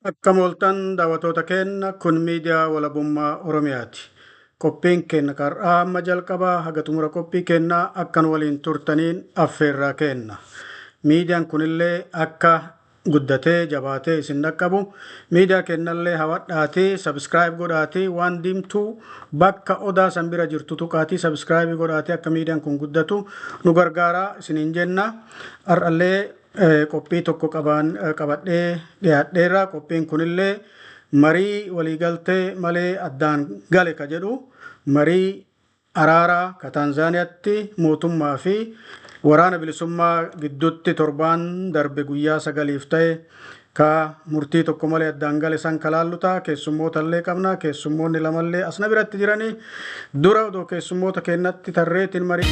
Akkam ooltan daawwattoota keenya, kun miidiyaa Walabummaa Oromiyaati. Qophiin keenya har'aa amma jalqabaa haga xumura qophii keenyaa akkan waliin turtaniin affeerraa kenna. Miidiyaan kunillee akka guddatee jabaatee isin dhaqqabu, miidiyaa keenyallee hawadhaatii subscribe godhaatii, waan diimtuu bakka odaa san bira jirtu tuqaatii subscribe godhaatii akka miidiyaan kun guddatu nu gargaaraa isiniin jenna. Har'allee qophii tokko qabadhee dhiyaadheerra. Qophiin kunillee marii waliigaltee malee addaan gale ka jedhu, marii araaraa ka Taanzaaniyaatti mootummaa fi waraana bilisummaa gidduutti torbaan darbe guyyaa 9f ta'e, ka murtii tokko malee addaan gale san kalaallu ta'a. Keessummoota illee qabna. Keessummoonni lamallee asna biratti jiranii dura odoo keessummoota keenyatti tarreetiin marii.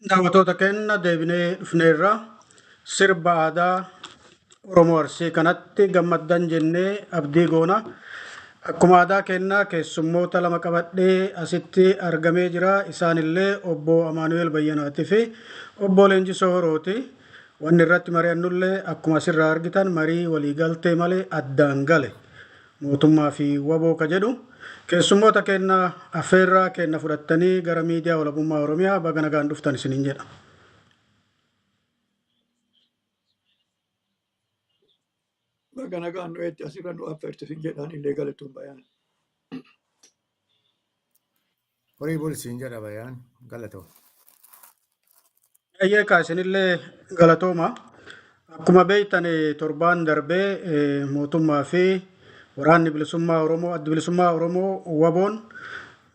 Daawwattoota keenya, deebinee dhufneerra. Sirba aadaa Oromoo Arsii kanatti gammaddan jennee abdii goona. Akkuma aadaa keenyaa keessummoota lama qabadhee asitti argamee jira. Isaanillee obbo Amaanu'eel Bayyanaatii fi obbo Leenjisoo Horooti. Wanni irratti mari'annullee akkuma asirraa argitan marii waliigaltee malee addaan gale, mootummaa fi WBO ka jedhu. Keessummoota keenya, affeerraa keenya fudhattanii gara miidiyaa Walabummaa Oromiyaa baga nagaan dhuftan isiniin jedha. Baga nagaan nu eetti asirra nu affeerte sin jedhaan illee, galatoon Bayaan. Horii bul siin jedha Bayaan, galatoo. Eeyyee kaa, isinillee galatooma. Akkuma beektan torbaan darbee mootummaa fi waraanni bilisummaa Oromoo, addi bilisummaa Oromoo WBOn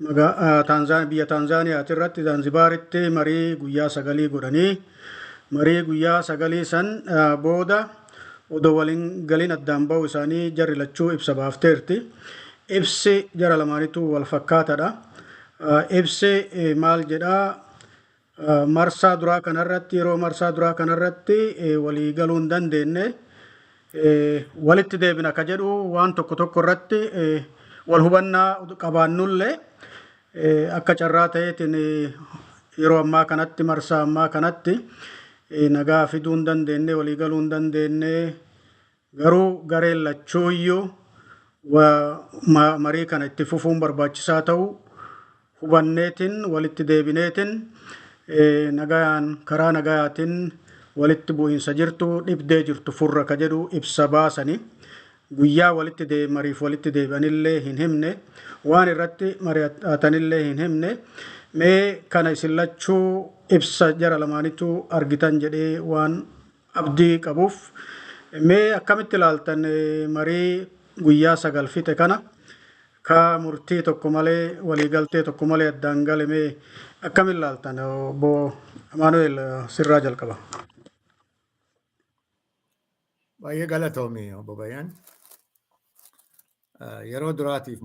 biyya Taanzaaniyaati irratti Zaanzibaaritti marii guyyaa 9 godhanii, marii guyyaa 9 san booda odoo waliin galiin addaan ba'uu isaanii jarri lachuu ibsa baafteerti. Ibsi jara lamaanitu wal fakkaataadha. Ibsi maal jedhaa? Marsaa duraa kanarratti, yeroo marsaa duraa kanarratti walii galuu hin dandeenye, walitti deebina ka jedhu, waan tokko tokko irratti wal hubannaa qabaannullee akka carraa ta'eetiin yeroo ammaa kanatti, marsaa ammaa kanatti nagaa fiduu hin dandeenye, walii galuu hin dandeenye, garuu gareen lachuuyyuu marii kana itti fufuun barbaachisaa ta'uu hubanneetiin walitti deebineetiin nagayaan, karaa nagayaatiin walitti bu'iinsa jirtu, dhibdee jirtu furra ka jedhu ibsa baasanii, guyyaa walitti mariif walitti deebi'anillee hin himne, waan irratti mari'atanillee hin himne. Mee kana isin lachuu ibsa jara lamaanitu argitan jedhee waan abdii qabuuf, mee akkamitti ilaaltan marii guyyaa 9 fixe kana, ka murtii tokko malee, waliigaltee tokko malee addaan gale? Mee akkamiin ilaaltan? Obbo Amaanu'eel, sirraa jalqaba. Baay'ee galatoomi, obbo Bayaan. Yeroo duraatiif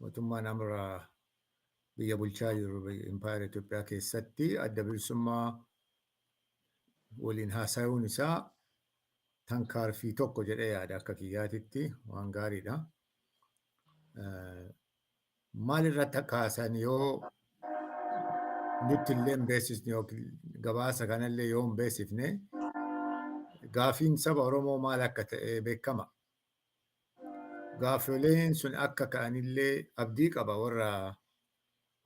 mootummaan amra biyya bulchaa jiru impaayera Itoophiyaa keessatti adda bilisummaa waliin haasa'uun isaa tankaarfii tokko jedhee yaada, akka kiyyaatitti waan gaariidha. Maal irratti akka haasan yoo nutti illee hin beeksisne yookiin gabaasa kanallee yoo hin beeksifne, Gaafiin saba Oromoo maal akka ta'e beekama. Gaafileen sun akka ka'anillee abdii qaba warra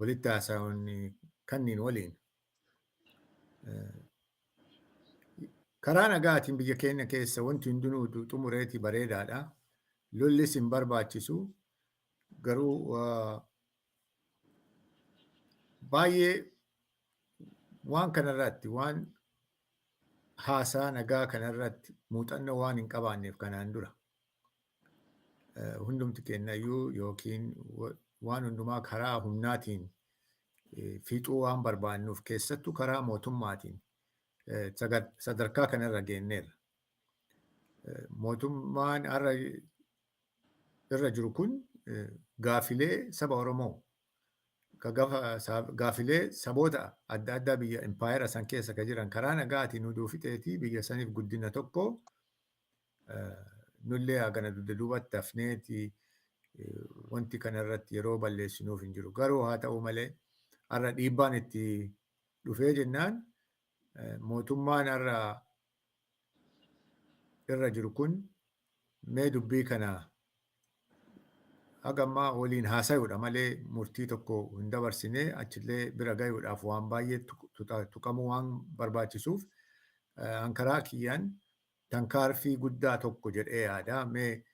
walitti haasa'uun kanniin waliin. Karaa nagaatiin biyya keenya keessa wanti hundinuu xumureeti bareedaadha. Lollis hin barbaachisu. Garuu baay'ee waan kanarratti, waan haasaa nagaa kanarratti muuxannoo waan hin qabaanneef, kanaan dura hundumti kennayyuu yookiin waan hundumaa karaa humnaatiin fixuu waan barbaannuuf, keessattuu karaa mootummaatiin sadarkaa kanarra geenneerra. Mootummaan har'a irra jiru kun gaafilee saba Oromoo, gaafilee saboota adda addaa biyya impaayera san keessa ka jiran karaa nagaatiin hunduu fixeetii biyya saniif guddina tokko, nullee hagana dugda duubatti hafneeti wanti kanarratti yeroo balleessinuuf hin jiru. Garuu haa ta'u malee, har'a dhiibbaan itti dhufee jennaan mootummaan har'a irra jiru kun mee dubbii kana haga ammaa waliin haasayuudha malee murtii tokko hin dabarsine. Achillee bira gayuudhaaf waan baay'ee tuqamuu waan barbaachisuuf, karaa kiyyaan tankaarfii guddaa tokko jedhee yaada. Mee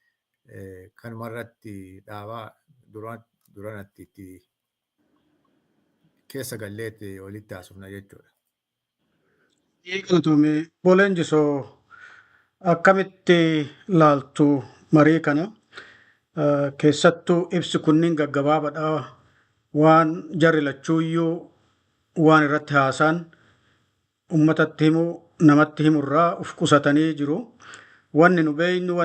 kanumarratti dhaabaa duranatti itti keessa galleetti walitti haasofna jechuudha. Galatoomii. Boleenjisoo, akkamitti laaltu marii kana? Keessattuu ibsi kunniin gaggabaabaadha. Waan jarri lachuuyyuu waan irratti haasaan uummatatti himuu, namatti himurraa uf qusatanii jiru. Wanni nu beeynu,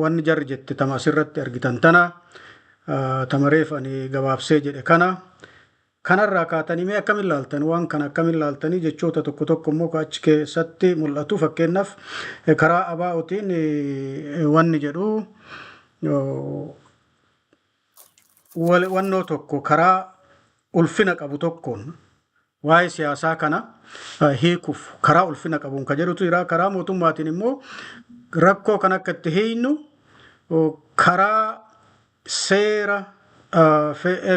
wanni jarri jette tama asirratti argitan tana, tamareef ani gabaabsee jedhe kana. Kanarraa kaatanii mee akkamiin laaltan waan kana, akkamiin laaltanii? Jechoota tokko tokko immoo achi keessatti mul'atu. Fakkeenyaaf, karaa ABO'tiin wanni jedhu wannoo tokko karaa ulfina qabu tokkoon waa'ee siyaasaa kana hiikuuf karaa ulfina qabuun ka jedhutu jira. Karaa mootummaatiin immoo rakkoo kan akka itti hiiknu karaa seera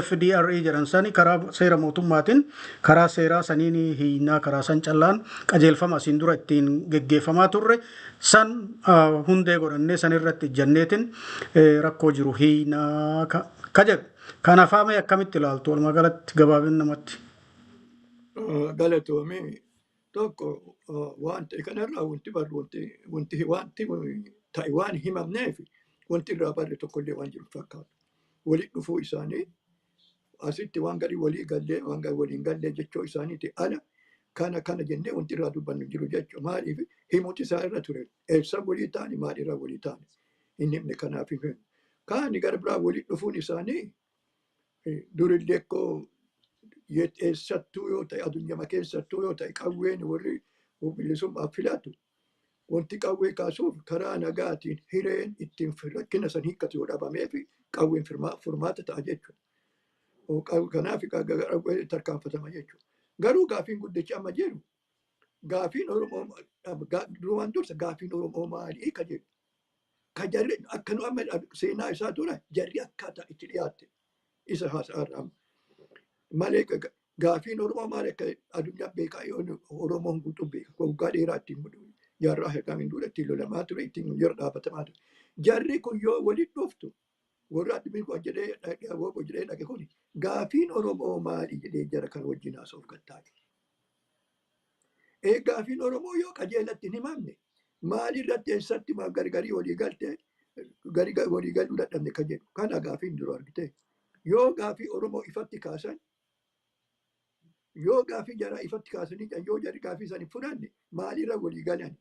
FDRE jedhan sani, karaa seera mootummaatiin, karaa seeraa saniin hiiknaa, karaa san callaan qajeelfama asiin dura ittiin geggeeffamaa turre san hundee godhannee san irratti ijjanneetiin rakkoo jiru hiiknaa ka jedhu. Kanaaf mee akkamitti ilaaltu walumaa galatti, gabaabin namatti? Galatoomii. Tokko, waan ta'e kanarraa wanti barru, wanti ta'e waan himamneef, wanti irraa barre tokkollee waan jiru fakkaatu. Walitti dhufuu isaanii asitti waan gadi walii gallee, waan gadi waliin gallee jechuu isaaniiti ala, kana kana jennee wanti irraa dubbannu jiru jechuudha. Maaliif himuuti isaa irra ture? Eessa walii ta'ani, maal irra walii ta'ani? Hin himne, kanaaf hin himne. Kaani gara biraa, walitti dhufuun isaanii durillee koo eessattuu yoo ta'e, addunyaa keessattuu yoo ta'e, qawween warri bilisummaaf filatu wanti qawwee kaasuuf karaa nagaatiin hireen ittiin rakkina san hiikkatu yoo dhabameef qawween furmaata ta'a jechuudha. Kanaaf qawwee tarkaanfatama jechuudha. Garuu gaafiin guddichi amma jiru, gaafiin Oromoo duraan dursa gaafiin Oromoo maalii ka jedhu. Ka jarri akka nu amma seenaa isaa tura jarri akkaataa itti dhiyaatte isa haasa'arra amma. Malee gaafiin Oromoo maal akka addunyaa beekaa, Oromoon guutuu beeka. Waggaa dheeraa ittiin jaarraa hedduu dura ittiin lolamaa ture, ittiin yeroo dhaabbatamaa ture. Jarri kun yoo walitti dhuftu, warra addunyaa kun jedhee jedhee dhage kun gaafiin Oromoo maali jedhee jara kan wajjin haasa'uuf gattaa'e. Ee, gaafiin Oromoo yoo qajeelatti hin himamne, maalirratti, eessatti maaf gargarii walii galte, garii walii galuu dadhabne kan jedhu kana gaafiin dura argite. Yoo gaafii Oromoo ifatti kaasan, yoo gaafii jaraa ifatti kaasanii, yoo jarri gaafii isaanii fudhanne, maalirra walii galan?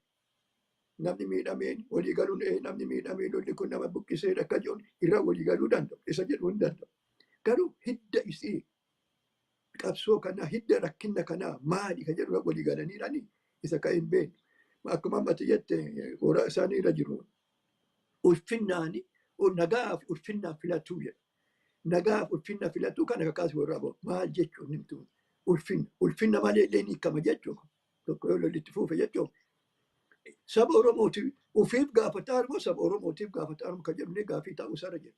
Namni miidhameen walii galuun, namni miidhamee lolli kun nama buqqisee akka jedhu irra walii galuu danda'u, isa jedhuu hin danda'u. Garuu hidda isii qabsoo kanaa, hidda rakkina kanaa maali kan jedhu walii galaniidhaani isa kan hin beeknu. Akkuma ammatti jette, hora isaanii irra jiru. Ulfinnaani nagaaf ulfinnaan filatuu jedha. Nagaaf ulfinna filatuu kana kakaas warra bahu maal jechuun himtu, ulfinna malee illee ni hiikama jechuudha. Tokko yoo lolli itti fuufe jechuudha. Saba Oromootiif ufiif gaafataa jiru saba Oromootiif gaafataa jiru kan jedhu gaafii ta'uu isaarra jira.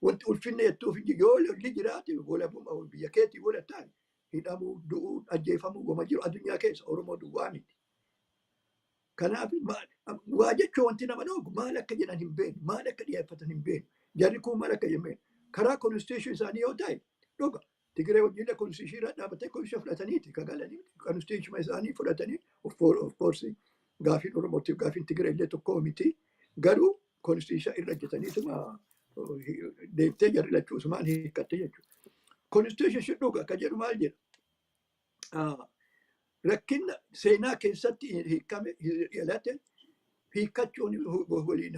Wanti ulfinni jettuuf yoo lolli jiraate walabummaa biyya keetii wala ta'e hidhamuu, du'uu, ajjeefamuu goma jiru addunyaa keessa Oromoo duwwaa miti. Kanaaf waa jechuun wanti nama dhoogu maal akka jedhan hin beeknu, maal akka dhiyeeffatan hin beeknu, jarri kun maal akka hin beeknu. Karaa constitution isaanii yoo ta'e dhuga. Tigiree wajjin constitution irra dhaabbatee constitution fudhataniiti kan galanii constitution isaanii fudhatanii, of course gaafiin Oromootiif gaafiin Tigiree illee tokko miti. Garuu constitution irra hojjetaniituma deemtee jarri lachuu usumaan hiikkatte jechuudha. Constitution dhuga kan jedhu maal jedha? Rakkina seenaa keessatti hiikame dhalate hiikkachuun waliin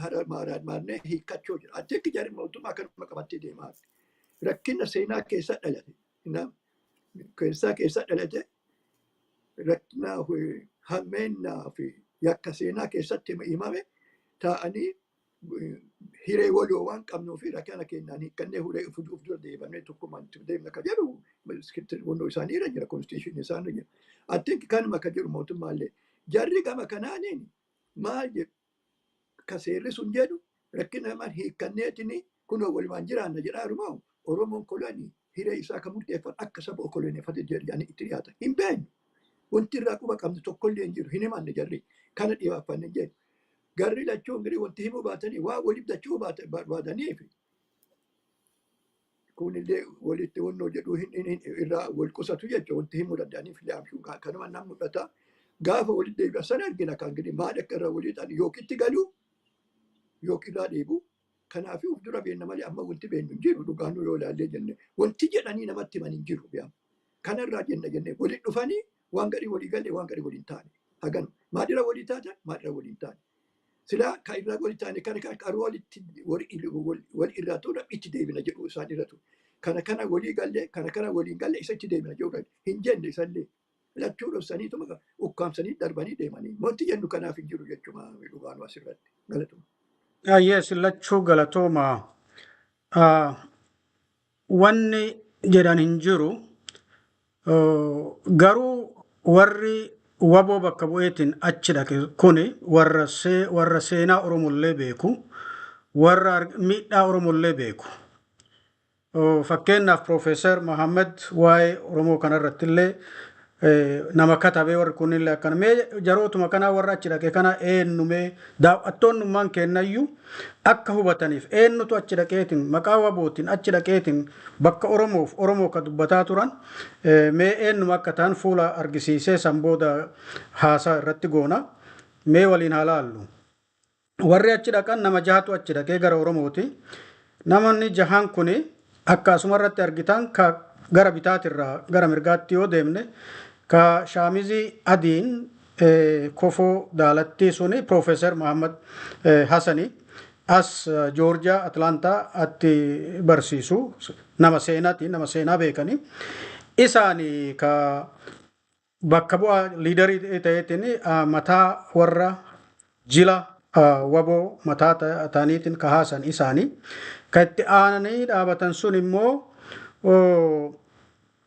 maarnee hiikkachuu jira. Ati jarri mootummaa kanuma qabattee deemaa. Rakkina seenaa keessa dhalate. Keessa dhalate rakkina hammeennaa fi yakka seenaa keessatti himame taa'anii hiree waloo waan qabnuu fi rakkina keenyaan hiikkannee hiree of dura deebannee tokkummaan itti deemna kan jedhu wannoo isaanii irra jira, constitution isaanii irra jira. I think kanuma kan jedhu mootummaallee. Jarri gama kanaaniin maal jedhu? Ka seerri sun jedhu rakkina namaan hiikkanneetini kunoo walumaan jiraanna jedhaa jiru. Oromoon kolonii hiree isaa kan murteeffatu akka saba koloneeffate jedhanii itti dhiyaatan. Hin beeknu. Wanti irraa quba qabnu tokkollee hin jiru. Hin himanne jarri. Kana dhiyaaffanne jedhu. Garri lachuu ingirii wanti himuu baatanii waa waliif dachuu barbaadaniif kunillee walitti wannoo jedhuu irraa wal qusatu jechuudha. Wanti himuu danda'aniif illee amshuu kanuma nam mul'ata. Gaafa walitti deebi'an sana argina kan gidi maal akka irraa walii ta'an yookiin itti galuu yookiin irraa deebi'u. Kanaafuu of dura beenna malee amma wanti beennu hin jiru. Dhugaanuu yoo ilaallee jenne wanti jedhanii namatti himan hin jiru. Kanarraa jenna jennee walitti dhufanii waan garii walii galee waan garii waliin taane hagan maalirra walii taatan, maalirra waliin taane. Silaa kan irraa walii taane kana kan qaroo walitti wal irraa ta'uudhaaf itti deebina jedhu isaan irra ture. Kana kana walii gallee, kana kana waliin galle, isa itti deebina jedhu hin jenne. Isallee lachuu dhoksaniituma ukkaamsanii darbanii deemanii. Wanti jennu kanaaf hin jiru jechuudha dhugaanuu asirratti. Galatuma. Yes, lachuu galatooma. Wanni jedhan hin jiru. Garuu warri waboo bakka bu'eetiin achi dhaqe kuni warra seenaa Oromollee beeku, warra miidhaa Oromollee beeku. Fakkeenyaaf Profeesar Mohammed waa'ee Oromoo kanarratti illee nama katabee warri kunillee akkana. Mee jarootuma kanaa warra achi dhaqe kana eenyumee daawwattoonnummaan kennayyuu akka hubataniif eenyutu achi dhaqeetiin maqaa wabootiin achi dhaqeetiin bakka Oromoof Oromoo ka dubbataa turan mee eenyuma akka ta'an fuula argisiisee san booda haasaa irratti goona. Mee waliin haa laallu. Warri achi dhaqan nama jahatu achi dhaqee gara Oromooti. Namoonni jahan kuni akka asumarratti argitan ka gara bitaatirraa gara mirgaatti yoo deemne ka shaamizii adiin kofoo daalattii suni Profeesar Muhammad Hassani, as Joorjiyaa Atlaantaa atti barsiisu, nama seenaati, nama seenaa beekani. Isaani ka bakka bu'aa leader ta'eetiin mataa warra jila waboo mataa ta'aniitiin ka haasan isaanii. Ka itti aananii dhaabatan sun immoo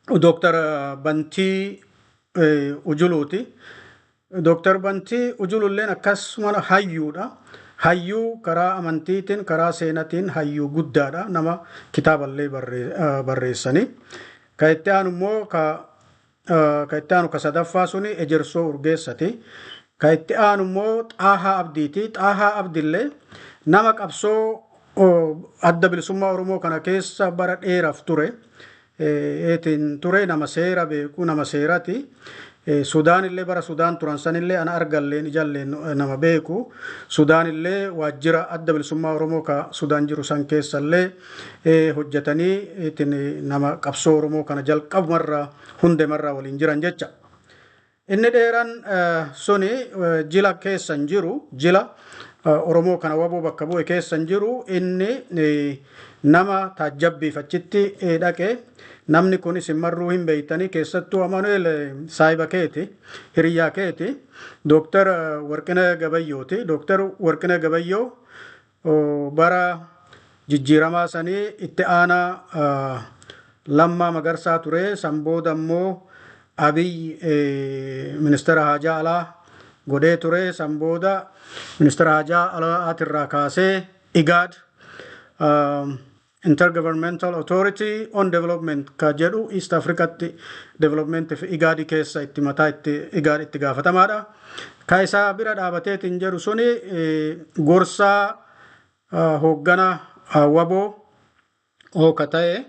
Dooktar Bantii Ujuluuti. Dooktar Bantii Ujululleen akkasuma hayyuudha. Hayyuu karaa amantiitiin karaa seenatiin hayyuu guddaadha. Nama kitaaballee barreessanii. Ka itti aanu immoo ka itti aanu ka sadaffaa suni Ejersoo Urgeessati. Ka itti aanu immoo Xaahaa Abdiiti. Xaahaa Abdillee nama qabsoo adda bilisummaa Oromoo kana keessa bara dheeraaf ture. Eetiin ture, nama seera beeku, nama seerati. Sudaan illee bara Sudaan turan sanillee ana argalleen ijalleen nama beeku. Sudaan illee waajjira adda bilisummaa Oromoo ka Sudaan jiru san keessallee hojjetanii ittiin nama qabsoo Oromoo kana jalqabumarraa hundemarraa waliin jiran jecha. Inni dheeraan suni jila keessa hin jiru, jila Oromoo kana waboo bakka bu'e keessa hin jiru. Inni nama taajjabbiif achitti dhaqe. Namni kun isin marruu hin beeytanii, keessattuu Amanuel saayiba keeti, hiriyaa keeti, Dooktar Warqina Gabayyooti. Dooktar Warqina Gabayyoo bara jijjiiramaa sanii itti aanaa Lammaa Magarsaa ture. San booda immoo Abiy ministeera haajaa alaa Godhee ture. San booda ministeera hajaa alaatirraa kaasee IGAD, Intergovernmental Authority on Development ka jedhu, East Africatti development fi IGAD keessa itti mataa itti IGAD itti gaafatamaadha. Ka isaa bira dhaabateetiin jedhu suni gorsaa hooggana WBO ka ta'e,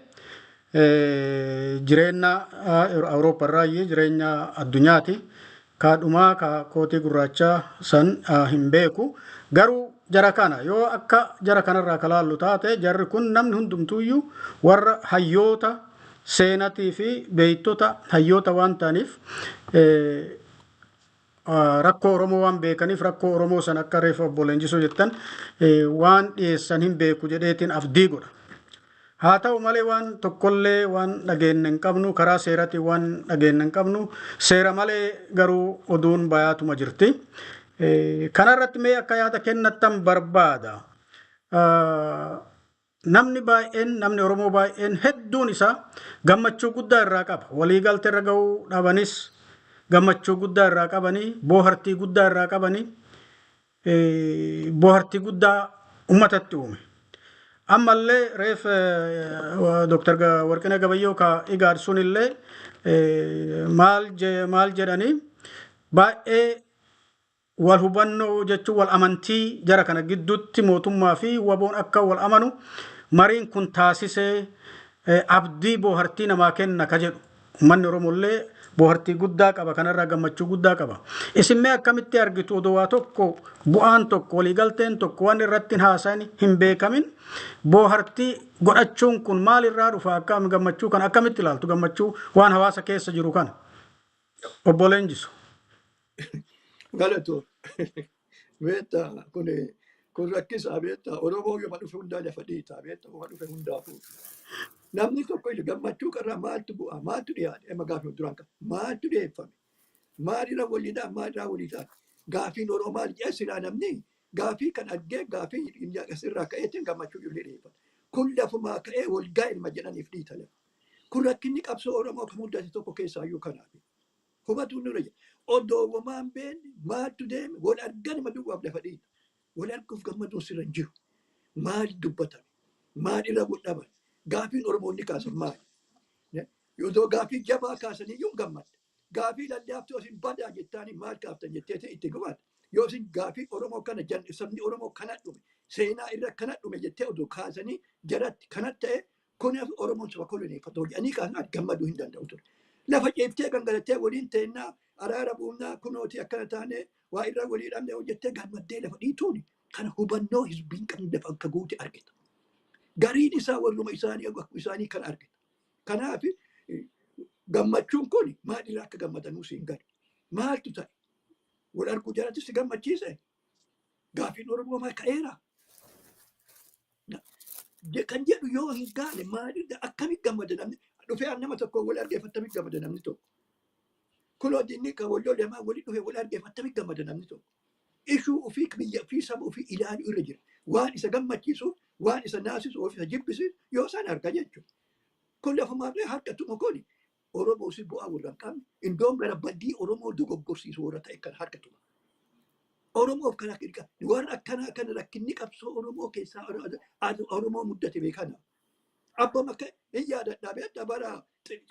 jireenya Awurooppaa irraayyee jireenya addunyaati. Kaadhumaa ka kootii gurraachaa san hin beeku. Garuu jara kana yoo akka jara kanarraa ka laallu taate, jarri kun namni hundumtuuyyuu warra hayyoota seenatii fi beektota hayyoota waan ta'aniif, rakkoo Oromoo waan beekaniif, rakkoo Oromoo san akka reefa obbo Leenjisoo jettan waan dhiyeessan hin beeku jedheetiin abdii godha. Haa ta'u malee, waan tokkollee waan dhageenye hin qabnu, karaa seeratiin waan dhageenye hin qabnu, seera malee garuu oduun bayaatuma jirti. Kanarratti mee akka yaada kennattan barbaada. Namni baay'een, namni Oromoo baay'een hedduun isaa gammachuu guddaa irraa qaba. Waliigaltee irra gahuu dhabanis gammachuu guddaa irraa qabanii, boohartii guddaa irraa qabanii, boohartii guddaa uummatatti uume. Ammallee reef Dr. Warqinee Gabayyoo ka IGAD sunillee maal jedhanii, baay'ee wal hubannoo jechuun wal amantii jara kana gidduutti mootummaa fi WBOn akka wal amanu mariin kun taasisee, abdii boohartii namaa kenna ka jedhu. Uummanni Oromollee boohartii guddaa qaba, kanarraa gammachuu guddaa qaba. Isin mee akkamitti argitu, odoo waa tokko, bu'aan tokko, waliigalteen tokko waan irratti hin haasa'in hin beekamin boohartii godhachuun kun maalirraa dhufa? Akkam gammachuu kana akkamitti ilaaltu, gammachuu waan hawaasa keessa jiru kana? Obbo Leenjisu. Galatoo. Beektaa, kun rakkisaa, beektaa, Oromoo yoo dhufe hundaa lafa dhiitaa, beektaa, yoo dhufe hundaafuu. Namni tokko illee gammachuu qarraa maaltu bu'aa, maaltu dhiyaate, amma gaafii duraan qaba, maaltu dhiyeeffame, maalirra waliidhaa, maalirraa walii ta'a, gaafiin Oromoo maal jedha? Silaa namni gaafii kan argee gaafii asirraa ka'eetiin gammachuu illee dhiyeeffata. Kun lafumaa ka'ee walgaa ilma jedhaniif dhiita lafa. Kun rakkinni qabsoo Oromoo kan mudate tokko keessaayyuu kanaaf. Hubatu nurra jira. Odoo wamaan beekne maaltu deeme, wal argan duwwaaf lafa dhiita. Wal arguuf gammaduun sirra hin jiru. Maal dubbatame? Maal irra wal dhaban? Gaafiin Oromoonni kaasan maali? Odoo gaafii jabaa kaasanii iyyuu hin gammadde. Gaafii lallaaftuu isin badaa jettaanii maal kaaftan jetteeti itti gubatta. Yoo isin gaafii Oromoo kana, sabni Oromoo kana dhume, seenaa irra kana dhume jettee odoo kaasanii jaratti kana ta'e, kunis Oromoon saba koloneeffatoo jedhanii kaasan, gammaduu hin danda'u ture. Lafa ciiftee gangalattee waliin teennaa, araara buufnaa, kunooti akkana taane, waa irra walii dhabne hojjettee gammaddee lafa dhiituun kana hubannoo hizbiin qabne lafa akka guute argita. Gariin isaa warruma isaanii isaanii kan argita. Kanaaf gammachuun kun maalirraa akka gammadanuu siin galu. Maaltu ta'e? Wal arguu jalatti si gammachiise? Gaafiin Oromoo maal ka'eera? Kan jedhu yoo hin gaane, maalirra akkamitti gammada namni? Dhufee nama tokko wal argeef akkamitti gammada namni tokko? Kunoo dinni kan wal lole walii dhufee wal argeef akkamitti gammada namni tokko? Ishuu ofii, biyya ofii, saba ofii ilaaluu irra jira. Waan isa gammachiisu, waan isa naasisu, of isa jibbisiisu yoo isaan arga jechuudha. Kun lafumaa fi harkatuma kun Oromoo si bu'aa warra hin qabne, indoon gara badii Oromoo dogoggorsiisu warra ta'e kan harkatuma. Oromoof kan akka warra akkanaa kana rakkinni qabsoo Oromoo keessaa Oromoo muddate beekana. Abbama akka hin yaadadhaa, beektaa, bara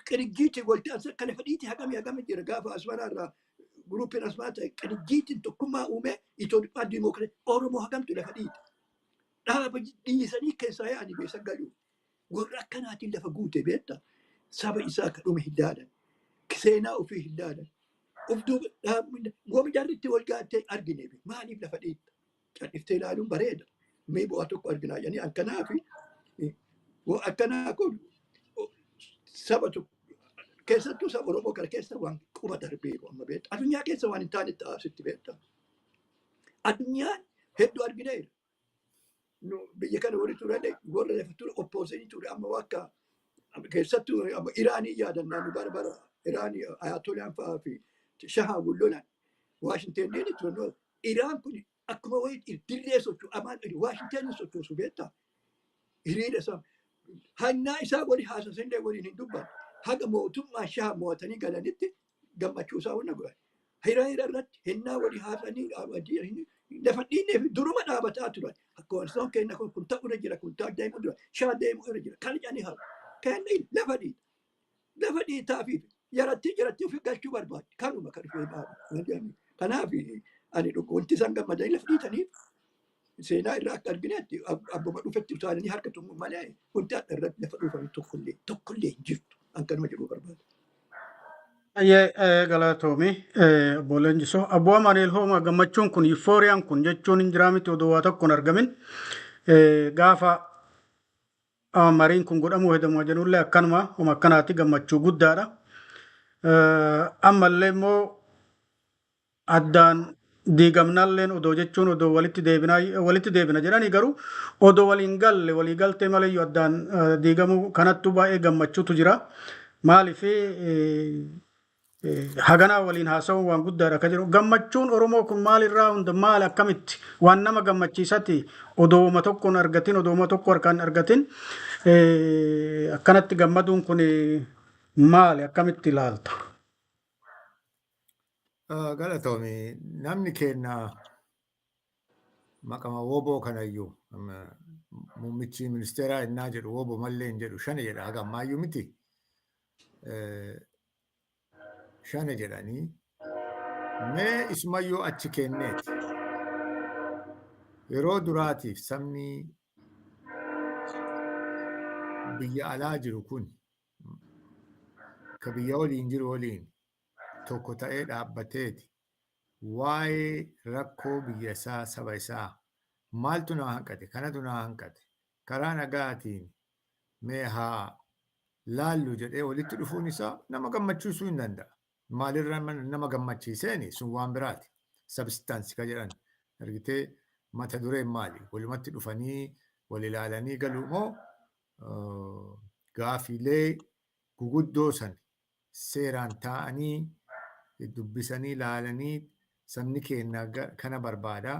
qiriggiitiin walitti ansa kana fedhiitii hagamii hagamii jira. Gaafa Asmaraa irraa guruupiin Asmaraa ta'e, qiriggiitiin tokkummaa uume, Itoophiyaa diimookiraasii Oromoo hagamtu lafa dhiite. Dhaaba dhiisanii keessaa yaa'anii beesan galu. Warra akkanaatiin lafa guute, beektaa, saba isaa akka dhume hin laalan. Seenaa ofii hin laalan. Of duuba gomi jarri itti wal gaattee argine, maaliif lafa dhiitta? Calliftee ilaaluun bareeda. Mee bu'aa tokko arginaa jedhanii akkanaa fi akkanaa kun saba tokko keessattuu saba Oromoo kana keessa waan quba darbeeru amma, beektaa. Addunyaa keessa waan hin taane taasisti, beektaa. Addunyaan hedduu argineera. Biyya kana warri turan, warra lafa ture, opposition ture, amma akka keessattuu amma Iraanii yaadannaa, nu bara bara Iraanii Ayatolaan fa'aa fi Shahaa wal lolan Waashinteenii turan. Iraan kun akkuma wayii dirree socho'u amaan Waashinteenii sochoosu, beektaa. Hiriira isaa hannaa isaa walii haasasanillee waliin hin dubbanne. Haga mootummaa Shahaa mo'atanii galanitti gammachuu isaa wanna godhan. Hiriira irratti hennaa walii haasanii lafa dhiinnee fi duruma dhaabataa turan. Akka keenya kun ta'u irra jira, kun ta'u deemu jira, shaa deemu irra jira. Kan jedhanii haala. Kenni lafa dhiita. Lafa dhiitaa fi jaratti jaratti ofii galchuu barbaadde. Kanuma kan dhufee baadhu. Kanaaf ani wanti isaan gammadanii lafa dhiitaniif seenaa irraa akka arginetti abbuma dhufetti utaalanii harka tumu malee wanti adda irratti lafa dhufan tokkollee tokkollee hin jirtu. An kanuma jedhuu barbaada. Ayyee, galatoomi obbo Leenjisoo. Abboo Amaanuel Hooma, gammachuun kun, euphoriaan kun jechuun hin jiraa miti odoo waa tokko hin argamin gaafa mariin kun godhamuu hedamu jedhullee akkanuma homa akkanaatti gammachuu guddaadha. Ammallee immoo addaan diigamnalleen odoo jechuun odoo walitti deebinaa walitti deebina jedhanii, garuu odoo waliin galle walii galtee maleyyuu addaan diigamuu kanattu baay'ee gammachuutu jira. Maaliif haganaa waliin haasa'uun waan guddaadha akka jedhu. Gammachuun Oromoo kun maalirraa hunda, maal, akkamitti waan nama gammachiisati? Odooma tokkoon argatin, odooma tokko harkaan argatin akkanatti gammaduun kun maali, akkamitti ilaalta? Galatoomi. Namni keenya maqama WBO kanayyuu muummichi ministeeraa innaa jedhu WBO mallee hin jedhu, shane jedha haga ammaayyuu miti. Shane jedhanii mee isumayyuu achi kenneeti. Yeroo duraatiif sabni biyya alaa jiru kun ka biyya waliin jiru waliin tokko ta'ee dhaabbateeti waa'ee rakkoo biyya isaa, saba isaa, maaltu naa hanqate, kanatu naa hanqate, karaa nagaatiin mee haa laallu jedhee walitti dhufuun isaa nama gammachiisuu hin danda'a. Maalirra nama gammachiiseeni sun waan biraati. Substance ka jedhan argitee, mata dureen maali? Walumatti dhufanii wal ilaalanii galuu moo gaafiilee guguddoo san seeraan taa'anii dubbisanii ilaalanii sabni keenya kana barbaada,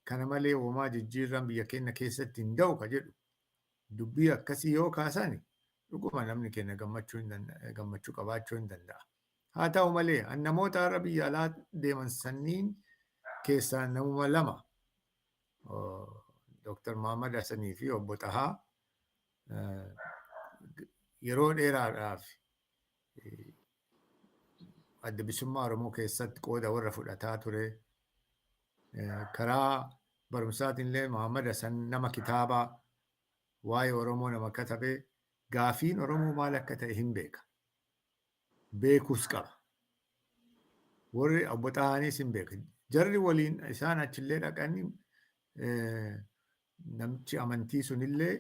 kana malee homaa jijjiirraan biyya keenya keessatti hin da'u ka jedhu dubbii akkasii yoo kaasan dhuguma namni keenya gammachuu qabaachuu hin danda'a. Haa ta'u malee namoota har'a biyya alaa deeman sanniin keessaa namuma lama, Dr. Muhammad Hassanii fi obbo Xahaa, yeroo dheeraadhaaf Adda Bilisummaa Oromoo keessatti qooda warra fudhataa ture. Karaa barumsaatiin illee Muhammad Hassan nama kitaaba waa'ee Oromoo nama katabe, gaafiin Oromoo maal akka ta'e hin beeka. Beekuus qaba. Warri obbo Xahaanis hin beeka. Jarri waliin isaan achillee dhaqanii namichi amantii sunillee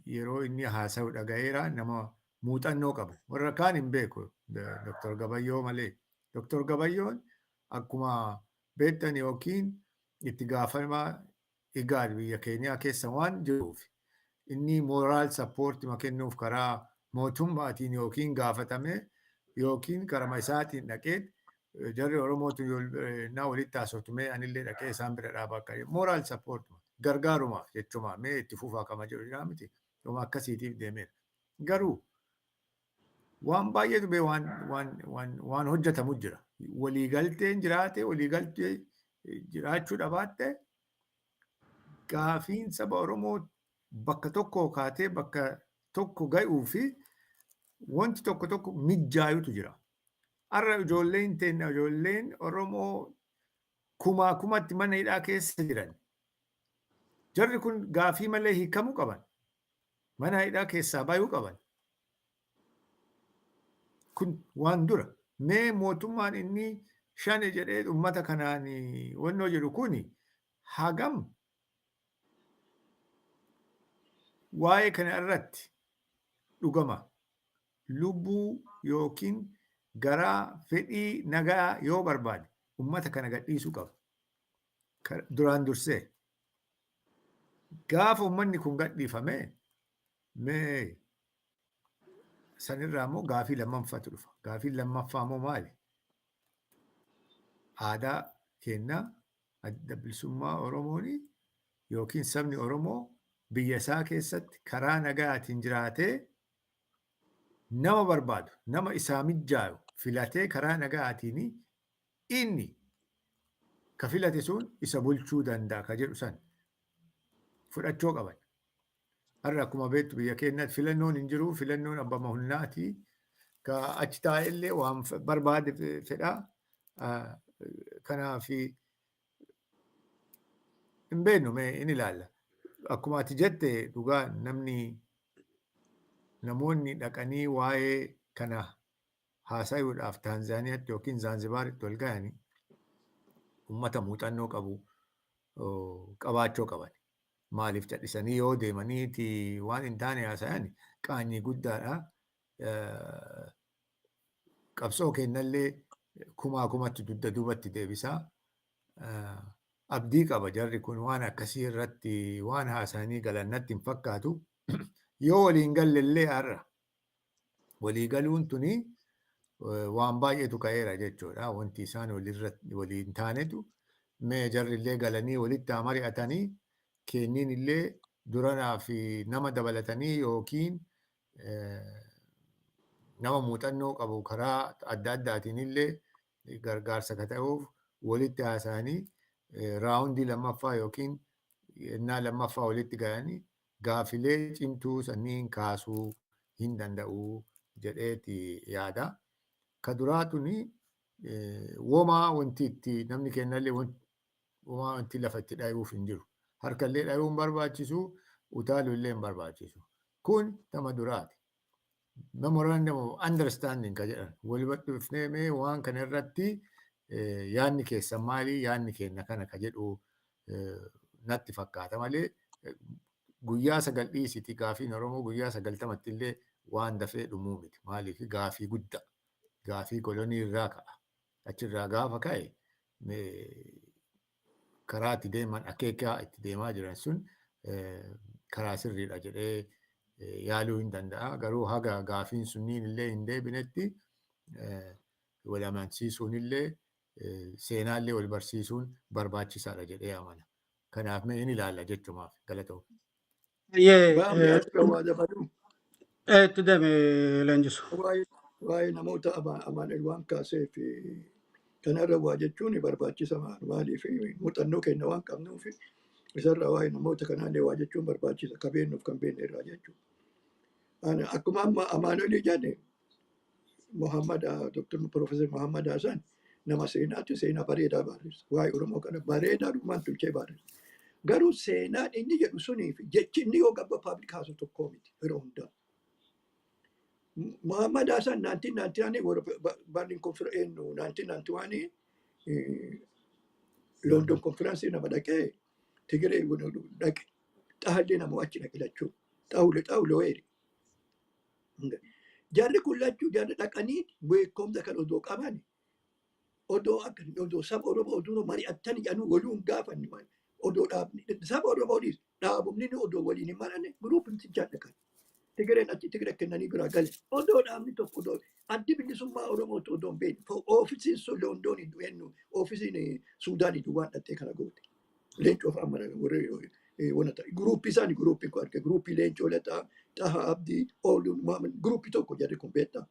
yeroo inni haasa'u dhaga'eera, nama muuxannoo qabu. Warra kaan hin beeku Dr. Gabayyoo malee. Dr. Gabayyoon akkuma beektan yookiin itti gaafatamaa IGAD biyya Keeniyaa keessa waan jiruuf inni moral support ma kennuuf karaa mootummaatiin yookiin gaafatame yookiin karama isaatiin dhaqee jarri Oromootu naa walitti haasoftu, mee anillee dhaqee isaan bira dhaaba akka moral support gargaarumaaf jechuma, mee itti fufaa kama jedhu jira miti. Dhuma akkasiitiif deemeera. Garuu waan baay'eetu bee waan waan waan waan hojjetamu jira. Waliigalteen jiraate, waliigaltee jiraachuu dhabaatte, gaafiin saba Oromoo bakka tokko kaatee bakka tokko ga'uu fi wanti tokko tokko mijjaayutu jira. Har'a ijoolleen teenya, ijoolleen Oromoo kumaa kumatti mana hidhaa keessa jiran. Jarri kun gaafii malee hiikamuu qaban. Mana hidhaa keessaa bayuu qaban. Kun waan dura. Mee mootummaan inni shane jedhee uummata kanaan wannoo jedhu kuni hagam waa'ee kana irratti dhugama lubbuu yookiin garaa fedhii nagaa yoo barbaade ummata kana gadhiisuu qaba. Duraan dursee gaafa ummanni kun gadhiifame mee sanirraa immoo gaafii lammaffaatu dhufa. Gaafiin lammaffaa immoo maali? Aadaa keenna, Adda Bilisummaa Oromoon yookiin sabni Oromoo biyya isaa keessatti karaa nagaatiin jiraatee nama barbaadu, nama isaa mijjaayu filatee karaa nagaatiin inni Ka filate sun isa bulchuu danda'a ka jedhu san fudhachuu qaban. Har'a akkuma beektu biyya keenyatti filannoon hin jiru, filannoon abbaa humnaati. Ka achi taa'ellee waan barbaade fedhaa. Kanaaf hin beeknu, mee in ilaalla. Akkuma ati jette, dhugaa namni namoonni dhaqanii waa'ee kana haasa'uudhaaf Taanzaaniyaatti yookiin Zaanzibaaritti wal ga'anii uummata muuxannoo qabu qabaachuu qaban. Maaliif callisanii yoo deemaniiti waan hin taane haasayan qaanyii guddaadha. Qabsoo kennallee kumaa kumatti dugda duubatti deebisaa. Abdii qaba, jarri kun waan akkasii irratti waan haasa'anii galan natti hin fakkaatu. Yoo waliin gallellee har'a walii galuun tuni waan baay'eetu ka'eera jechuudha. Wanti isaan waliin taanetu mee jarri illee galanii walitti haa mari'atanii, kenniin illee duranaa fi nama dabalatanii yookiin nama muuxannoo qabu karaa adda addaatiin illee gargaarsa ka ta'uuf walitti haasa'anii round lammaffaa yookiin yennaa lammaffaa walitti galanii gaafilee cimtuu sanniin kaasuu hin danda'u jedheeti yaada. Ka duraa tuni womaa wanti itti namni kennallee womaa wanti lafa itti dhayuuf hin jiru. Harkallee dhayuu hin barbaachisu, utaaluu illee hin barbaachisu. Kun tama duraati. Memorandum of understanding ka jedhan walumatti dhufnee mee waan kana irratti yaadni keessan maali, yaadni keenya kana ka jedhu natti fakkaata malee guyyaa 9 dhiisiti, gaafiin Oromoo guyyaa 90tti illee waan dafee dhumuu miti. Maaliif? Gaafii guddaa, gaafii kolonii irraa ka'a. Achirraa gaafa ka'e karaa itti deeman, akeekaa itti deemaa jiran sun karaa sirriidha jedhee yaaluu hin danda'a. Garuu haga gaafiin sunniin illee hin deebinetti wal amansiisuun illee, seenaallee wal barsiisuun barbaachisaadha jedhee amana. Kanaaf mee inni ilaalla jechumaaf, galatoomi. Baamni asirra waa dabaluu. Itti deeme, leenjisu. Waa'ee namoota Amaanu'el waan kaasee fi kanarra waa jechuun barbaachisa, maaliif muuxannoo keenya waan qabnuuf isarra waa'ee namoota kanaallee waa jechuun barbaachisa, ka beeknuuf kan beekne irraa jechuudha. Akkuma amma Amaanu'el jedhe, Muhammad, Dr. Professor Muhammad Hassan nama seenaati, seenaa bareedaa barreessa. Waa'ee Oromoo kana bareedaa dhugumaan tolchee barreessa. Garuu seenaan inni jedhu sunii fi jechi inni yoo gabba public haasu tokkoo miti yeroo hundaa. Muhammad Hassan 1991 warra Berlin Conference, 1991 London Conference nama dhaqee, Tigiree dhaqe. Xahallee nama achi dhaqe lachuu. Xaawule xaawule weeri. Jarri kun lachuu jarri dhaqanii beekumsa kan odoo qaban, odoo akka odoo saba Oromoo odoo mari'attanii jedhanii waluun gaafanni, odoo dhaabni saba Oromoodhis dhaabumni odoo waliin hin maranne groupiin sichaan dhaqan. Tigireen achi Tigiree kennanii biraa gale. Odoo dhaabni tokko, odoo addi bilisummaa Oromootu odoo hin beekne, oofisiin sun Londooniin eenyu, oofisiin Suudaanii duwwaan dhattee kana goote. Leencoo fa'aa mana warri wana ta'e. Group isaanii, groupiin kun arge, group Leencoo Lataa, Xahaa Abdii, Ooluun, Muhammad, group tokko jarri kun beektaa.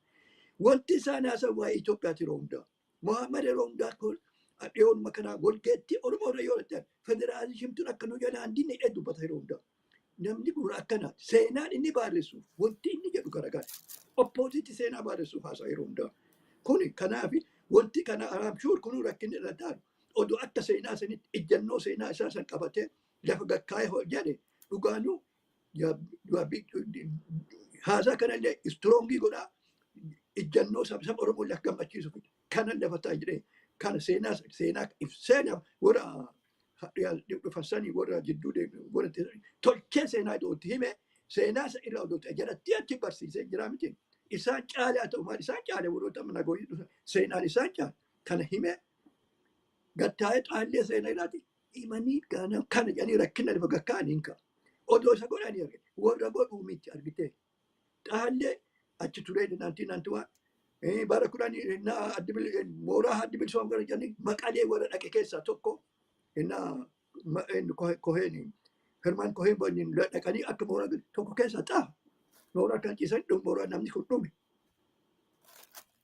Wanti isaan haasawu waa'ee Itoophiyaati yeroo hundaa. Muhammad yeroo hundaa kun dhiyoonuma kanaa walgeettii Oromoo irra yoo ta'an federaalizimtuun akka nu jalaan dinne hidhee dubbata yeroo hundaa. Namni kun akkana seenaan inni barreessuuf wanti inni jedhu garagara. Opposite seenaa barreessuuf haasa'a yeroo hundaa. Kuni kanaaf wanti kana I'm sure kun rakkinni irra taa'u. Odoo akka seenaa sanitti ejjennoo seenaa isaa san qabatee lafa gakkaa'ee jedhe, dhugaanuu haasaa kanallee strong godhaa, ejjennoo saba Oromoo illee akka gammachiisu kana lafa taa'e jedhee kana seenaa seenaa warra dhufan sanii, warra jidduu warra tolchee seenaa itti hime, seenaa isa irraa odoo ta'e jalatti achi barsiisee jira miti. Isaan caalaa ta'u maal, isaan caale warroota amma nagooyi dhufan seenaan isaan caale kana hime gattaa'ee xaallee seenaa irraati himanii kana kana jedhanii rakkina lafa gakkaa'anii hin ka'a. Odoo isa godhanii argite warra godhuu miti argite. Xaallee achi turee 1991 bara 10 mooraa addi bilisummaa gara jedhanii Maqalee warra dhaqe keessaa tokko innaa Koheen, Hermaan Koheen waliin dhaqanii akka mooraa tokko keessaa xaafa. Mooraa kan ciisan dhume, mooraa namni kun dhume.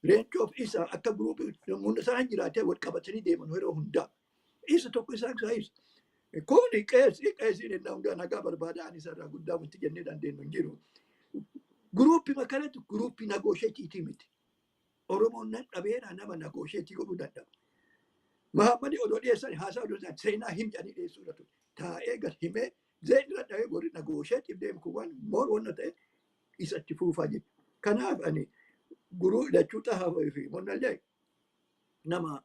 Leencoof isa akka group namoonni isaan jiraatee wal qabatanii deeman yeroo hundaa. Isa tokko isaan isaa ibsa. Kuni qeesii qeesiin inni hundaa nagaa barbaada ani isarraa guddaa wanti jennee dandeenyu hin jiru. Group kanatti group negotiate miti. Oromoon nan dhabeera nama negotiate godhuu danda'a. Mahammadi odoo dhiyeessan haasaa odoo isaan seenaa him jedhanii dhiyeessuu irra ture. Taa'ee gad himee zeen irra dhahee warri negotiate deemu kun waan moor wanna ta'e isatti fuufaa jechuudha. Kanaaf ani guruu lachuu xahaa fi monnallee nama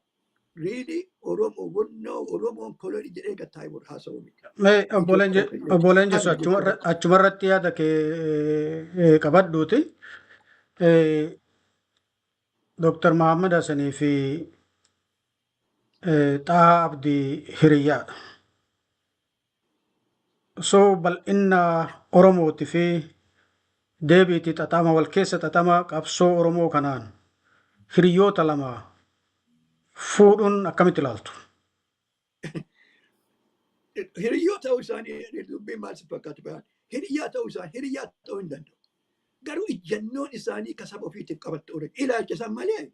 really Oromoo wannoo Oromoon kolonii jedhee gad taa'ee warra haasa'u miti. Mee obbo Leenjisu achumarratti yaada kee qabadhuuti. Dooktar Mahammad Hassanii fi Xahaa Abdii hiriyyaadha. So bal'inna Oromootii fi deebiitti xaxama wal keessa xaxama qabsoo Oromoo kanaan hiriyoota lama fuudhuun akkamitti ilaaltu? Hiriyyoo ta'uu isaanii dubbiin maal si fakkaatu bahan hiriyyaa ta'uu isaanii hiriyyaa ta'uu hin danda'u. Garuu ijjannoon isaanii ka saba ofiitiif qabatte ture. Ilaalcha isaan malee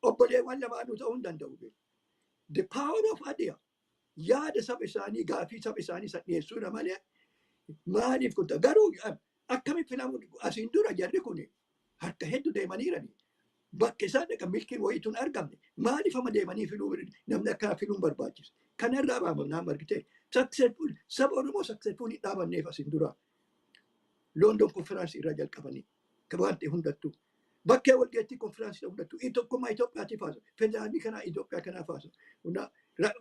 obboleewwan lamaanuu ta'uu hin danda'u. The power of idea yaada saba isaanii gaafii saba isaanii san dhiyeessuudha malee maaliif kun ta'a? Garuu akkamitti filamu asiin dura jarri kun harka hedduu deemaniirani. Bakka isaan dhaqan milkiin wayiituun argamne maaliif amma deemanii filuu namni akkana filuun barbaachisa. Kanarraa baama nama argite successful saba Oromoo successful hin dhaabanneef asiin dura. London conference irraa jalqabanii kan waan ta'e hundattuu. Bakkee walgeettii conference hundattuu tokkummaa Itoophiyaatiif haasa. Federaalii kanaa Itoophiyaa kanaaf haasa.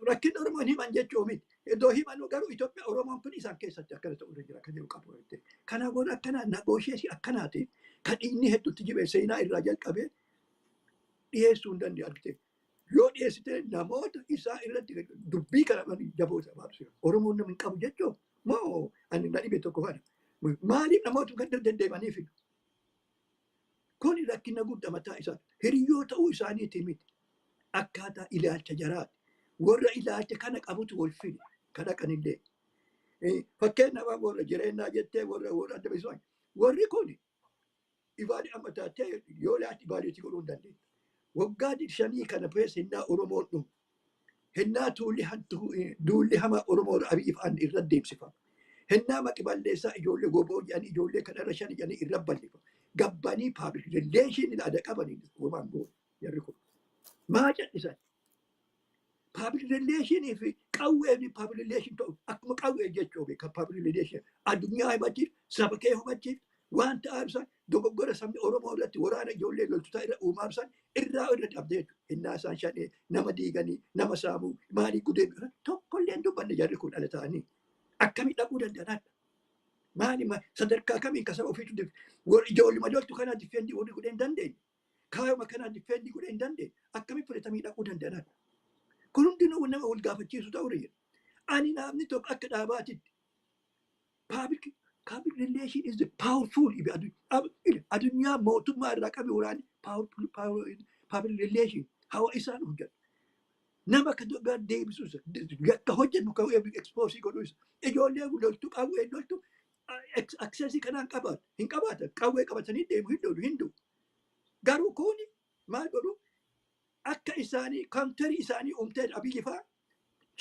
Rakkinni Oromoon himan jechuu miti. Iddoo himan garuu Itoophiyaa Oromoon kun isaan keessatti akkana ta'uu irra jira kan jedhu qabu. Kanaaf warra akkanaa negotiation akkanaati kan inni hedduutti jibe seenaa irraa jalqabee dhiyeessuu hin danda'u argite. Yoo dhiyeessite namoota isaa irratti dubbii kana jaboota baabsisu. Oromoon nama hin qabu jechuun moo ani na dhibe tokko kana. Maaliif namoota kan deddeemanii fidu? Kun rakkina guddaa mataa isaa. Hiriyyoo ta'uu isaaniitii miti. Akkaataa ilaalcha jaraati. Warra ilaalcha kana qabutu wal fide. Kana kanillee. Fakkeenyaaf warra jireenyaa jettee warra adda bilisummaa. Warri kun ibaadii amma taatee yoo laatti ibaadiitii godhuu hin dandeenye. Waggaa 5 kana keessa hinnaa Oromoon dhumu. Hinnaa duulli hamaa Oromoo Abiyyi fa'aan irra deemsifama. Hinnaa maqi balleessaa ijoollee goboo jedhanii ijoollee kanarra shan jedhanii irra bal'ifama. Gabbanii public relation aadaa qabanii waan goone jarri kun. Maa callisan? Public relation fi qawwee fi public relation ta'u akkuma qawwee jechuun kan public relation addunyaa hubachiif saba kee hubachiif waan ta'an dogoggora sabni Oromoo irratti waraana ijoollee loltoota irra uumaa isaan irraa irra dhabdee jechuudha. Innaa isaan shanee nama diiganii nama saamuu maalii gudee tokkollee hin dubbanne jarri kun dhala ta'anii akkamitti dhaquu danda'an? Maali sadarkaa kamiin ka saba ofiitu warri ijoolluma loltu kanaa defend warri godhee hin dandeenye. Kaayuma kanaa defend godhee hin dandeenye. Akkamitti fudhatamii dhaquu danda'an? Kun hundinuu nama wal gaafachiisu ta'uu jira. Ani namni tokko akka dhaabaatitti public relation is the powerful addunyaa mootummaa irraa qabe waraanni public relation hawa isaan hojjetu. Nama akka deebisu akka hojjennu kan expose godhu isa. Ijoollee loltu qawwee loltu access kanaan qabaatu hin qabaatan qawwee qabatanii deemu hin lolu hin du'u. Garuu kuni maal godhu akka isaanii counter isaanii uumtee Abiyyi fa'aa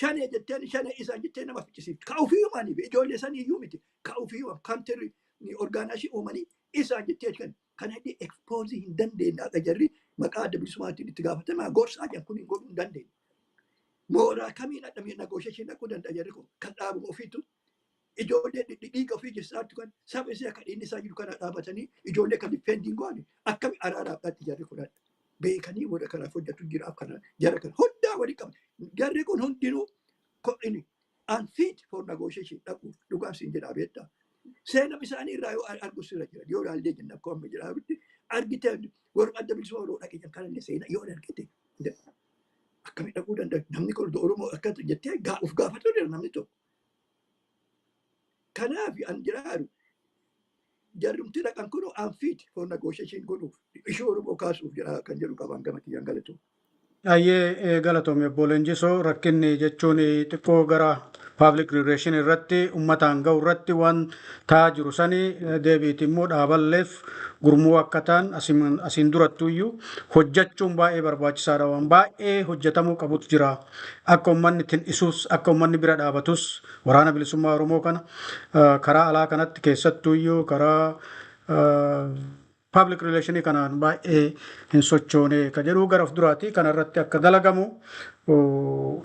shanee jetteen shanee isaan jettee nama fichisiiftu. Ka ofii uumanii ijoollee sanii iyyuu miti. Ka ofii uuman counter organization uumanii isaan jettee kan kana illee expose hin dandeenye akka jarri maqaa adda bilisummaatiin itti gaafatamaa gorsaa jedhan kun hin godhuu hin dandeenye. Mooraa kamiin adhamee negotiation dhaquu danda'a jarri kun kan dhaabuma ofiitu ijoollee dhiiga ofii jessaatu kan saba isee akka dhiigni isaa jiru kana dhaabatanii ijoollee kan defend goone akkami araaraaf dhatti jarri kun beekanii warra kanaaf hojjetu jiraaf kana jara kana hundaa walii qaba. Jarri kun hundinuu inni unfit for negotiation dhaquuf dhugaan siin jedhaa beektaa. Seenam isaanii irraa yoo argu sirra jira yoo ilaallee jenna akkuma amma jedhaa argite warra adda bilisummaa Oromoo dhaqee jiran kanallee seenaa yoo argite akkami dhaquu danda'a namni kun Oromoo akka jettee of gaafatu jira namni tokko. Kanaaf an jedhaaru jarrumti dhaqan kun unfit for negotiation godhuuf ishee Oromoo kaasuuf jedha kan jedhu qaban gama kiyyaan galatu. Ayyee, galatoome obbo Leenjisoo. Rakkinni jechuun xiqqoo gara Public relation irratti, uummataan ga'u irratti waan ta'aa jiru sanii deebiiti immoo dhaaballeef gurmuu akka ta'an asiin durattuyyuu hojjechuun baay'ee barbaachisaadha. Waan baay'ee hojjetamuu qabutu jira. Akka uummanni tin'isuus, akka uummanni bira dhaabatus Waraana Bilisummaa Oromoo kana karaa alaa kanatti, keessattuyyuu karaa public relationii kanaan baay'ee hin sochoone ka jedhu gara of duraati kanarratti akka dalagamu,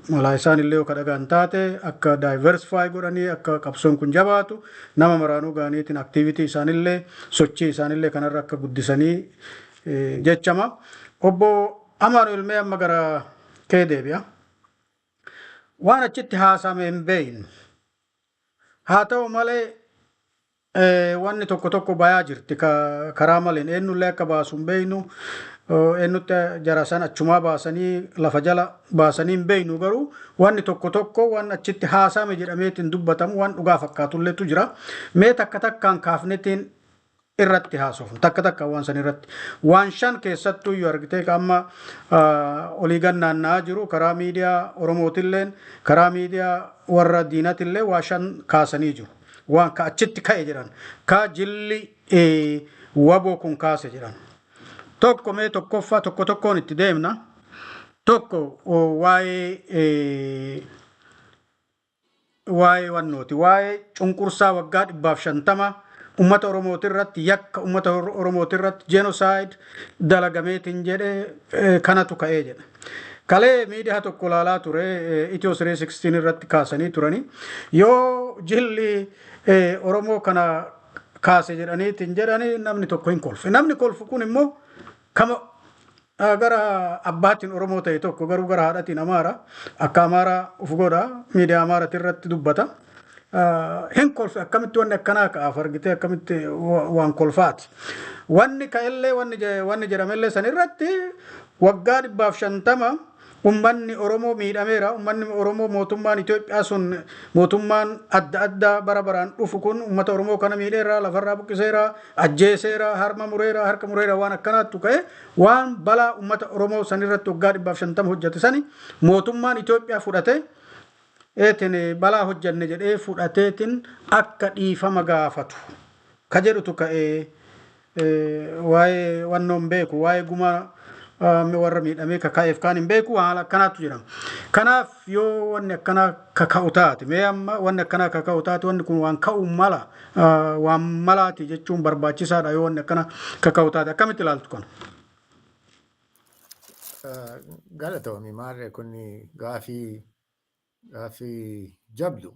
malaa isaan illee yoo dhagaan taate akka diversify godhanii akka qabsoon kun jabaatu, nama maraanuu gaaniitiin activity isaanillee, sochii isaanillee kanarra akka guddisanii jechama. Obbo Amaanuel, mee amma gara kee deebi'a. Waan achitti haasame hin beeynu. Haa ta'u malee, wanni tokko tokko bayaa jirti karaa maleen. Eenyullee akka baasu hin beeynu, eenyutti jara san achumaa baasanii lafa jala baasanii hin beeynu. Garuu wanni tokko tokko waan achitti haasame jedhameetiin dubbatamu waan dhugaa fakkaatulleetu jira. Mee takka takkaan kaafnetiin irratti haasofnu, takka takka waan san irratti. Waan shan keessattuu iyyuu argitee amma olii gannaanna'aa jiru, karaa miidiyaa Oromootilleen karaa miidiyaa warra diinatillee waa shan kaasanii jiru. Waan ka achitti ka'e jedhan, ka jilli waboo kun kaase jedhan. Tokko, mee tokkoffaa tokko tokkoon itti deemna. Tokko waa'ee wannooti, waa'ee cunqursaa waggaa 150 ummata Oromooti irratti, yakka ummata Oromooti irratti, genocide dalagameetiin jedhe kanatu ka'ee jedha. Kalee miidiyaa tokko ilaalaa ture, Itiyoo 316 irratti kaasanii turani. Yoo jilli Oromoo kana kaase jedhaniitiin jedhanii, namni tokko hin kolfe. Namni kolfu kun immoo kama gara abbaatiin Oromoo ta'e tokko, garuu gara haadhatiin Amaara, akka Amaaraa uf godha, miidiyaa Amaaraati irratti dubbata. Hin kolfe. Akkamitti wanni akkanaa ka'aaf argitee, akkamitti waan kolfaati. Wanni ka'ellee, wanni jedhamellee san irratti, waggaa 150 ummanni Oromoo miidhameera. Ummanni Oromoo, mootummaan Itoophiyaa sun, mootummaan adda addaa bara baraan dhufu kun uummata Oromoo kana miidheera, lafarraa buqqiseera, ajjeeseera, harma mureera, harka mureera, waan akkanaattu ka'e. Waan balaa uummata Oromoo san irratti waggaa 150 hojjete sani mootummaan Itoophiyaa fudhate eetin balaa hojjanne jedhee fudhateetin akka dhiifama gaafatu ka jedhutu ka'ee. Waa'ee wannoon beeku, waa'ee gumaa warra miidhamee kaka'eef kaan hin beeku, haala akkanaatu jedhama. Kanaaf yoo wanni akkanaa kaka'u taate, mee amma wanni akkanaa kaka'u taate, wanni kun waan ka'u mala, waan malaati jechuun barbaachisaadha. Yoo wanni akkana kaka'u taate, akkamitti ilaaltu kana? Galatoomi maarree, kun gaafii jabdu.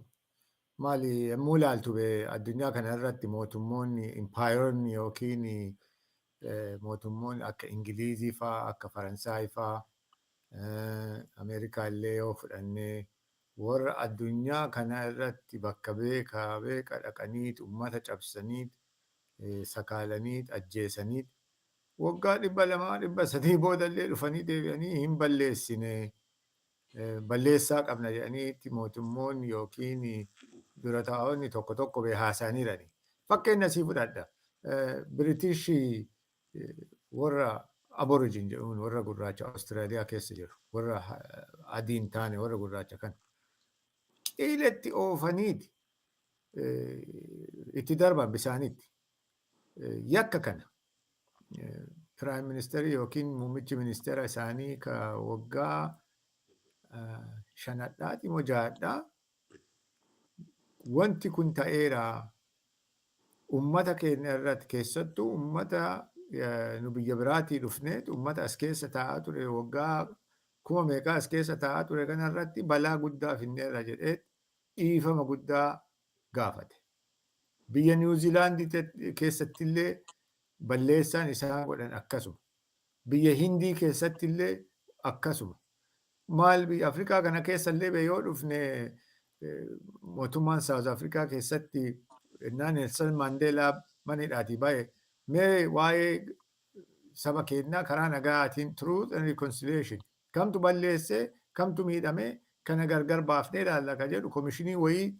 Maali, yommuu ilaaltu addunyaa kana irratti mootummoonni impaayeroonni yookiin mootummoonni akka Ingilizii faa, akka Faransaay faa, Ameerikaa illee yoo fudhannee, warra addunyaa kana irratti bakka beekaa beeka dhaqaniit uummata cabsaniit, sakaalaniit, ajjeesaniit, waggaa 200, 300 boodallee dhufanii deebi'anii hin balleessine, balleessaa qabna jedhaniitti mootummoonni yookiin dura taa'onni tokko tokko haasa'aniirani. Fakkeenya sii fudhadha. Biritish warra Aborigin jedhuun, warra gurraacha Awustiraaliyaa keessa jiru, warra adii hin taane, warra gurraacha kana qiiletti oofaniiti itti darban bisaanitti. Yakka kana prime ministerii yookiin muummichi ministeera isaanii ka waggaa shanadhaati moo ja'adhaa, wanti kun ta'eera, ummata keenya irratti, keessattuu ummata nu biyya biraatii dhufneet ummata as keessa taa'aa ture, waggaa kuma meeqaa as keessa taa'aa ture kana irratti balaa guddaa finneerra jedhee dhiifama guddaa gaafate. Biyya Niwuziilaandii keessattillee balleessaan isaan godhan akkasuma. Biyya Hindii keessattillee akkasuma. Maal, biyya Afrikaa kana keessallee yoo dhufne, mootummaan South Afrikaa keessatti innaa Nelson Mandeelaa mana hidhaatii bahe, mee waa'ee saba keenyaa karaa nagaatiin, truth and reconciliation, kamtu balleessee, kamtu miidhamee, kana gargar baafnee ilaalla ka jedhu komishinii wayii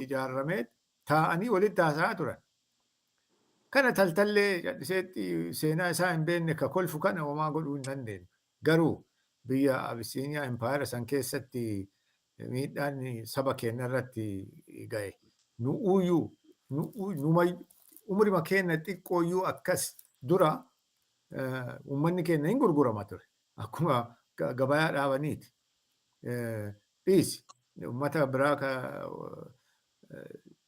ijaarramee taa'anii walitti haasa'aa turan. Kana taltallee calliseetti seenaa isaa hin beekne ka kolfu kana homaa godhuu hin dandeenyu. Garuu biyya Abisiiniyaa impaayera san keessatti Miidhaan saba keenya irratti ga'e. Nu'uyyuu umrima keenya xiqqooyyuu akkas dura uummanni keenya hin gurgurama ture. Akkuma gabayaa dhaabaniiti. Dhiisi uummata biraa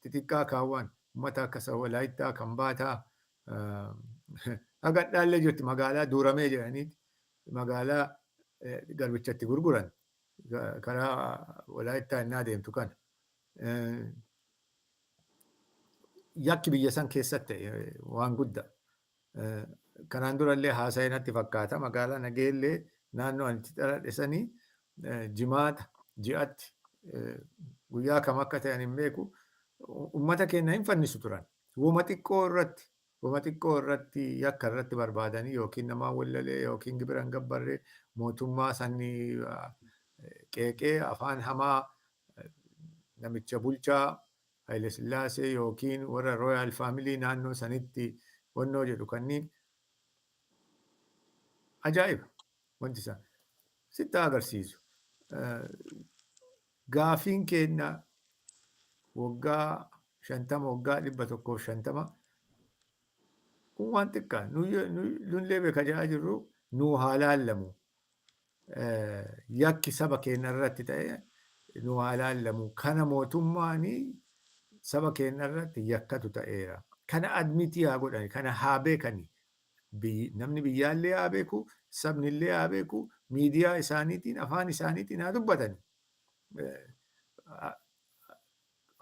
xixiqqaa kaawwan uummata akka Walaayittaa, Kambaataa haga dhaallee jirti, magaalaa Duuramee jedhaniiti magaalaa garbichatti gurguran karaa Walaayittaa innaa deemtu kana. Yakki biyya san keessatti ta'e waan guddaa. Kanaan durallee haasa'ee natti fakkaata, magaalaa Nageellee naannoo ani itti dhaladhe sanii Jimaata ji'atti guyyaa kam akka ta'an hin beeku, uummata keenya hin fannisu turan. Woma xiqqoo irratti yakka irratti barbaadanii, yookiin nama wallalee yookiin gibira hin gabbarree, mootummaa sanii qeeqee, afaan hamaa namicha bulchaa Haile Sillaasee yookiin warra royal family naannoo sanitti wannoo jedhu kanniin. Ajaa'iba wanti isaa sitti agarsiisu. Gaafiin keenya waggaa 50, waggaa 150 kun waan xiqqaa nullee beeka jedhaa jirru. Nuu haa laallamu. Yakki saba keenya irratti ta'e nu haa laallamu. Kana mootummaan saba keenya irratti yakkatu ta'eera. Kana admit haa godhani, kana haa beekani. Namni biyyaallee haa beeku, sabnillee haa beeku, miidiyaa isaaniitiin, afaan isaaniitiin haa dubbatani.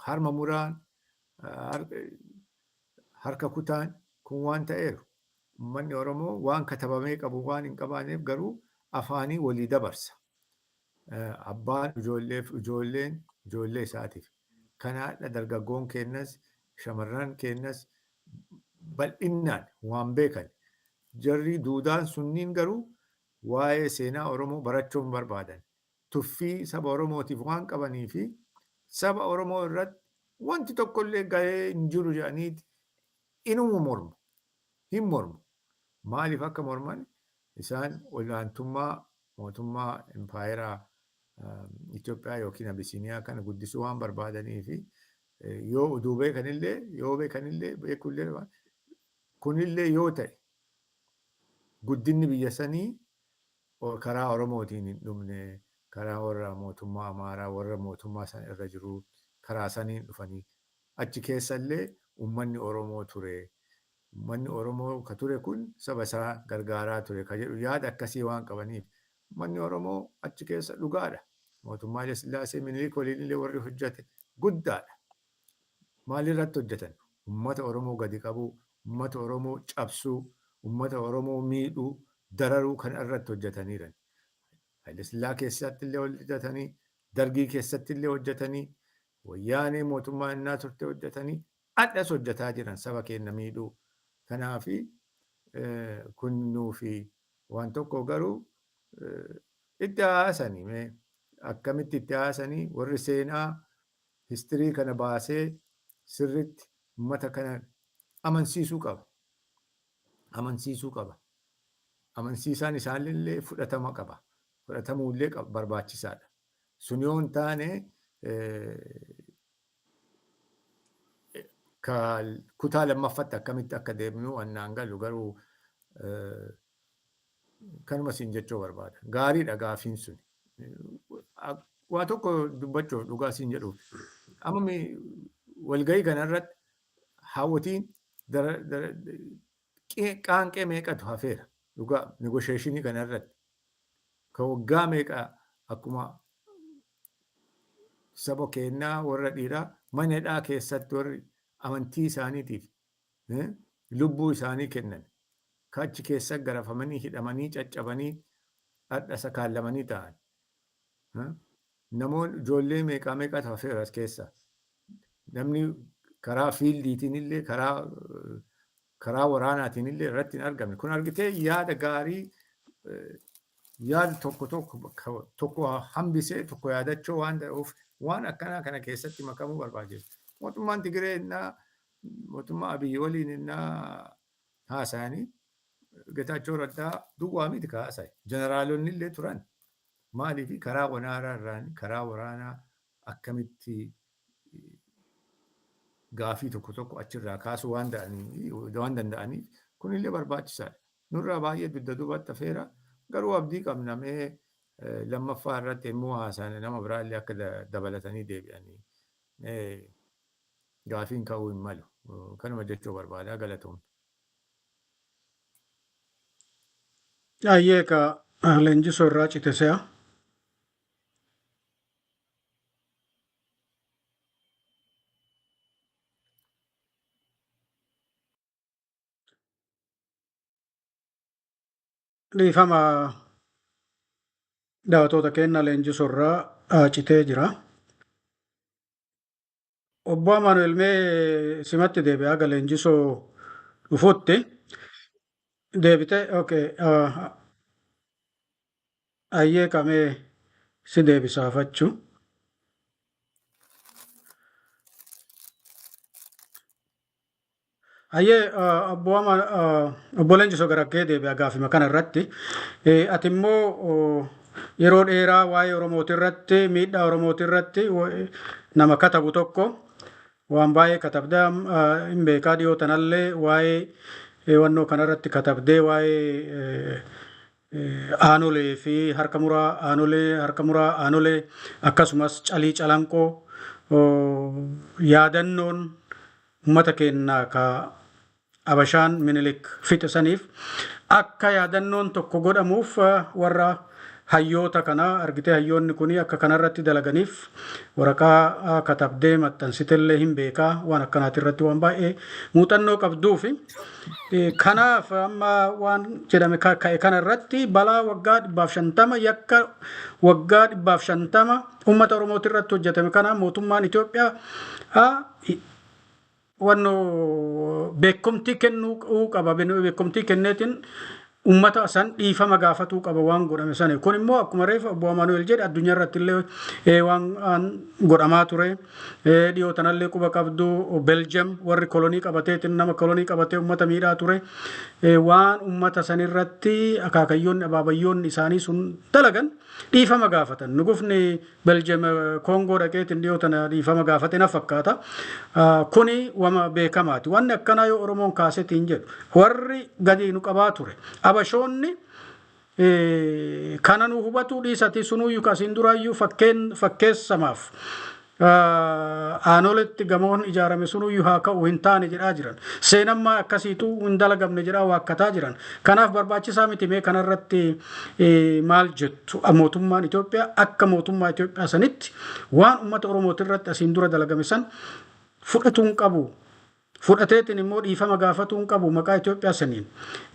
Harma muraan, harka kutaan kun waan ta'eeru. Uummanni Oromoo waan katabamee qabu waan hin qabaaneef garuu afaanii walii dabarsa. Abbaan ijoolleef, ijoolleen ijoollee isaatiif. Kanaadha dargaggoon keenyas shamarran keenyas bal'innaan waan beekan. Jarri duudaan sunniin garuu waa'ee seenaa Oromoo barachuu hin barbaadan. Tuffii saba Oromootiif waan qabanii fi saba Oromoo irratti wanti tokkollee gahee hin jiru jedhaniiti inuma mormu. Hin mormu. Maaliif akka morman, isaan olaantummaa mootummaa impaayeraa Itoophiyaa yookiin Abisiiniyaa kana guddisuu waan barbaadanii fi yoo oduu beekanillee, yoo beekanillee, beekullee, kunillee yoo ta'e guddinni biyya sanii karaa Oromootiin hin dhumne, karaa warra mootummaa Amaaraa, warra mootummaa sana irra jiru, karaa saniin dhufanii achi keessallee uummanni Oromoo ture. Uummanni Oromoo ka ture kun saba isaa gargaaraa ture ka jedhu yaada akkasii waan qabaniif, uummanni Oromoo achi keessa dhugaadha. Mootummaa Haile Sillaasee, Minilik waliin illee warri hojjete guddaadha. Maalirratti hojjetan? Uummata Oromoo gadi qabuu, uummata Oromoo cabsuu, uummata Oromoo miidhuu, dararuu kana irratti hojjetaniiran. Haile Sillaa keessatti illee hojjetanii, Dargii keessatti illee hojjetanii, Wayyaanee mootummaa innaa turte hojjetanii, adhas hojjetaa jiran saba keenya miidhuu. Kanaafi kun nuufi waan tokko garuu itti haasanii, mee akkamitti itti haasanii, warri seenaa history kana baasee sirritti uummata kana amansiisuu qaba. Amansiisuu qaba. Amansiisaan isaanillee fudhatama qaba. Fudhatamuullee barbaachisaadha. Sun yoo hin taane kutaa lammaffatti akkamitti akka deemnu annaan galu, garuu kanuma siin jechuu barbaada. Gaariidha gaafiin sun. Waa tokko dubbachuuf, dhugaa siin jedhuuf. Amma walgahii kanarratti haawwotiin qaanqee meeqatu hafeera dhugaa negotiation kanarratti. Ka waggaa meeqa akkuma saba keenyaa warra dhiiraa mana hidhaa keessatti warri amantii isaaniitiif lubbuu isaanii kennan, ka achi keessa garafamanii, hidhamanii, caccabanii, hadha sakaallamanii ta'an. Namoonni ijoollee meeqaa meeqatu hafeera as keessa. Namni karaa fieldiitiin illee, karaa waraanaatiin illee irratti hin argamne. Kun argitee yaada gaarii, yaada tokko tokko tokko hambisee tokko yaadachuu waan ta'uuf waan akkanaa kana keessatti makamuu barbaachisa. Mootummaan Tigiree innaa mootummaa Abiyyi waliin innaa haasa'anii, Getaachoo Raddaa duwwaa miti ka haasa'e. Jeneraalonni illee turan. Maaliif karaa waraanaa irraan karaa waraanaa akkamitti gaafii tokko tokko achirraa kaasuu waan danda'aniif kunillee barbaachisaadha. Nurraa baay'ee dugda duubatti hafeera. Garuu abdii qabna mee lammaffaa irratti immoo haasaan nama biraallee akka dabalatanii deebi'anii gaafiin ka'uu hin malu. Kanuma jechuu barbaada, galatoomne. Ayyee ka leenjisoo irraa cite se'a. Dhiifama daawwattoota keenya, leenjisoo irraa citee jira. Obbo Amaanuel, mee simatti deebi'aa ga leenjisoo dhufutti. Deebite, okay. Ayyee kamee si deebisaafachuu. Ayyee, obbo obbo Leenjisoo, gara kee deebi'a gaafima kana irratti. Ati immoo yeroo dheeraa waa'ee Oromooti irratti, miidhaa Oromooti irratti nama katabu tokko, waan baay'ee katabdaa hin beekaa. Dhiyoo tanallee waa'ee wannoo kanarratti katabdee, waa'ee aanolee fi harka muraa aanolee, harka muraa aanolee, akkasumas calii calanqoo, yaadannoon uummata keenya ka Abashaan Minilik fixe saniif akka yaadannoon tokko godhamuuf warra hayyoota kana argitee, hayyoonni kun akka kanarratti dalaganiif waraqaa katabdee maxxansitellee hin beekaa. Waan akkanaati irratti waan baay'ee muuxannoo qabduufi kanaaf amma waan jedhame ka'e kana irratti, balaa waggaa 150, yakka waggaa 150 uummata Oromooti irratti hojjetame kana mootummaan Itoophiyaa wanno beekumtii kennuu qaba. Beekumtii kenneetiin ummata san dhiifama gaafatuu qaba waan godhame sani. Kun immoo akkuma reefa obbo Amaanuel jedhe addunyaa irratti illee waan godhamaa ture. Dhiyoo tanallee quba qabdu, Belgium warri kolonii qabateetiin, nama kolonii qabatee ummata miidhaa ture. Waan ummata sanirratti akaakayyoonni abaabayyoonni isaanii sun dalagan dhiifama gaafatan. Nugufni Belgium Koongoo dhaqeetiin dhiyoo tana dhiifama gaafate na fakkaata. Kuni wama beekamaati. Wanni akkanaa yoo Oromoon kaasetiin jedhu warri gadi nu qabaa ture. Abashoonni kana nu hubatuu dhiisati sunuyyuu kasiin duraayyuu fakkeen fakkeessamaaf aanoletti gamoon ijaarame sunuyyuu haa ka'u, hin taane jedhaa jiran. Seenammaa akkasiitu hin dalagamne jedhaa waakkataa jiran. Kanaaf barbaachisaa miti. Mee kanarratti maal jettu? Mootummaan Itoophiyaa akka mootummaa Itoophiyaa sanitti waan uummata Oromooti irratti asiin dura dalagame san fudhatuu hin qabu. Fudhateetiin immoo dhiifama gaafatuu hin qabu maqaa Itoophiyaa saniin.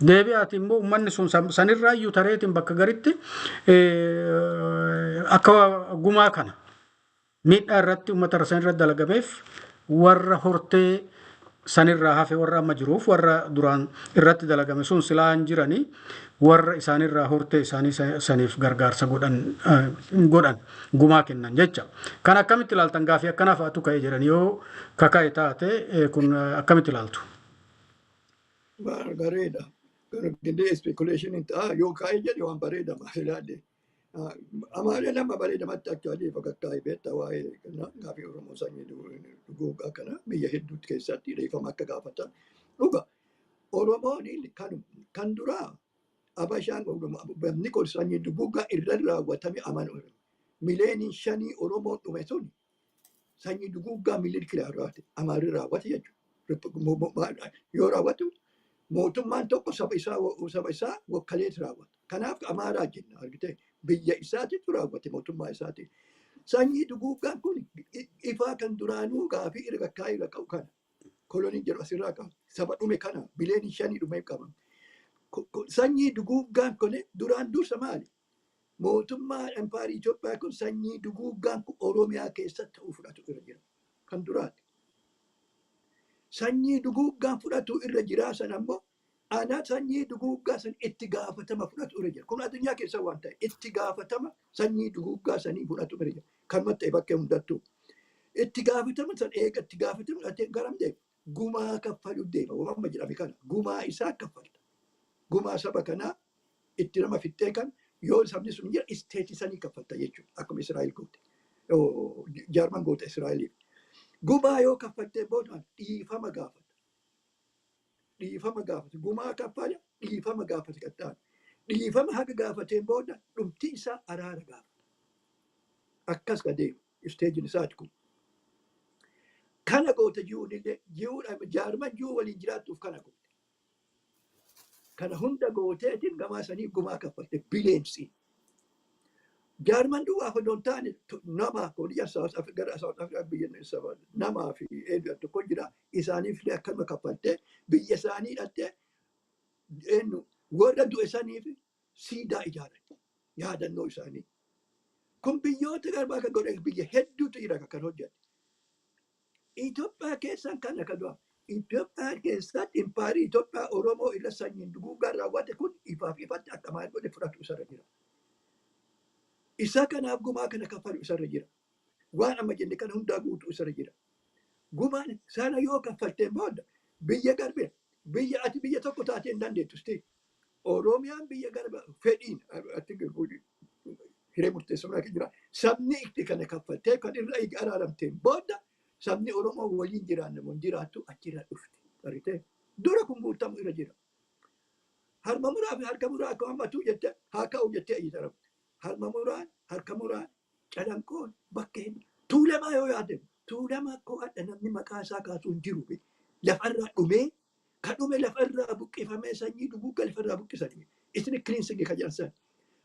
Deebi'aati immoo uummanni sun sanirraa iyyuu tareetiin bakka garitti akka gumaa kana miidhaa irratti uummata san irratti dalagameef warra hortee sanirraa hafe, warra amma jiruuf warra duraan irratti dalagame sun silaa hin jiranii, warra isaanirraa hortee isaanii saniif gargaarsa godhan gumaa kennan jecha. Kan akkamitti ilaaltan? Gaafii akkanaa fa'aatu ka'e jedhan, yoo kaka'e taate kun akkamitti ilaaltu? Bareeda. Gindee speculation ta'a yoo ka'e jedhe waan bareeda maal ilaalle. Amaarri nama bareedamatti actually fakkaata beektaa, waa'ee gaafii Oromoo sanyii duguugaa kana biyya hedduutti keessatti dhiifama akka gaafatan. Dhuga, Oromoon kan duraa Abashaan namni kun sanyii duguugaa irra raawwatame amanu. Miliyoonii 5 Oromoon dhume sun sanyii duguugaa Minilik raawwate, Amaarri raawwate jechuudha. Yoo raawwatu mootummaan tokko saba isaa wakkaleet raawwata. Kanaaf Amaaraa jenna, argitee, biyya isaatitu raawwate mootummaa isaatiin. Sanyii duguuggaan kun ifaa kan duraanuu gaafii irra kaa'ee irra qabu kana. Koloniin jedhu asirraa qaba. Saba dhume kana miliyoonii 5 dhume qaba. Sanyii duguuggaan kun duraan dursa maali? Mootummaa empaarii Itoophiyaa kun sanyii duguuggaan kun Oromiyaa keessatti ta'uu fudhatu irra jira. Kan duraati. Sanyii duguuggaan fudhatu irra jiraa sana ammoo ana sanyii duguuggaa san itti gaafatama fudhatu irra jira. Kun addunyaa keessa waan ta'e, itti gaafatama sanyii duguuggaa sanii fudhatu irra jira. Kan ta'e bakkee hundattuu. Itti gaafatama san eega itti gaafatama fudhatee garam deema? Gumaa kaffaluu deema. Waan jedhame kana gumaa isaa kaffalta. Gumaa saba kanaa itti nama fixxee kan Yoo sabni sun jira isteetii sanii kaffalta jechuudha. Akkuma Israa'el goote. Jaarman goote Israa'eliif. Gumaa yoo kaffaltee booda dhiifama gaafata. Dhiifama gaafata. Gumaa kaffala dhiifama gaafata qaxxaana. Dhiifama haga gaafateen booda dhumti isaa araara gaafata. Akkas ka deemu isteejiin isaati kun. Kana goota ji'uun illee ji'uudhaan jaarman ji'uu waliin jiraattuuf kana goote. Kana hunda gooteetiin gamaa sanii gumaa kaffalte bileensi. Jaarman duwwaaf odoo hin taane nama biyya South Africa gara South Africa biyya namaa fi eenyu tokko jira isaaniif illee akkanuma kaffaltee biyya isaanii hidhattee eenyu warra du'e saniif siidaa ijaaran yaadannoo isaanii. Kun biyyoota garbaa kan godhe biyya hedduutu jira kan hojjete. Itoophiyaa keessan kan akka du'a. Itoophiyaa keessatti impaarii Itoophiyaa Oromoo irra sanyiin duguuggaa raawwate kun ifaaf ifatti akka maal godhe fudhatu isarra jira. Isa kanaaf gumaa kana kaffalu isarra jira. Waan amma jenne kana hundaa guutuu isarra jira. Gumaan sana yoo kaffalteen booda biyya garbee biyya ati biyya tokko taatee hin dandeettu. Oromiyaan biyya garba fedhiin hiree murteessummaa kan jira. Sabni itti kana kaffaltee kan irra araaramteen booda sabni Oromoo waliin jiraanne mun jiraattu achirra dhufte. Argitee? Dura kun guutamu irra jira. Harma muraa fi harka muraa akka hammatu jette haa ka'u jettee ayyi Harma muraan, harka muraan, calanqoon bakka hin tuulamaa yoo yaadame tuulamaa koo adda namni maqaa isaa kaasuu hin jiru. Lafarraa dhumee ka dhume lafarraa buqqifamee sanyii duguugga lafarraa buqqisanii. Isin cleansing ka jedhan san.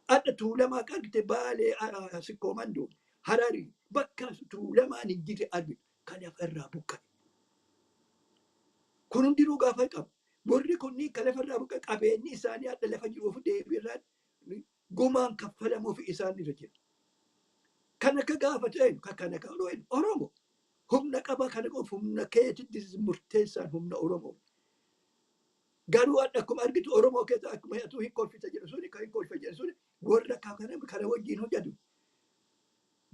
Adda tuulamaa ka argite baalee sikkoo mandoo hararii bakka tuulamaan hin jirre argite ka lafarraa buqqa'e. Kun hundinuu gaafa qabu. Warri kunniin ka lafarraa buqqa'e qabeenyi isaanii adda lafa jiruuf deebiirraan gumaan kaffalamuuf isaan irra jira. Kan akka gaafatu eenyu? Kan kana qabu eenyu? Oromo. Humna qaba kana qofa humna keetitti murteessaan humna Oromoo. Garuu adda akkuma argitu Oromoo keessa akkuma atuu hin kolfita jedhu suni kan hin kolfa jedhu suni warra kana kana wajjin hojjetu.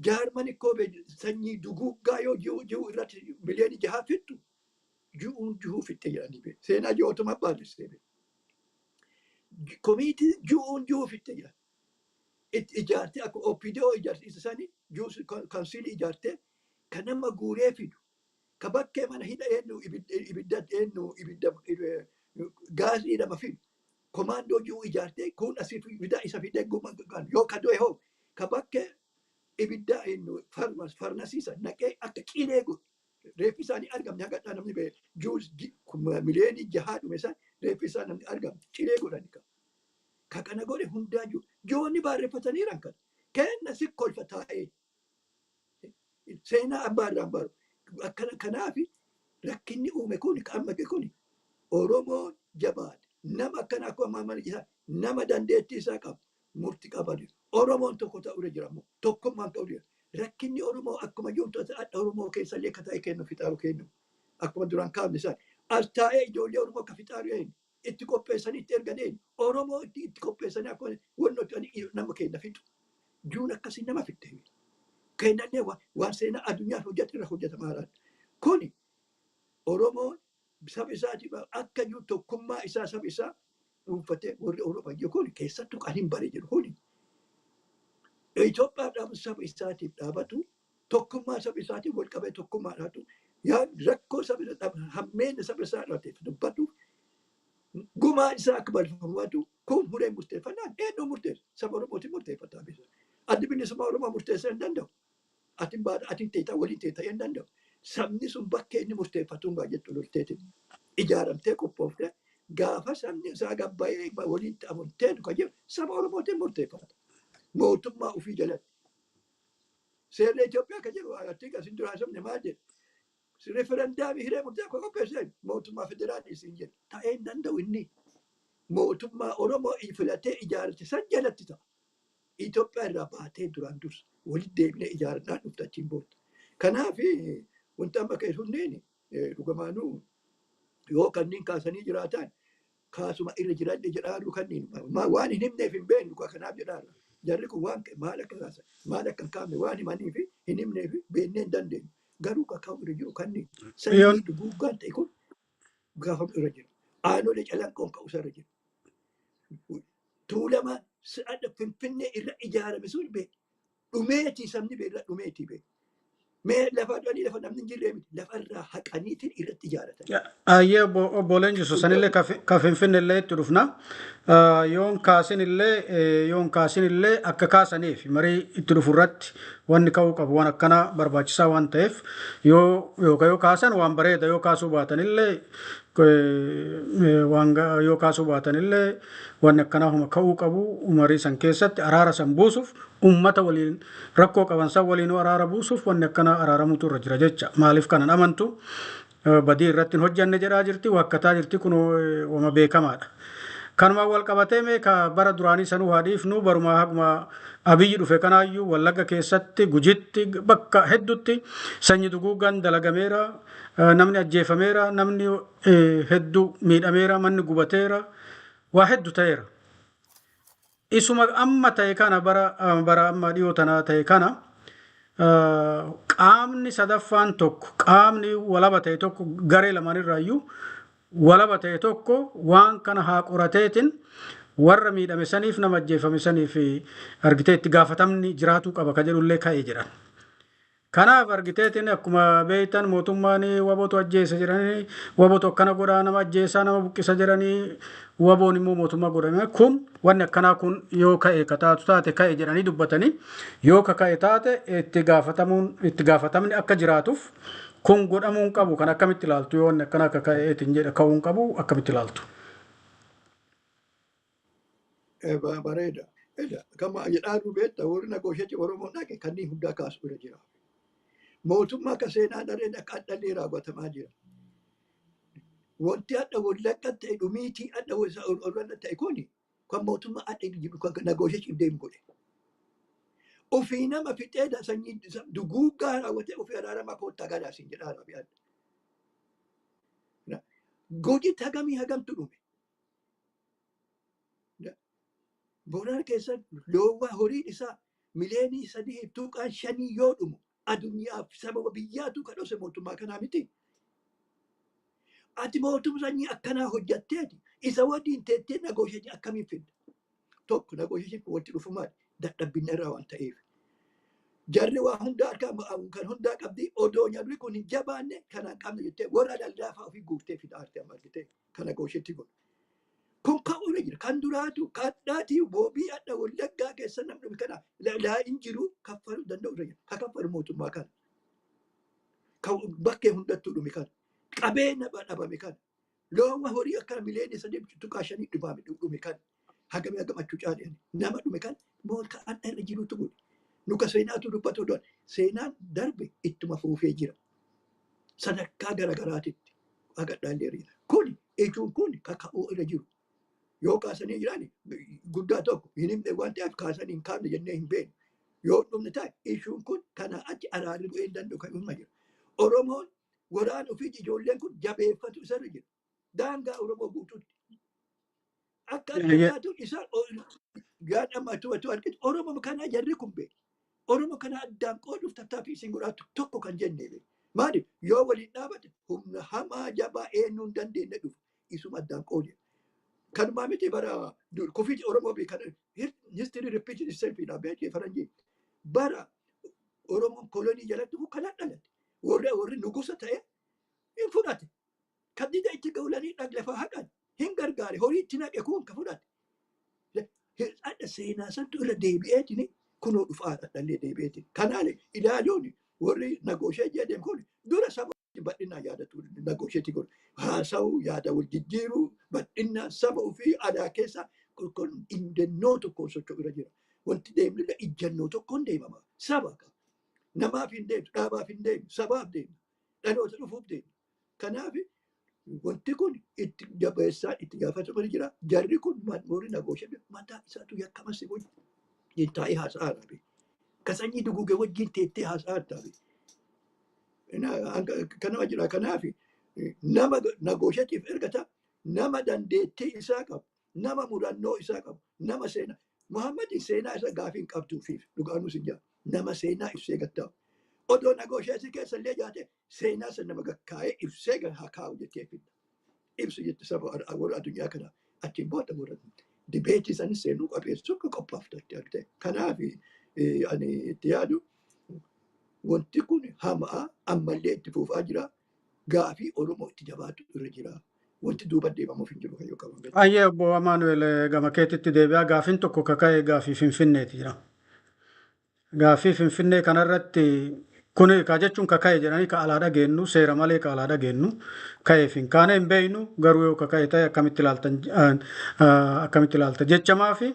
Jaarman ikkoo sanyii duguuggaa yoo ji'u ji'u irratti miliyoona 6 fixxu ji'uun ji'uu fixxe jedhanii beeku. Seenaa ji'ootuma baallistee beeku. Komiitii ji'uun ji'uu fixxe jedhan. Itti ijaartee akka OPDO ijaarte isa sanii ji'uu kansiilii ijaartee kan nama guuree fidu ka bakkee mana hidha eenyu ibidda eenyu ibidda gaazii nama fidu komaandoo ji'uu ijaartee kun asii fida isa fidee guma yoo ka du'e hoo ka bakkee ibidda eenyu farnasiisa naqee akka qilee godhu reeffi isaanii argamne haga namni bee ji'uu miliyoona 6 dhume isaan reeffi isaa namni argamne cilee godhani ka. Ka kana godhe hundaa jiru. Joonni barreeffataniiran kana. Kenna si kolfa taa'ee. Seenaa abbaa irraan baru. Akkana kanaaf rakkinni uume kun amma kun Oromoon jabaadha. Nama akkana akkuma mana isaa nama dandeettii isaa qabu murti qaban. Oromoon tokko ta'uu irra jira immoo tokkummaan ta'uu jira. Rakkinni Oromoo akkuma jirtu adda Oromoo keessa illee akka ta'e kennu fixaaru kennu. Akkuma duraan kaafne isaan. As taa'ee ijoollee Oromoo akka fixaaru eenyu? Itti qopheessanii itti ergan eenyu? Oromoo itti qopheessanii akkuma wannooti nama keenya fixu. Juun akkasii nama fixxe. Kennallee waan seenaa addunyaaf hojjetu irra hojjetamaa jira. Kuni Oromoon saba isaatiif akka jiru tokkummaa isaa saba isaa dhuunfatee warri Oromoo jiru kun keessattuu kan hin bare jiru kuni. Itoophiyaaf dhaabatu saba isaatiif dhaabatu tokkummaa saba isaatiif wal qabee tokkummaa dhaabatu yaa rakkoo saba isaa hammeenya saba isaa irratti dubbatu gumaan isaa akka balfamatu kun hundee murteeffannaan eenyu murteessa saba Oromootiin murteeffata. Addi bilisummaa Oromoo murteessuu hin danda'u. Atiin baada atiin teetaa waliin teetaa hin danda'u. Sabni sun bakka inni murteeffatu hin baay'attu lolteetiin ijaaramtee qophooftee gaafa sabni isaa gabbayee waliin ta'amuntee kan jedhu saba Oromootiin murteeffata. Mootummaa ofii jalatti. Seerri Itoophiyaa kan jedhu ati asin duraa sabni maal jedhu? Referendaamii hiree murtee akka qopheesseen mootummaa federaalii siin jedhu. Ta'ee hin danda'u inni. Mootummaa Oromoo filatee ijaarate san jalatti ta'a. Itoophiyaa irraa baatee duraan dursa walitti deebinee ijaarannaan dhufte achiin booda. Kanaaf wanti amma ka'e sunneen dhugamaanuu yoo kanneen kaasanii jiraatan kaasuma irra jiradhe jedhaaru kanneen waan hin himneef hin beeknu kanaaf jedhaara. Jarri kun waan maal akka kaasan maal akka hin kaafne waan himanii fi hin himnee fi beeknee hin dandeenyu. Garuu kaka'u irra jiru kanneen sanyii duguuggaan ta'e kun gaafamu irra jira. Aanolee calanqoon ka'u irra jira. Tuulama Adda Finfinnee irra ijaarame sun bee dhumeetii sabni bee irra dhumeetii bee. Mee lafa dhanii lafa namni hin jirree miti lafarraa haqaniitiin irratti ijaaratan. Ayyee, obbo Leenjisu, sanillee ka Finfinnellee itti dhufna. Yoon kaasin illee akka kaasaniif marii itti dhufu irratti wanni ka'uu qabu waan akkana barbaachisaa waan ta'eef, yoo yookaan yoo kaasan waan bareeda, yoo kaasuu baatanillee waan yoo kaasuu baatanillee wanni akkanaa huma ka'uu qabu. Marii san keessatti araara san buusuuf, ummata waliin rakkoo qaban san waliin araara buusuuf wanni akkanaa araaramutu irra jira jecha. Maaliif kanan amantu badii irratti hin hojjanne jedhaa jirti, waakkataa jirti, kun wama beekamaadha. Kanumaan wal qabatee mee ka bara duraanii sanuu haa dhiifnu, baruma haguma Abiyyi dhufe kanaayyuu Wallagga keessatti, Gujitti, bakka hedduutti sanyi duguuggaan dalagameera, namni ajjeefameera, namni hedduu miidhameera, manni gubateera, waa hedduu ta'eera. Isuma amma ta'e kana, bara amma dhiyoo tanaa ta'e kana, qaamni sadaffaan tokko, qaamni walaba ta'e tokko, garee lamaanirraayyuu walaba ta'e tokko waan kana haa qorateetiin warra miidhame saniif, nama ajjeefame saniif argitee itti gaafatamni jiraatuu qaba ka jedhullee ka'ee jedhan. Kanaaf argiteetiin akkuma beektan mootummaan WBOtu ajjeese jedhanii, WBOtu akkana godhaa, nama ajjeesaa, nama buqqisa jedhanii, WBOn immoo mootummaa godhame. Kun wanni akkanaa kun yoo ka'e ka taatu taate ka'e jedhanii dubbatanii, yoo ka ka'e taate itti gaafatamuun, itti gaafatamni akka jiraatuuf kun godhamuu qabu. Kan akkamitti ilaaltu? Yoo wanni akkanaa akka ka'eetiin jedha ka'uu qabu, akkamitti ilaaltu? Bareeda. Kama jedhaa beekta, warri negotiate Oromoon dhaqe kanneen hundaa kaasu bira jira. Mootummaa akka seenaa dareen akka addallee raawwatamaa jira. Wanti adda Wallagga ta'e, dhumiitii adda Wallagga ta'e kuni kan mootummaa adda jiru kan negotiate deemu godhe. Ofii nama fixee sanyii duguuggaa raawwatee ofii araaramaa koottaa galaa siin jedhaa rabi adda. Gujitti hagamii hagamtu dhume. Boorana keessa loowwaa horiin isaa miliyoonii 3.5 yoo dhumu, addunyaaf sababa biyyaatu kan dhose mootummaa kanaa miti. Ati mootummaa sanyii akkanaa hojjatteeti isa waliin teettee negotiate akkamiin fidda? Tokko negotiation walitti dhufu maali? Dadhabbina irraa waan ta'eef. Jarri waa hundaa harkaa kan hundaa qabdi, odoo jarri kun hin jabaanne kanaan qabne jettee warra lallaafaa ofii guuftee fidaa arte amma argitee kan negotiate godhu. Kun ka'uu jira. Kan duraatu kadhaatii boobii adda Wallaggaa keessa namni dhume kana laa'iin jiru kaffaluu danda'u irra jira. Ka kaffalu mootummaa kana. Kan bakkee hundattuu dhume kana. Qabeenya dhabame kana. Loowwa horii akkana miliyoona 3.5 dhibame dhume kana. Hagamii hagamachuu caalee nama dhume kana moota adda irra jirutu godhe. Nuka seenaatu dubbatu doon seenaan darbe ittuma fuufee jira. Sadarkaa garagaraatitti hagadhaallee jira. Kun ijuun kun kaka'uu irra jiru. Yoo kaasanii jiran guddaa tokko hin himne waan ta'eef kaasanii hin kaafne jennee hin beeknu. Yoo dhumne ta'e ishuun kun kanaa achi araarri bu'ee hin danda'u kan dhuma jira. Oromoon waraana ofii ijoolleen kun jabeeffatu isarra jira. Daangaa Oromoo guutuutti. Akka addunyaatu isa gaadhama tu argitu Oromoo kana jarri kun beeku. Oromoo kana addaan qooduuf tattaaffii isin godhaatu tokko kan jenne beeku. Maaliif yoo waliin dhaabate humna hamaa jabaa eenyuu hin dandeenye dhufu isuma addaan qoode. Kanumaa miti bara kufiiti Oromoo beekan, history repeated itself dha beekee faranjii. Bara Oromoon kolonii jalatti dhufu kana dhalate. Warri nugusa ta'e hin fudhate. Kan dida itti ga'ulanii lafaa haqan hin gargaare, horii itti naqe kun ka fudhate. Hadha seenaa santu irra deebi'eetiin kunoo dhufaadha dhallee deebi'eetiin. Kanaaf ilaaluun warri negotiate jedheen kun dura saba bal'inaan yaadatu negotiate godhu. Haasa'uu, yaada wal jijjiiruu, bal'inaan saba ofii alaa keessa ijjannoo tokkoon socho'u irra jira. Wanti deemnillee ijjannoo tokkoon deemama. Saba namaaf hin deemtu, dhaabaaf hin deemtu, sabaaf deemtu, dhaloota dhufuuf deemtu. Kanaaf wanti kun itti jabeessaa itti gaafatamu jira. Jarri kun warri negotiate mataa isaatu yakkamas wajjin taa'ee haasa'aa dhabe. Ka sanyii duguge wajjin teettee haasa'aa dhabe. Kanama jira. Kanaaf nama negotiateiif ergata, nama dandeettii isaa qabu, nama murannoo isaa qabu, nama seenaa. Muhammad seenaa isa gaafii hin qabduufiif dhugaanus hin jira. Nama seenaa ibsee gattaa'u. Odoo negotiate keessa illee jaate seenaa sana nama gakkaa'ee ibsee haa kaa'u jettee fidda. Ibsu jette saba warra addunyaa kana achiin booda warra Debate san seenuu qabeessu akka qophaaftu argite. Kanaaf ani itti yaadu, wanti kun hamaa ammallee itti fufaa jira. Gaafii Oromoo itti jabaatu irra jira. Wanti duuba deemamuuf hin jiru kayyoo qaban. Ayyee, obbo Amaanuel, gama keetitti deebi'aa. Gaafiin tokko kaka'e gaafii Finfinneeti jira. Gaafii Finfinnee kanarratti kun ka jechuun kaka'e jedhanii ka alaa dhageennu, seera malee ka alaa dhageennu, ka'eef hin kaane hin beeynu, garuu yoo kaka'e ta'e akkamitti ilaaltan, akkamitti ilaalta jechamaa fi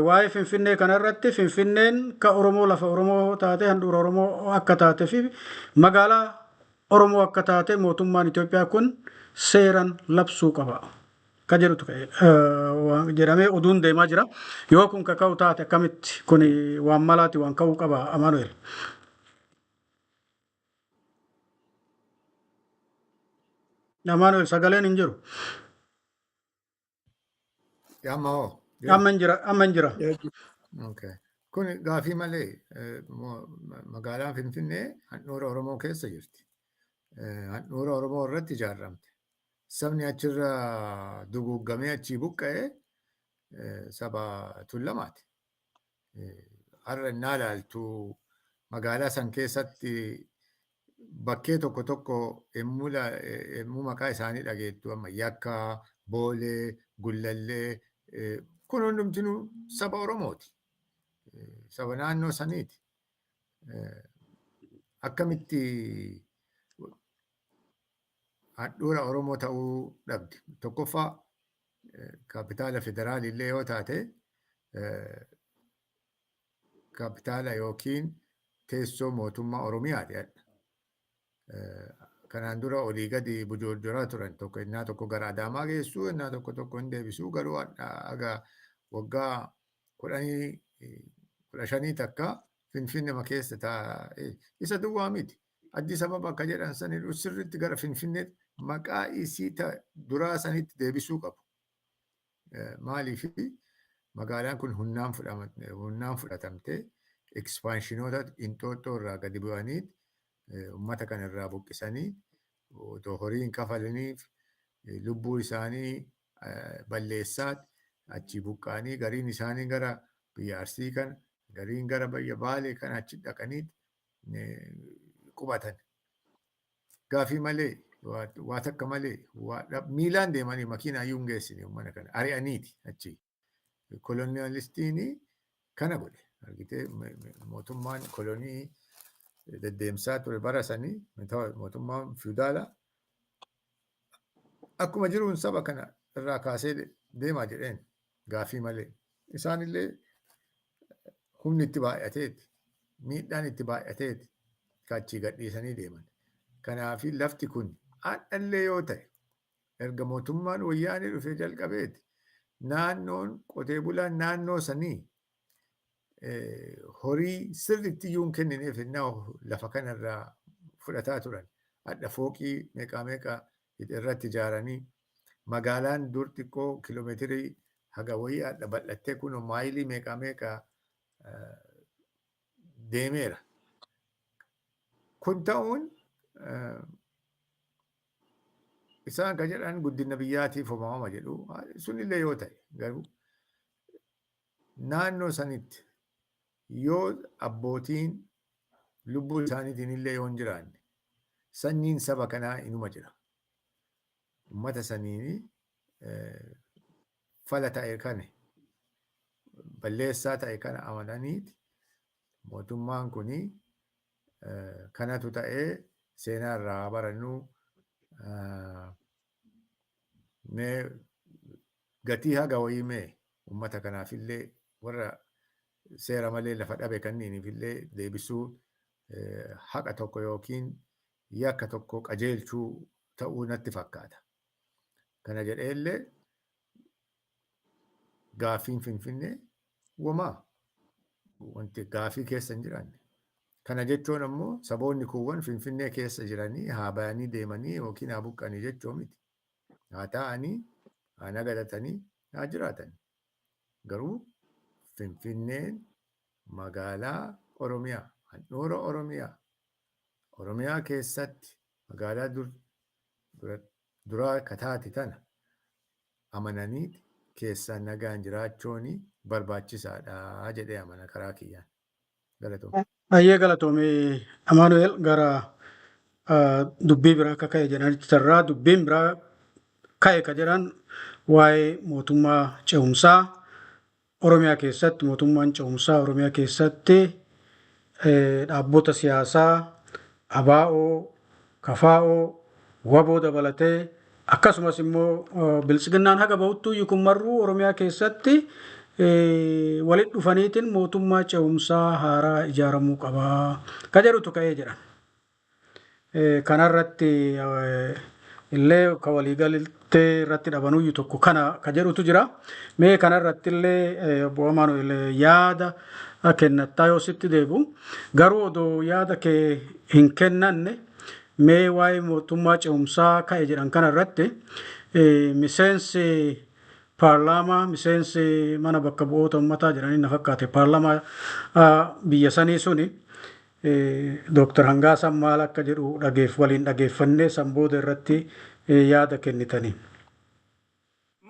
waa'ee Finfinnee kanarratti, Finfinneen ka Oromoo, lafa Oromoo taate, handhuura Oromoo akka taate fi magaalaa Oromoo akka taate mootummaan Itoophiyaa kun seeran labsuu qaba ka jedhutu ka'e jedhamee oduun deemaa jira. Yoo kun kaka'u taate akkamitti, kun waan malaati, waan ka'uu qaba, Amaanuel? Amaanuel, sagaleen hin jiru. Amma hoo? Jira? Amma hin jira, amma hin jira. Okay. Kun gaafii malee, magaalaan Finfinnee handhuura Oromoo keessa jirti. Handhuura Oromoo irratti ijaaramte. Sabni achirra duguuggamee achii buqqa'ee saba Tuulamaati. Har'a innaa ilaaltu magaalaa san keessatti bakkee tokko tokko yommuu maqaa isaanii dhageettu, amma Yakkaa, Boolee, Gullallee, kun hundumtinuu saba Oromooti. Saba naannoo saniiti. Akkamitti handhuura Oromoo ta'uu dhabdi? Tokkoffaa, kaapitaala federaalii illee yoo taate, kaapitaala yookiin teessoo mootummaa Oromiyaati hadha. Kanaan dura olii gadi bujoorjoraa turan, tokko innaa tokko gara Adaamaa geessuu, innaa tokko tokko hin deebisuu, garuu haga waggaa 10, 15 takka Finfinnema keessa taa'e. Isa duwwaa miti. Addis Ababa akka jedhan saniidhu sirriitti gara Finfinnee maqaa isii duraa sanitti deebisuu qabu. Maaliif magaalaan kun humnaan fudhatamte, expansionoota Inxooxxoo irraa gadi bu'anii uummata kana irraa buqqisanii, otoo horii hin kafaliniif lubbuu isaanii balleessaa achii buqqa'anii, gariin isaanii gara biyya Arsii kana, gariin gara biyya Baalee kana achi dhaqanii qubatan. Gaafii malee, waa takka malee, miilaan deemanii, makiinaa iyyuu hin geessine, uummata kana ari'aniiti achi. Kolonialistiin kana godhe. Argitee, mootummaan kolonii deddeemsaa ture bara sanii, mootummaan fiwudaalaa, akkuma jiruun saba kana irraa kaasee deemaa jedheen gaafii malee. Isaanillee humni itti baay'ateeti, miidhaan itti baay'ateeti achii gadhiisanii deeman. Kanaaf lafti kun hadhallee yoo ta'e, erga mootummaan Wayyaanee dhufee jalqabeeti naannoon qotee bulaan naannoo sanii horii sirriitti iyyuu hin kennineef innaa lafa kanarraa fudhataa turan. Hadha fooqii meeqaa meeqa irratti ijaaranii, magaalaan dur xiqqoo kiloomeetirii haga wayii hadha bal'attee kun maayilii meeqaa meeqa deemeera. Kun ta'uun isaan kan jedhan guddina biyyaatiif homaama jedhu, sunillee yoo ta'e garuu naannoo sanitti yoo abbootiin lubbuu isaaniitiin illee yoo hin jiraanne, sanyiin saba kanaa inuma jira. Uummata saniini fala ta'e kana, balleessaa ta'e kana amananiiti mootummaan kuni kanatu ta'ee seenaa irraa barannu, mee gatii haga wayii mee uummata kanaaf illee, warra seera malee lafa dhabe kanniiniif illee deebisuu, haqa tokko yookiin yakka tokko qajeelchuu ta'uu natti fakkaata. Kana jedhee illee gaaffiin Finfinnee womaa wanti gaafii keessa hin jiraanne. Kana jechuun ammoo saboonni kuuwwan Finfinnee keessa jiranii haa bayanii deemanii yookiin haa buqqanii jechuu miti. Haa taa'anii, haa nagadatanii, haa jiraatan. Garuu Finfinneen magaalaa Oromiyaa, handhuura Oromiyaa, Oromiyaa keessatti magaalaa dur duraa ka taate tana amananii keessa keessaan nagaan jiraachuun barbaachisaadha jedhee amana karaa kiyyaan. Galatoomii. Baay'ee galatoomii Amaanu'eel. Gara dubbii biraa akka ka'e jedhanitti tarraa dubbiin biraa ka'e ka jedhan waa'ee mootummaa ce'umsaa Oromiyaa keessatti, mootummaan ce'umsaa Oromiyaa keessatti dhaabbota siyaasaa ABO, KFO, WBO dabalatee akkasumas immoo biltsiginnaan haga bahuttuu kun marruu Oromiyaa keessatti walitti dhufaniitiin mootummaa ce'umsaa haaraa ijaaramuu qabaa ka jedhutu ka'ee jedhan. Kanarratti illee ka waliigaltee irratti dhabanuyyuu tokko kana ka jedhutu jira. Mee kanarratti illee obbo Amaanu'el yaada kennattaa yoo sitti deebi'u, garuu odoo yaada kee hin kennanne mee waa'ee mootummaa ce'umsaa ka'e jedhan kanarratti miseensi paarlaamaa, miseensi mana bakka bu'oota uummataa jedhanii na fakkaate, paarlaamaa biyya sanii suni Dooktar Hangaasaan maal akka jedhu dhageef waliin dhageeffannee san booda irratti yaada kennitanii.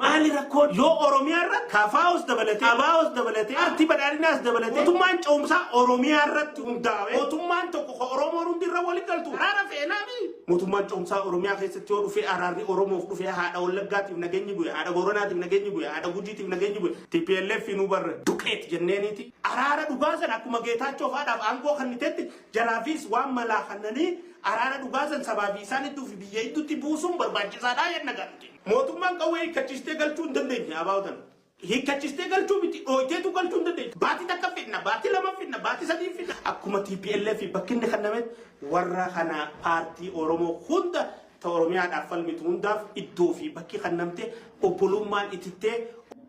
Maali rakkoon yoo Oromiyaa irratti KFOs dabalatee, ABOs dabalatee, paartii badhaadhinaas dabalatee mootummaan ce'umsaa Oromiyaa irratti hundaa'e, mootummaan tokko ka Oromoon hundi irra waliin galtu araara feenaami. Mootummaan ce'umsaa Oromiyaa keessatti yoo dhufe, araarri Oromoof dhufe, haadha Wallaggaatiif nageenyi bu'e, haadha Booranaatiif nageenyi bu'e, haadha Gujiitiif nageenyi bu'e, TPLF nu barre duqeet jenneeniiti. Araara dhugaa sana akkuma Geetaachoo faadhaaf aangoo kennitetti jaraafis waan malaa kennanii araara dhugaa san sabaa fi isaan idduu fi biyya idduutti buusuun barbaachisaadha jenna galuti. Mootummaan qawwee hiikkachistee galchuu hin dandeenye abaa'otan. Hiikkachistee galchuu miti, dhooyteetu galchuu hin dandeenye. Baatii takka fidna, baatii 2 fidna, baatii 3 fidna. Akkuma TPLF bakki inni kennametti warra kana paartii Oromoo hunda ta Oromiyaadhaaf falmitu hundaaf iddoo fi bakki kennamte obbolummaan itittee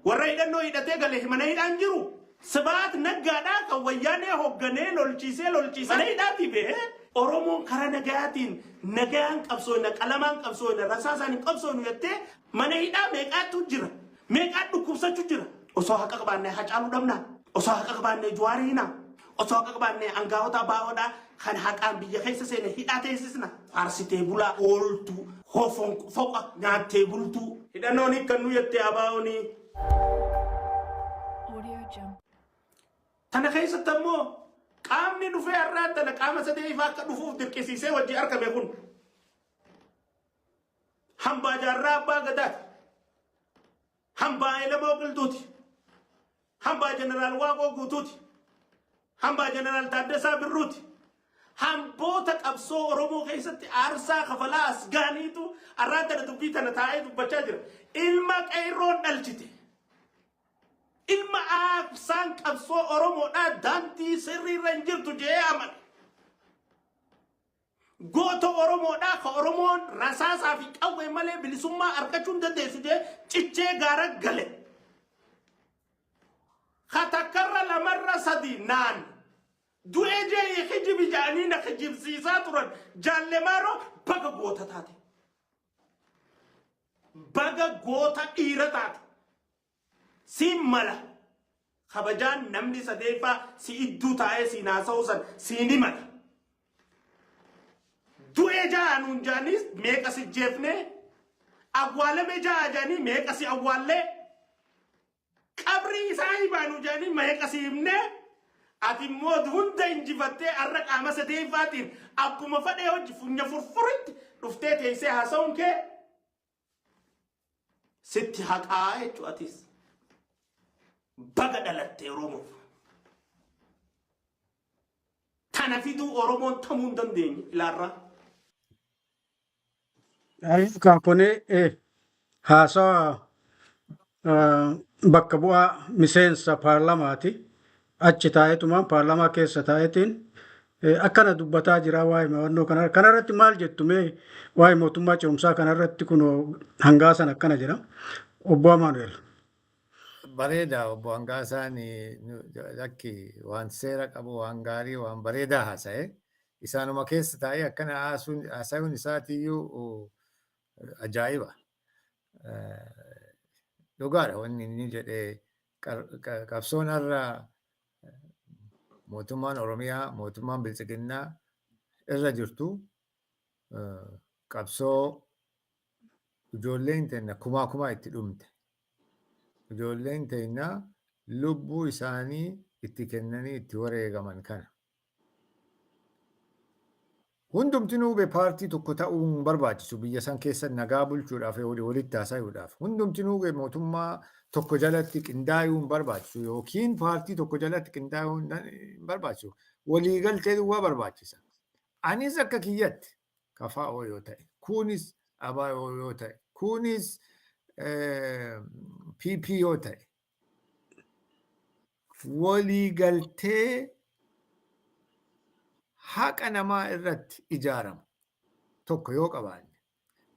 warra hidhannoo hidhatee gale mana hidhaan jiru. Sibaat Naggaadhaa kan wayyaanee hoogganee lolchiisee lolchiisee mana hidhaatii bahee Oromoon karaa nagayaatiin nagayaan qabsooyna, qalamaan qabsooyna, rasaasaan hin qabsooynu jettee mana hidhaa meeqaatu jira, meeqaa dhukkubsachuu jira. Osoo haqa qabaannee Hacaaluu dhabnaa, osoo haqa qabaannee Juwaarii hinaa, osoo haqa qabaannee angaa'ota ABOdhaa kan haqaan biyya keessa seene hidhaa teessisna. Faarsitee bulaa ooltuu hofoon foqa nyaattee bultuu hidhannoon hiikkannu jettee ABOnii. Audio Jungle. Tana keessatti ammoo qaamni dhufee har'aan tana qaama sadee ifaa akka dhufuuf dirqisiisee wajji argame kun hambaa Jaarraa Abbaa Gadaati. Hambaa Elemoo Qilxuuti. Hambaa Jeneraal Waaqoo Guutuuti. Hambaa Jeneraal Taaddasaa Birruuti. Hamboota qabsoo Oromoo keessatti aarsaa kafalaa as gahaniitu har'aan tana dubbii tana taa'ee dubbachaa jira. Ilma qeerroon dhalchite. Ilma aarsaan qabsoo Oromoodhaa daandii sirriirra hin jirtu jedhee amane. Goota Oromoodhaa ka Oromoon rasaasaa fi qawwee malee bilisummaa argachuu hin dandeessu jedhee cichee gaara gale. Ka takkarra lamarra sadi naan du'ee jee kijibi jedhanii na kijibsiisaa turan, Jaallemaaroo baga goota taate. Baga goota dhiira taate. Siin mala. Kabajaan namni sadeeffaa si idduu taa'ee siin haasa'uu san siin himata. Du'ee ja'a nuun ja'aniis meeqa si jeefnee, awwaalame ja'a ja'anii meeqa si awwaallee, qabrii isaa hibaanu ja'anii meeqa si himnee, ati immoo hunda injifattee har'a qaama sadeeffaatiin akkuma fadhee hojii funya furfuritti dhuftee teessee haasa'uun kee sitti haqaa jechuudha atis. Baga dhalatte Oromoof. Tana fiduu Oromoon tamuu hin dandeenye ilaarraa. Kuni haasawa bakka bu'aa miseensa paarlamaati. Achi taa'eetumaan paarlamaa keessa taa'eetiin akkana dubbataa jira waa'ee mo'annoo kana. Kanarratti maal jettu mee waa'ee mootummaa ce'umsaa kanarratti kun Hangaasan akkana jira. Obbo Amaanu'el. Bareeda, obbo Hangaasaan lakki waan seera qabu, waan gaarii, waan bareedaa haasa'e. Isaanuma keessa taa'ee akkana haasa'uun isaatiiyyuu ajaa'iba. Dhugaadha wanni inni jedhee, qabsoon har'a mootummaan Oromiyaa, mootummaan Biltsiginnaa irra jirtu qabsoo ijoolleen teenya kumaa kumaa itti dhumte. Ijoolleen teennaa lubbuu isaanii itti kennanii itti wareegaman kana. Hundumtinuu be paartii tokko ta'uu hin barbaachisu biyya san keessa nagaa bulchuudhaaf, walitti haasa'uudhaaf. Hundumtinuu be mootummaa tokko jalatti qindaa'uu hin barbaachisu yookiin paartii tokko jalatti qindaa'uu hin barbaachisu. Waliigaltee duwwaa barbaachisa. Anis akka kiyyatti KFO yoo ta'e, kunis ABO yoo ta'e, kunis PP yoo ta'e, waliigaltee haqa namaa irratti ijaaramu tokko yoo qabaanne,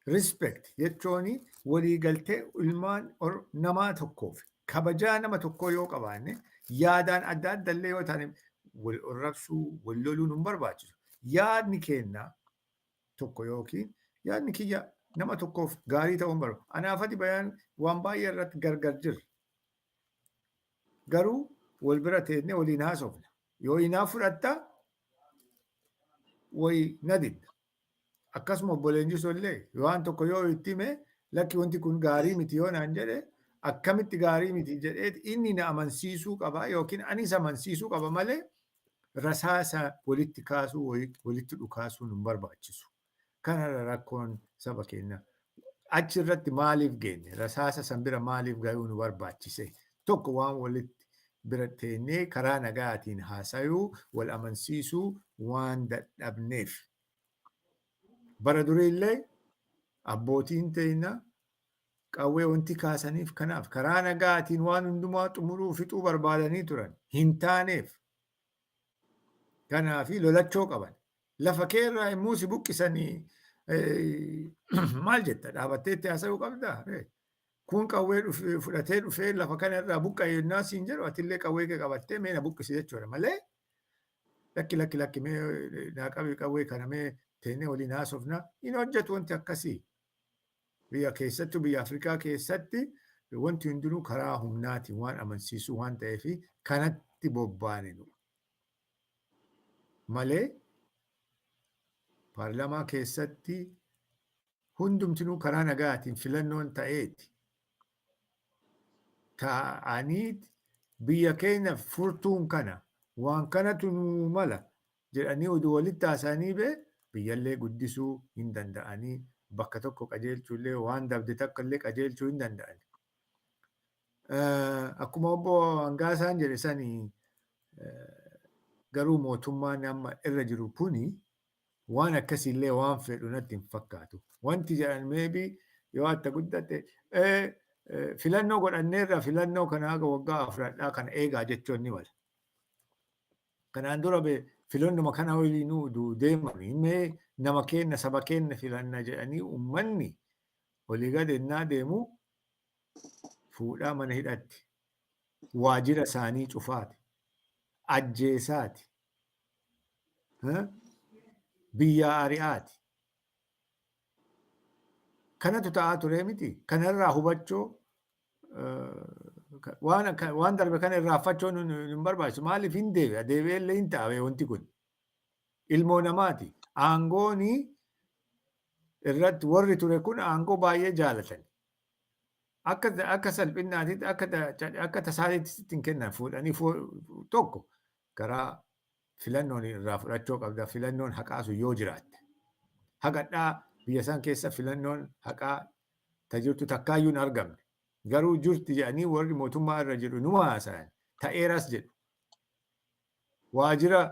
respect jechuun waliigaltee ilmaan namaa tokkoof kabajaa nama tokkoo yoo qabaanne, yaadaan adda adda illee yoo taane, wal arrabsuu, wal loluun hin barbaachisu. Yaadni keenya tokko yookiin yaadni kiyya nama tokkoof gaarii ta'uu hin barbaadu. Anaafati bayaan waan baay'ee irratti gargar jirra. Garuu wal bira teennee waliin haasofna. Yoo hinaa fudhatta wayi na didda. Akkasuma obbo Leenjisoo illee waan tokko yoo itti hime, lakki, wanti kun gaarii miti yoo naan jedhe, akkamitti gaarii miti jedhee inni na amansiisuu qaba yookiin anis amansiisuu qaba malee rasaasa walitti kaasuu, walitti dhukaasuun hin barbaachisu. Kanarra rakkoon saba keenya. Achi irratti maaliif geenye? Rasaasa san bira maaliif gayuu nu barbaachise? Tokko waan walitti bira teenyee karaa nagaatiin haasayuu, wal amansiisuu waan dadhabneef. Bara duriillee abbootiin teenya qawwee wanti kaasaniif kanaaf, karaa nagaatiin waan hundumaa xumuruu, fixuu barbaadanii turan, hin taaneef. Kanaafi lolachoo qaban. Lafa keerraa immoo si buqqisanii maal jetta? Dhaabattee itti haasa'uu qabdaa? Kun qawwee fudhatee dhufee lafa kana irraa buqqa'e yennaa siin jedhu, atillee qawwee kee qabattee mee na buqqisi jechuudha malee, lakki, lakki, lakki, mee naa qabi qawwee kana, mee teennee waliin haasofna, hin hojjetu wanti akkasii. Biyya keessattuu, biyya Afrikaa keessatti wanti hundinuu karaa humnaatiin waan amansiisuu waan ta'eef kanatti bobbaane nu. Malee paarlaamaa keessatti hundumtinuu karaa nagaatiin filannoon ta'eeti. Ta'anii biyya keenya furtuun kana, waan kanatu nuu mala jedhanii oduu walitti haasa'anii bee biyyallee guddisuu hin danda'anii, bakka tokko qajeelchuullee, waan dabde takka illee qajeelchuu hin danda'ani. Akkuma obbo Hangaasaan jedhe sanii, garuu mootummaan amma irra jiru kuni waan akkasiillee waan fedhu natti hin fakkaatu. Wanti jedhan maybe yoo atta guddate filannoo godhanneerra, filannoo kana haga waggaa afradhaa kana eegaa jechuun ni mala. Kanaan dura filannuma kana waliinuu deeman, mee nama keenya, saba keenya filanna jedhanii uummanni walii gad ennaa deemu fuudhaa mana hidhatti. Waajjira isaanii cufaati. Ajjeesaati. Biyyaa ari'aati. Kanatu ta'aa ture miti. Kanarraa hubachuu, waan darbe kana irraanfachuun hin barbaachisu. Maaliif hin deebi'a? Deebi'ee illee hin ta'a wanti kun. Ilmoo namaati. Aangooni irratti warri ture kun aangoo baay'ee jaalatan. Akka salphinaatitti, akka tasaatitti sitti hin kennan fuudhanii. Tokko karaa filannoon irraa fudhachuu qabda, filannoon haqaa sun yoo jiraatte. Haqadhaa biyya san keessa filannoon haqaa tajirtu takkaayyuu hin argamne. Garuu jirti jedhanii warri mootummaa irra jiru numa haasayan. Ta'eeras jedhu. Waajjira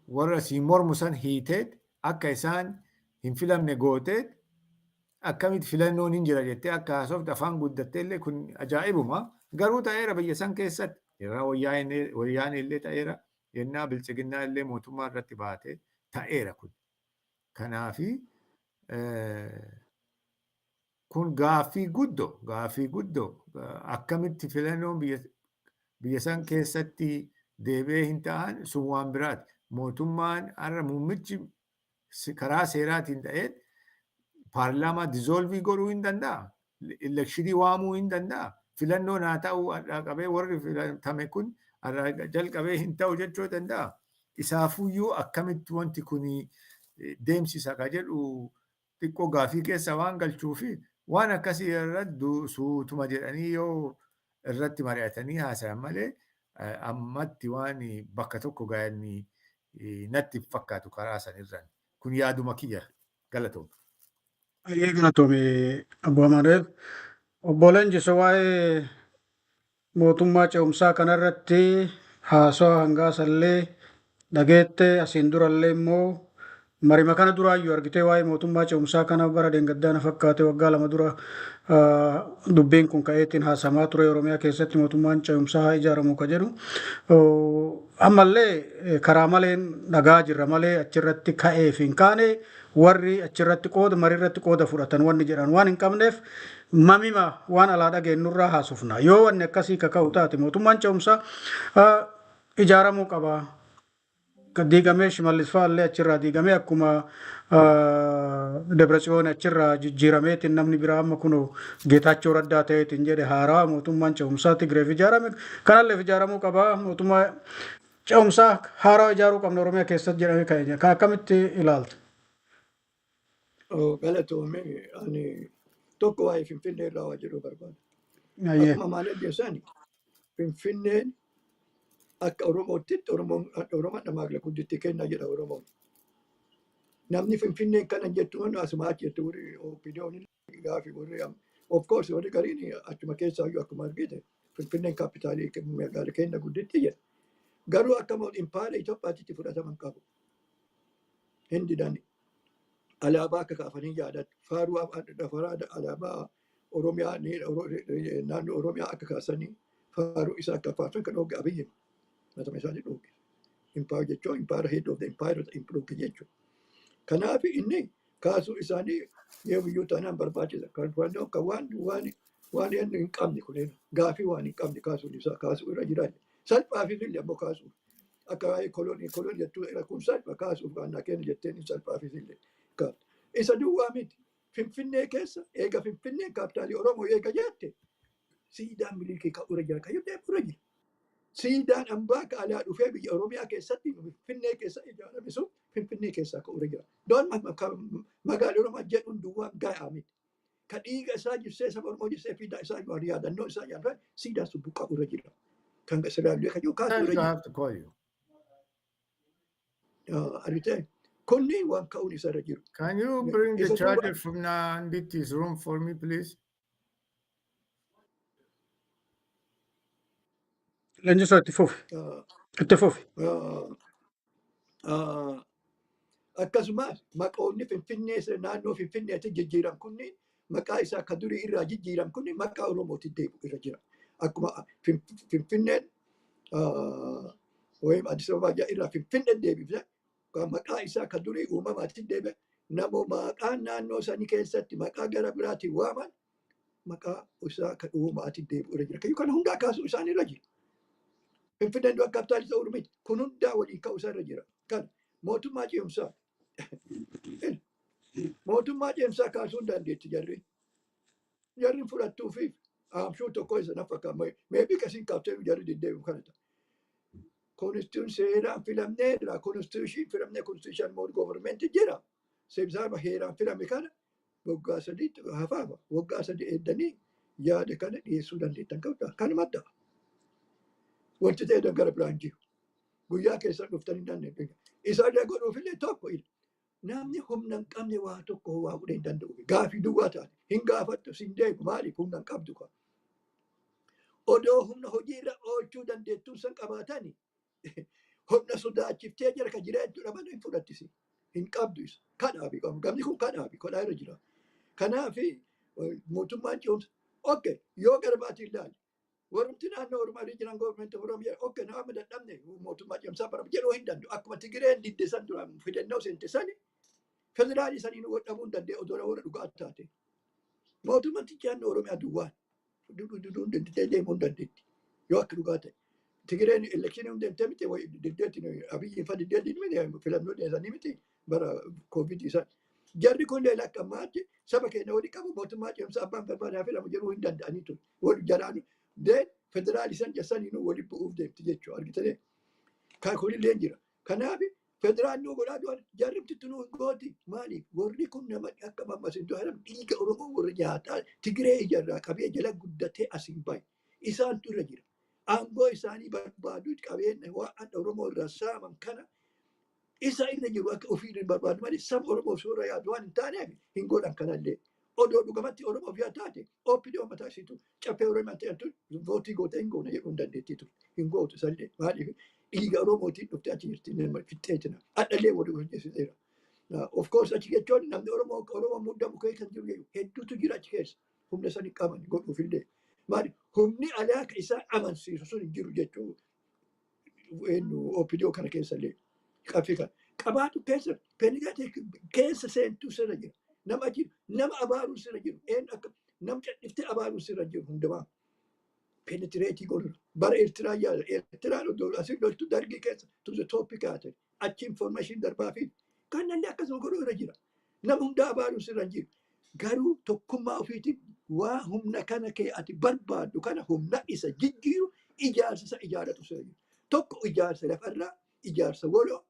warra siin mormu san hiiteet akka isaan hin filamne gooteet akkamitti filannoon hin jira jettee akka haasofte afaan guddattee illee, kun ajaa'ibuma. Garuu ta'eera biyya san keessatti. Yeroo wayyaanee illee ta'eera. Yennaa bilchiginnaa illee mootummaa irratti baatee ta'eera kun. Kanaafi kun gaaffii guddoo akkamitti filannoon biyya san keessatti deebi'ee hin ta'an, sun waan biraati. Mootummaan har'a muummichi karaa seeraatiin ta'ee paarlaamaa dissolve godhuu hin danda'a. Election waamuu hin danda'a. Filannoon haa ta'u, har'aa qabee warri filatame kun har'aa jalqabee hin ta'u jechuu danda'a. Isaafuyyuu akkamitti wanti kun deemsisa ka jedhu xiqqoo gaafii keessa waan galchuu fi Waan akkasii irratti suutuma jedhanii yoo irratti mari'atanii haasayan malee, ammatti waan bakka tokko ga'anii natti fakkaatu karaa sanirraan. Kun yaaduma kiyya, galatooma. Baay'ee galatoome, Abbo Amanuel. Obbo Leenjiso, waa'ee mootummaa ce'umsaa kanarratti haasawa hangaasallee dhageette. Asiin durallee immoo marima kana duraayyuu argitee, waa'ee mootummaa ce'umsaa kana bara deengaddaa na fakkaate, waggaa 2 dura dubbiin kun ka'eetiin haasamaa ture, Oromiyaa keessatti mootummaan ce'umsaa haa ijaaramu ka jedhu. Ammallee karaa maleen dhagaa jirra malee, achirratti ka'ee fi hin kaane, warri achirratti qooda mariirratti qooda fudhatan wanni jedhan waan hin qabneef, mamima waan alaa dhageenyurraa haasofna. Yoo wanni akkasii kaka'u taate, mootummaan ce'umsaa ijaaramuu qaba. Diigamee Shimallis fa'aallee achirraa diigamee, akkuma Dabratsiyoon achirraa jijjiirameetiin namni biraa amma kunoo Geetaachoo Raddaa ta'eetiin jedhe, haarawaa mootummaan ce'umsaa Tigreef ijaarame kanallee ijaaramuu qaba. Mootummaa ce'umsaa haarawaa ijaaruu qabna Oromiyaa keessatti jedhamee ka'e. Kan akkamitti ilaalta? Galatoome. Ani tokko waa'ee Finfinnee irraa waa jedhuu barbaada. Akkuma maal jedhan, Finfinneen akka Oromootti Oromoon Oromoon dhamaagla gudditti kenna jedha Oromoon. Namni Finfinneen kana jettu asuma achi jettu, warri OPDO'n gaafi, warri of course warri gariin achuma keessaa iyyuu akkuma argite Finfinneen capitalii magaalaa kenna gudditti jedha. Garuu akka impaayera Itoophiyaatti fudhataman qabu. Hin didani. Alaabaa akka kaafanii yaadatu. Faaruu alaabaa Oromiyaa, naannoo Oromiyaa akka kaasanii faaruu isaa akka faarsan kan dhooge Abiyyi matama isaanii dhooge. Impaayera jechuun impaayera, head of the empire dhooge jechuudha. Kanaaf inni kaasuu isaanii yoomiyyuu taanaan barbaachisa. Kan kan waan inni hin qabne kun gaafii waan hin qabne kaasuun isaa kaasuu irra jira. Salphaafis illee ammoo kaasuuf. Akka waa'ee kolonii jettuu irra kun salpha kaasuuf waan naa kenna jetteen hin salphaafis illee. Isa duwwaa miti. Finfinnee keessa eega Finfinneen capitalii Oromoo eega jette, siidaan Minilikii kan irra jira kan irra jira. Siidaan hambaa ka alaa dhufee biyya Oromiyaa keessatti Finfinnee keessa ijaarame sun Finfinnee keessaa kan irra jira. Doon magaalaa Oromoo jedhuun duwwaan gahaa miti. Ka dhiiga isaa jibsee, saba Oromoo jibsee, fiidaa isaa yaadannoo isaa yaadannoo siidaan sun buqqa'u irra jira. Kan silaallee kan jiru kaasuu irra I jira. have to call you. Argitee, kunni waan ka'uun isa irra jiru. Can you bring the Isa duuba charger from Nanditi's room for me, please? Leenjisoo, itti fufi. Itti fufi. Akkasumas maqoonni Finfinnee naannoo Finfinneetti jijjiiran kunniin, maqaa isaa akka durii irraa jijjiiran kunniin, maqaa Oromootti deebi'u irra jira. Akkuma Finfinneen wayim Addis Ababaa irraa Finfinneen deebifne, maqaa isaa akka durii uumamaatti deebi'e. Namoo maqaan naannoo sanii keessatti maqaa gara biraatiin waaman, maqaa isaa kan uumamaatti deebi'u irra jira. Kana hundaa kaasuu isaan irra jira. Finfinneen dura capitalii ta'uu miti. Kun hundaa waliin ka'uu isaa irra jira. Kan mootummaa ce'umsaa. Mootummaa ce'umsaa kaasuu hin dandeetti jarri. Jarri fudhattuu fi aamshuu tokko isa na fakkaata. Maybe kasiin kaaftee jarri deddeebi'u kana ta'a. Constitution seeraan filamneerra. Constitution filamnee, constitution mode government jira. Seebsaama heeraan filame kana waggaa 3tti hafaama. Waggaa 3 eeddanii yaada kana dhiyeessuu dandeettan qabda. Kanuma ta'a. Wanti ta'e gara biraan jiru. Guyyaa keessa dhuftanii dandeenye. Isa irra godhuufillee tokko namni humna hin qabne waa tokko waa godhee hin danda'u. Gaafii duwwaa taate. Hin gaafattu, sin deemu, maaliif? Humna hin qabdu qaba. Odoo humna hojii irra oolchuu dandeettuu san qabaatani, humna sodaachiftee jira kan jira jechuudha malee hin fudhattisi. Hin qabdu isa. Kanaafi gamni kun kanaafi kodhaa irra jira. Kanaafi mootummaan ce'umsa. Okay, yoo gara baatii ilaali. Warrumti naannoo Oromiyaa jiran government Oromiyaa, okay, nama dadhabne mootummaa ce'umsaa bara jedhuu hin danda'u. Akkuma Tigireen didde san duraan fidannoo seente sani, federaalii saniin dhabuu hin danda'e odoo warra dhugaa taate. Mootummaan naannoo Oromiyaa duwwaan deemuu hin dandeetti. Yoo akka dhugaa ta'e. Tigireen electionii hin deemtee miti, diddeetti Abiyyiin fa diddeetti miti, filannoo dhiyeessanii miti bara Covid isaan. Jarri kun illee akka ammaatti saba keenya walii qabu, mootummaa ce'umsaa abbaan barbaadaa filamu jedhuu hin danda'anii ture. Wal jaraan deen federaalii san jessaniinuu waliin bu'uuf deemti jechuudha argitanii. Kan kunillee jira. Kanaaf Federaal nuu godhaa du'an jarribtitti nuu gooti. Maaliif warri kun nama akka mammasin du'an dhiiga Oromoo warra nyaataa Tigree ijarraa qabee jala guddatee asiin bahe. Isaantu irra jira. Aangoo isaanii barbaadu qabeenya waan Oromoo irraa saaman kana isa irra jiru akka ofii hin barbaadu malee saba Oromoo soora yaadu waan hin taaneef hin godhan kanallee. Odoo dhugamatti Oromoof yaa taate OPDO mataa isiitu caffee Oromoo ta'an vootii gootee hin goone jedhuu hin dandeettii turte. Hin gootu isallee maaliif dhiiga Oromootiin dhuftee achi jirti nama fixxeetina. Hadhallee walii hojjechiiseera. Of course achi jechuun namni Oromoo Oromoo muddamu keessa jiru jechuudha. Hedduutu jira achi keessa. Humna sani qaban godhuufillee. Maali humni alaa ka isaan amansiisu sun hin jiru jechuudha. OPDO kana keessallee. Qaffii kana. Qabaatu keessa penetrate keessa seentuu sirra jira. Nama achi nama abaaruu sirra jiru. Een akka nama cadhiftee abaaruu sirra jiru hundumaa. Penetrate godhu. Bara Eertiraa yaala. Eertiraan odoo asii loltu dargii keessa to the topic haate. Achi information darbaa fi kanallee akkasuma godhuu irra jira. Nama hundaa abaaruu sirra jiru. Garuu tokkummaa ofiitiin waa humna kana kee ati barbaaddu kana humna isa jijjiiru ijaarsa isa ijaaratu sirra jiru. Tokko ijaarsa lafarraa, ijaarsa woloo,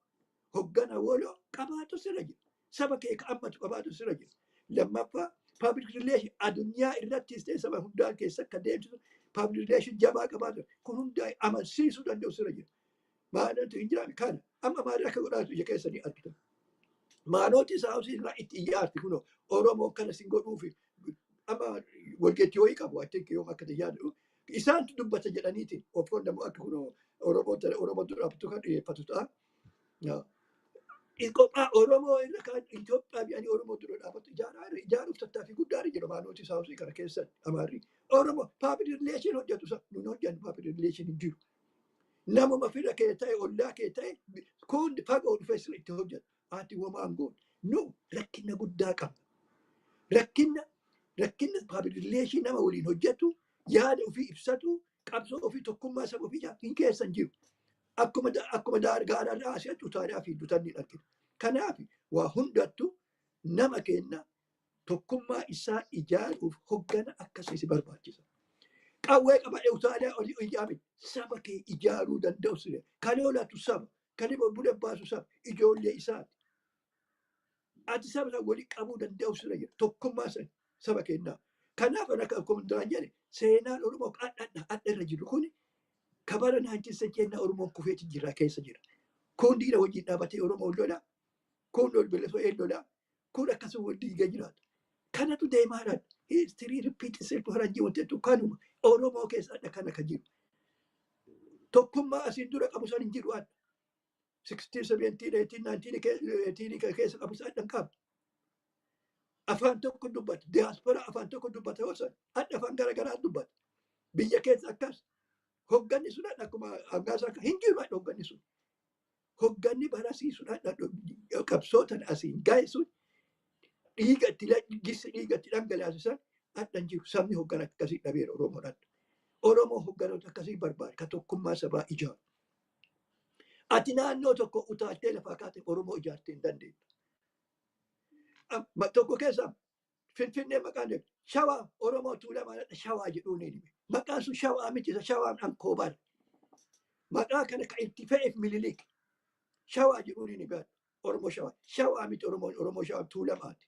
hoggana woloo qabaatu sirra jira. Saba kee ka ammatu qabaatu sirra jira. Lammaffaa public relation addunyaa irrattis ta'e saba hundaa keessa akka deemsisu public relation jabaa qabaatu kun hundaa amansiisuu danda'u sirra jira. Maaltu hin jiraame kana amma maal akka godhaatu ija keessanii argitan. Maalooti isaa hojii irraa itti iyyaarti kunoo Oromoo kana sin godhuufi amma walgeettii wayii qabu I think yoom akka yaadu isaantu dubbata jedhaniiti of course namni akka kunoo Oromoo Oromoo duraatu kan dhiyeeffatu ta'a. Kophaa Oromoo irra kan Itoophiyaa biyya Oromoo dura dhaabatu ijaaraa ijaaruuf tattaaffii guddaa jira maalooti isaa hojii kana keessatti Amaarri. Oromoo public relation hojjetu isa nun hojjennu public relation hin jiru. Namuma fira kee ta'e ollaa kee ta'e kun fagoo dhufee sirri itti hojjetu. Ati womaan goon nu rakkina guddaa qabna. Rakkina rakkina public relation nama waliin hojjetu yaada ofii ibsatu qabsoo ofii tokkummaa saba ofii hin keessan jiru. Akkuma akkuma gaaraarraa asii achi utaalaa fi dutanni argina. Kanaaf waa hundattu nama kenna tokkummaa isaa ijaaruuf hoggana akkasii si barbaachisa. Qawwee qabadhee utaalaa olii ijaame saba kee ijaaruu danda'u sire. Kan oolatu saba, kan bule baasu saba, ijoollee isaati. Ati saba sana walii qabuu danda'u sire jira. Tokkummaa sana saba kennaa. Kanaaf akka akkuma duraan jedhe seenaan Oromoo adda adda irra jiru kuni kabara naanchisa jennaa Oromoon kufeeti jira keessa jira. Kun diina wajjin dhaabatee Oromoon lola, kun ol bilisoo lola, kun akkasuma wal diigaa jiraata. Kanatu deemaadhaan history repeat itself faranjii wanti jettu kanuma Oromoo keessa adda kana kan jiru. Tokkummaa asiin dura qabu san hin jiru adda. 16, 17, 18, 19 keessa qabu san adda hin qabu. Afaan tokko dubbata. Diaspora afaan tokko dubbata yoo san adda afaan garaagaraa dubbata. Biyya keessa akkas. Hogganni sun adda akkuma hangaasa akka hin jiru adda hogganni sun. Hogganni barasiisuun adda qabsootan asiin gahe sun dhiiga itti gisse dhiiga itti dhangalaasisan adda hin jiru. Sabni hoggana akkasii dhabeera Oromoon adda. Oromoo hogganoota akkasii barbaada ka tokkummaa sabaa ijaaru. Ati naannoo tokko utaaltee lafaa kaate Oromoo ijaartee hin dandeettu. Tokko keessa Finfinnee maqaan jedhu Shawaa Oromoo Tuulamaa Shawaa jedhuun ni dhime. Maqaan sun Shawaa miti isa Shawaan Ankoobar. Maqaa kana kan itti fe'eef Minilik. Shawaa jedhuun ni dhime. Oromoo Shawaa. Shawaa miti Oromoo Oromoo Shawaa Tuulamaati.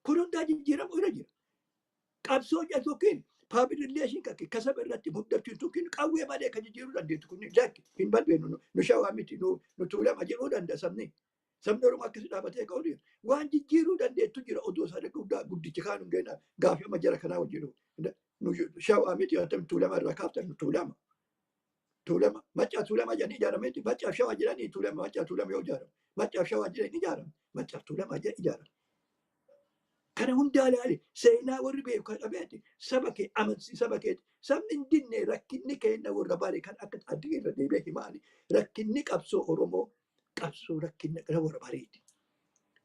Kun hundaa jijjiiramu irra jira. Qabsoo jedhu tokkiin public relation kan kasaba irratti muddachuun tokkiin qawwee malee kan jijjiiruu dandeettu kun lakki hin balbeenu nu Shawaa miti nu Tuulama jedhuu danda'a sabni. Sabni Oromoo akkasii dhaabatee ka'uu jira. Waan jijjiiruu dandeettu jira odoo isaa guddaa guddichi kaan hin geenye gaafii amma jara kanaa wajjin nu Shawaa miti yoo ta'u Tuulama irraa kaaftan nu Tuulama. Tuulama Maccaa Tuulama jedhanii ijaarameeti Maccaaf Shawaa jedhanii Tuulama Maccaa Tuulama yoo ijaaramu Maccaaf Shawaa jedhanii ijaaramu Maccaaf Tuulama jedhanii ijaaramu. Kana hundaa ilaali seenaa warri beeku kan dhabeeti saba kee amansi saba keeti sabni hin dinne rakkinni keenya warra bare kan akka addii irra deebi'ee himaani rakkinni qabsoo Oromoo qabsoo rakkinna kana warra bareeti.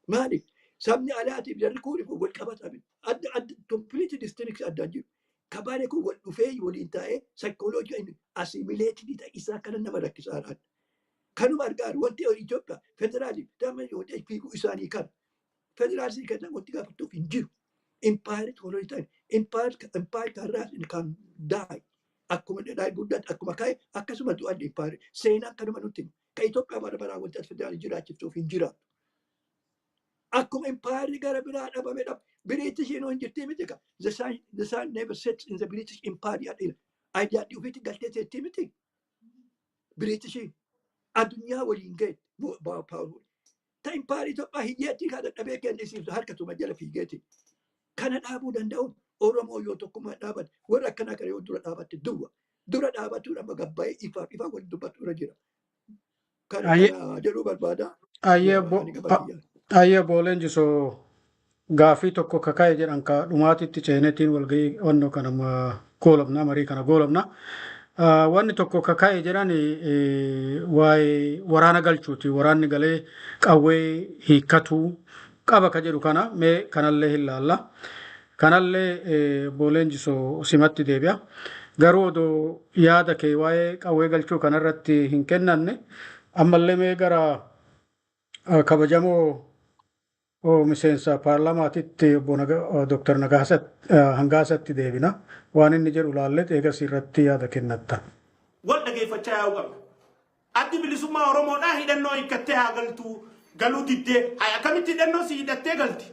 Maaliif sabni alaatiif jarri kun wal qabata adda adda complete distinction addaan jiru. Kabare kun wal dhufee waliin taa'ee psychology assimilated ta'e isaa kana nama rakkisaadhaan. Kanuma argaa wanti Itoophiyaa federaaliif dama wanti fiiguu isaanii kana. Federaalii kana wanti gaafattuuf hin jiru. Empire kolonii ta'e empire empire karraa kan die. Akkuma dhadhaa guddaatti akkuma kaa'e akkasuma du'an empire seenaan kanuma nutti hima. Ka Itoophiyaa bara baraa wanti as federaalii jiraachiftuuf hin jiraatu. Akkuma impaayarri gara biraa dhabame dhab Biriitishiin hin jirtii miti ka. The sun never sets in the British Empire jedhina. Idea ofiitti galtee teettii miti. Biriitishiin addunyaa waliin ga'e power. Ta impaayarri Itoophiyaa hiyyeettii kaa dadhabee kennisiif harkatuma jala fiigeeti. Kana dhaabuu danda'u Oromoo yoo tokkummaa dhaabate, warra akkanaa kana yoo dura dhaabatte duwwa. Dura dhaabatuudha amma gabbaa'ee ifaaf ifaa waliin dubbatu irra jira. Kana kana jedhuu barbaada. Ayyee Ani gama kiyyaan. Ayyee, obbo Leenjisoo, gaafii tokko kaka'e jedhan ka dhumaatitti ceenetiin walgahii wannoo kana goolabna, marii kana goolabna. Wanni tokko kaka'e jedhan waa'ee waraana galchuuti. Waraanni galee qawwee hiikkatuu qaba ka jedhu kana mee kanallee hin laalla. Kanallee obbo Leenjisoo simatti deebi'a. Garuu odoo yaada kee waa'ee qawwee galchuu kanarratti hin kennanne, ammallee mee gara kabajamoo miseensa paarlaamaatitti obbo Dr. Hangaasatti deebina. Waan inni jedhu laallee eegas irratti yaada kennatta. Wal dhageeffachaa yaa'uu qabna. Addi Bilisummaa Oromoodhaa hidhannoo hiikkattee haa galtuu, galuu diddee haa akkamitti hidhannoo si hidhattee galti?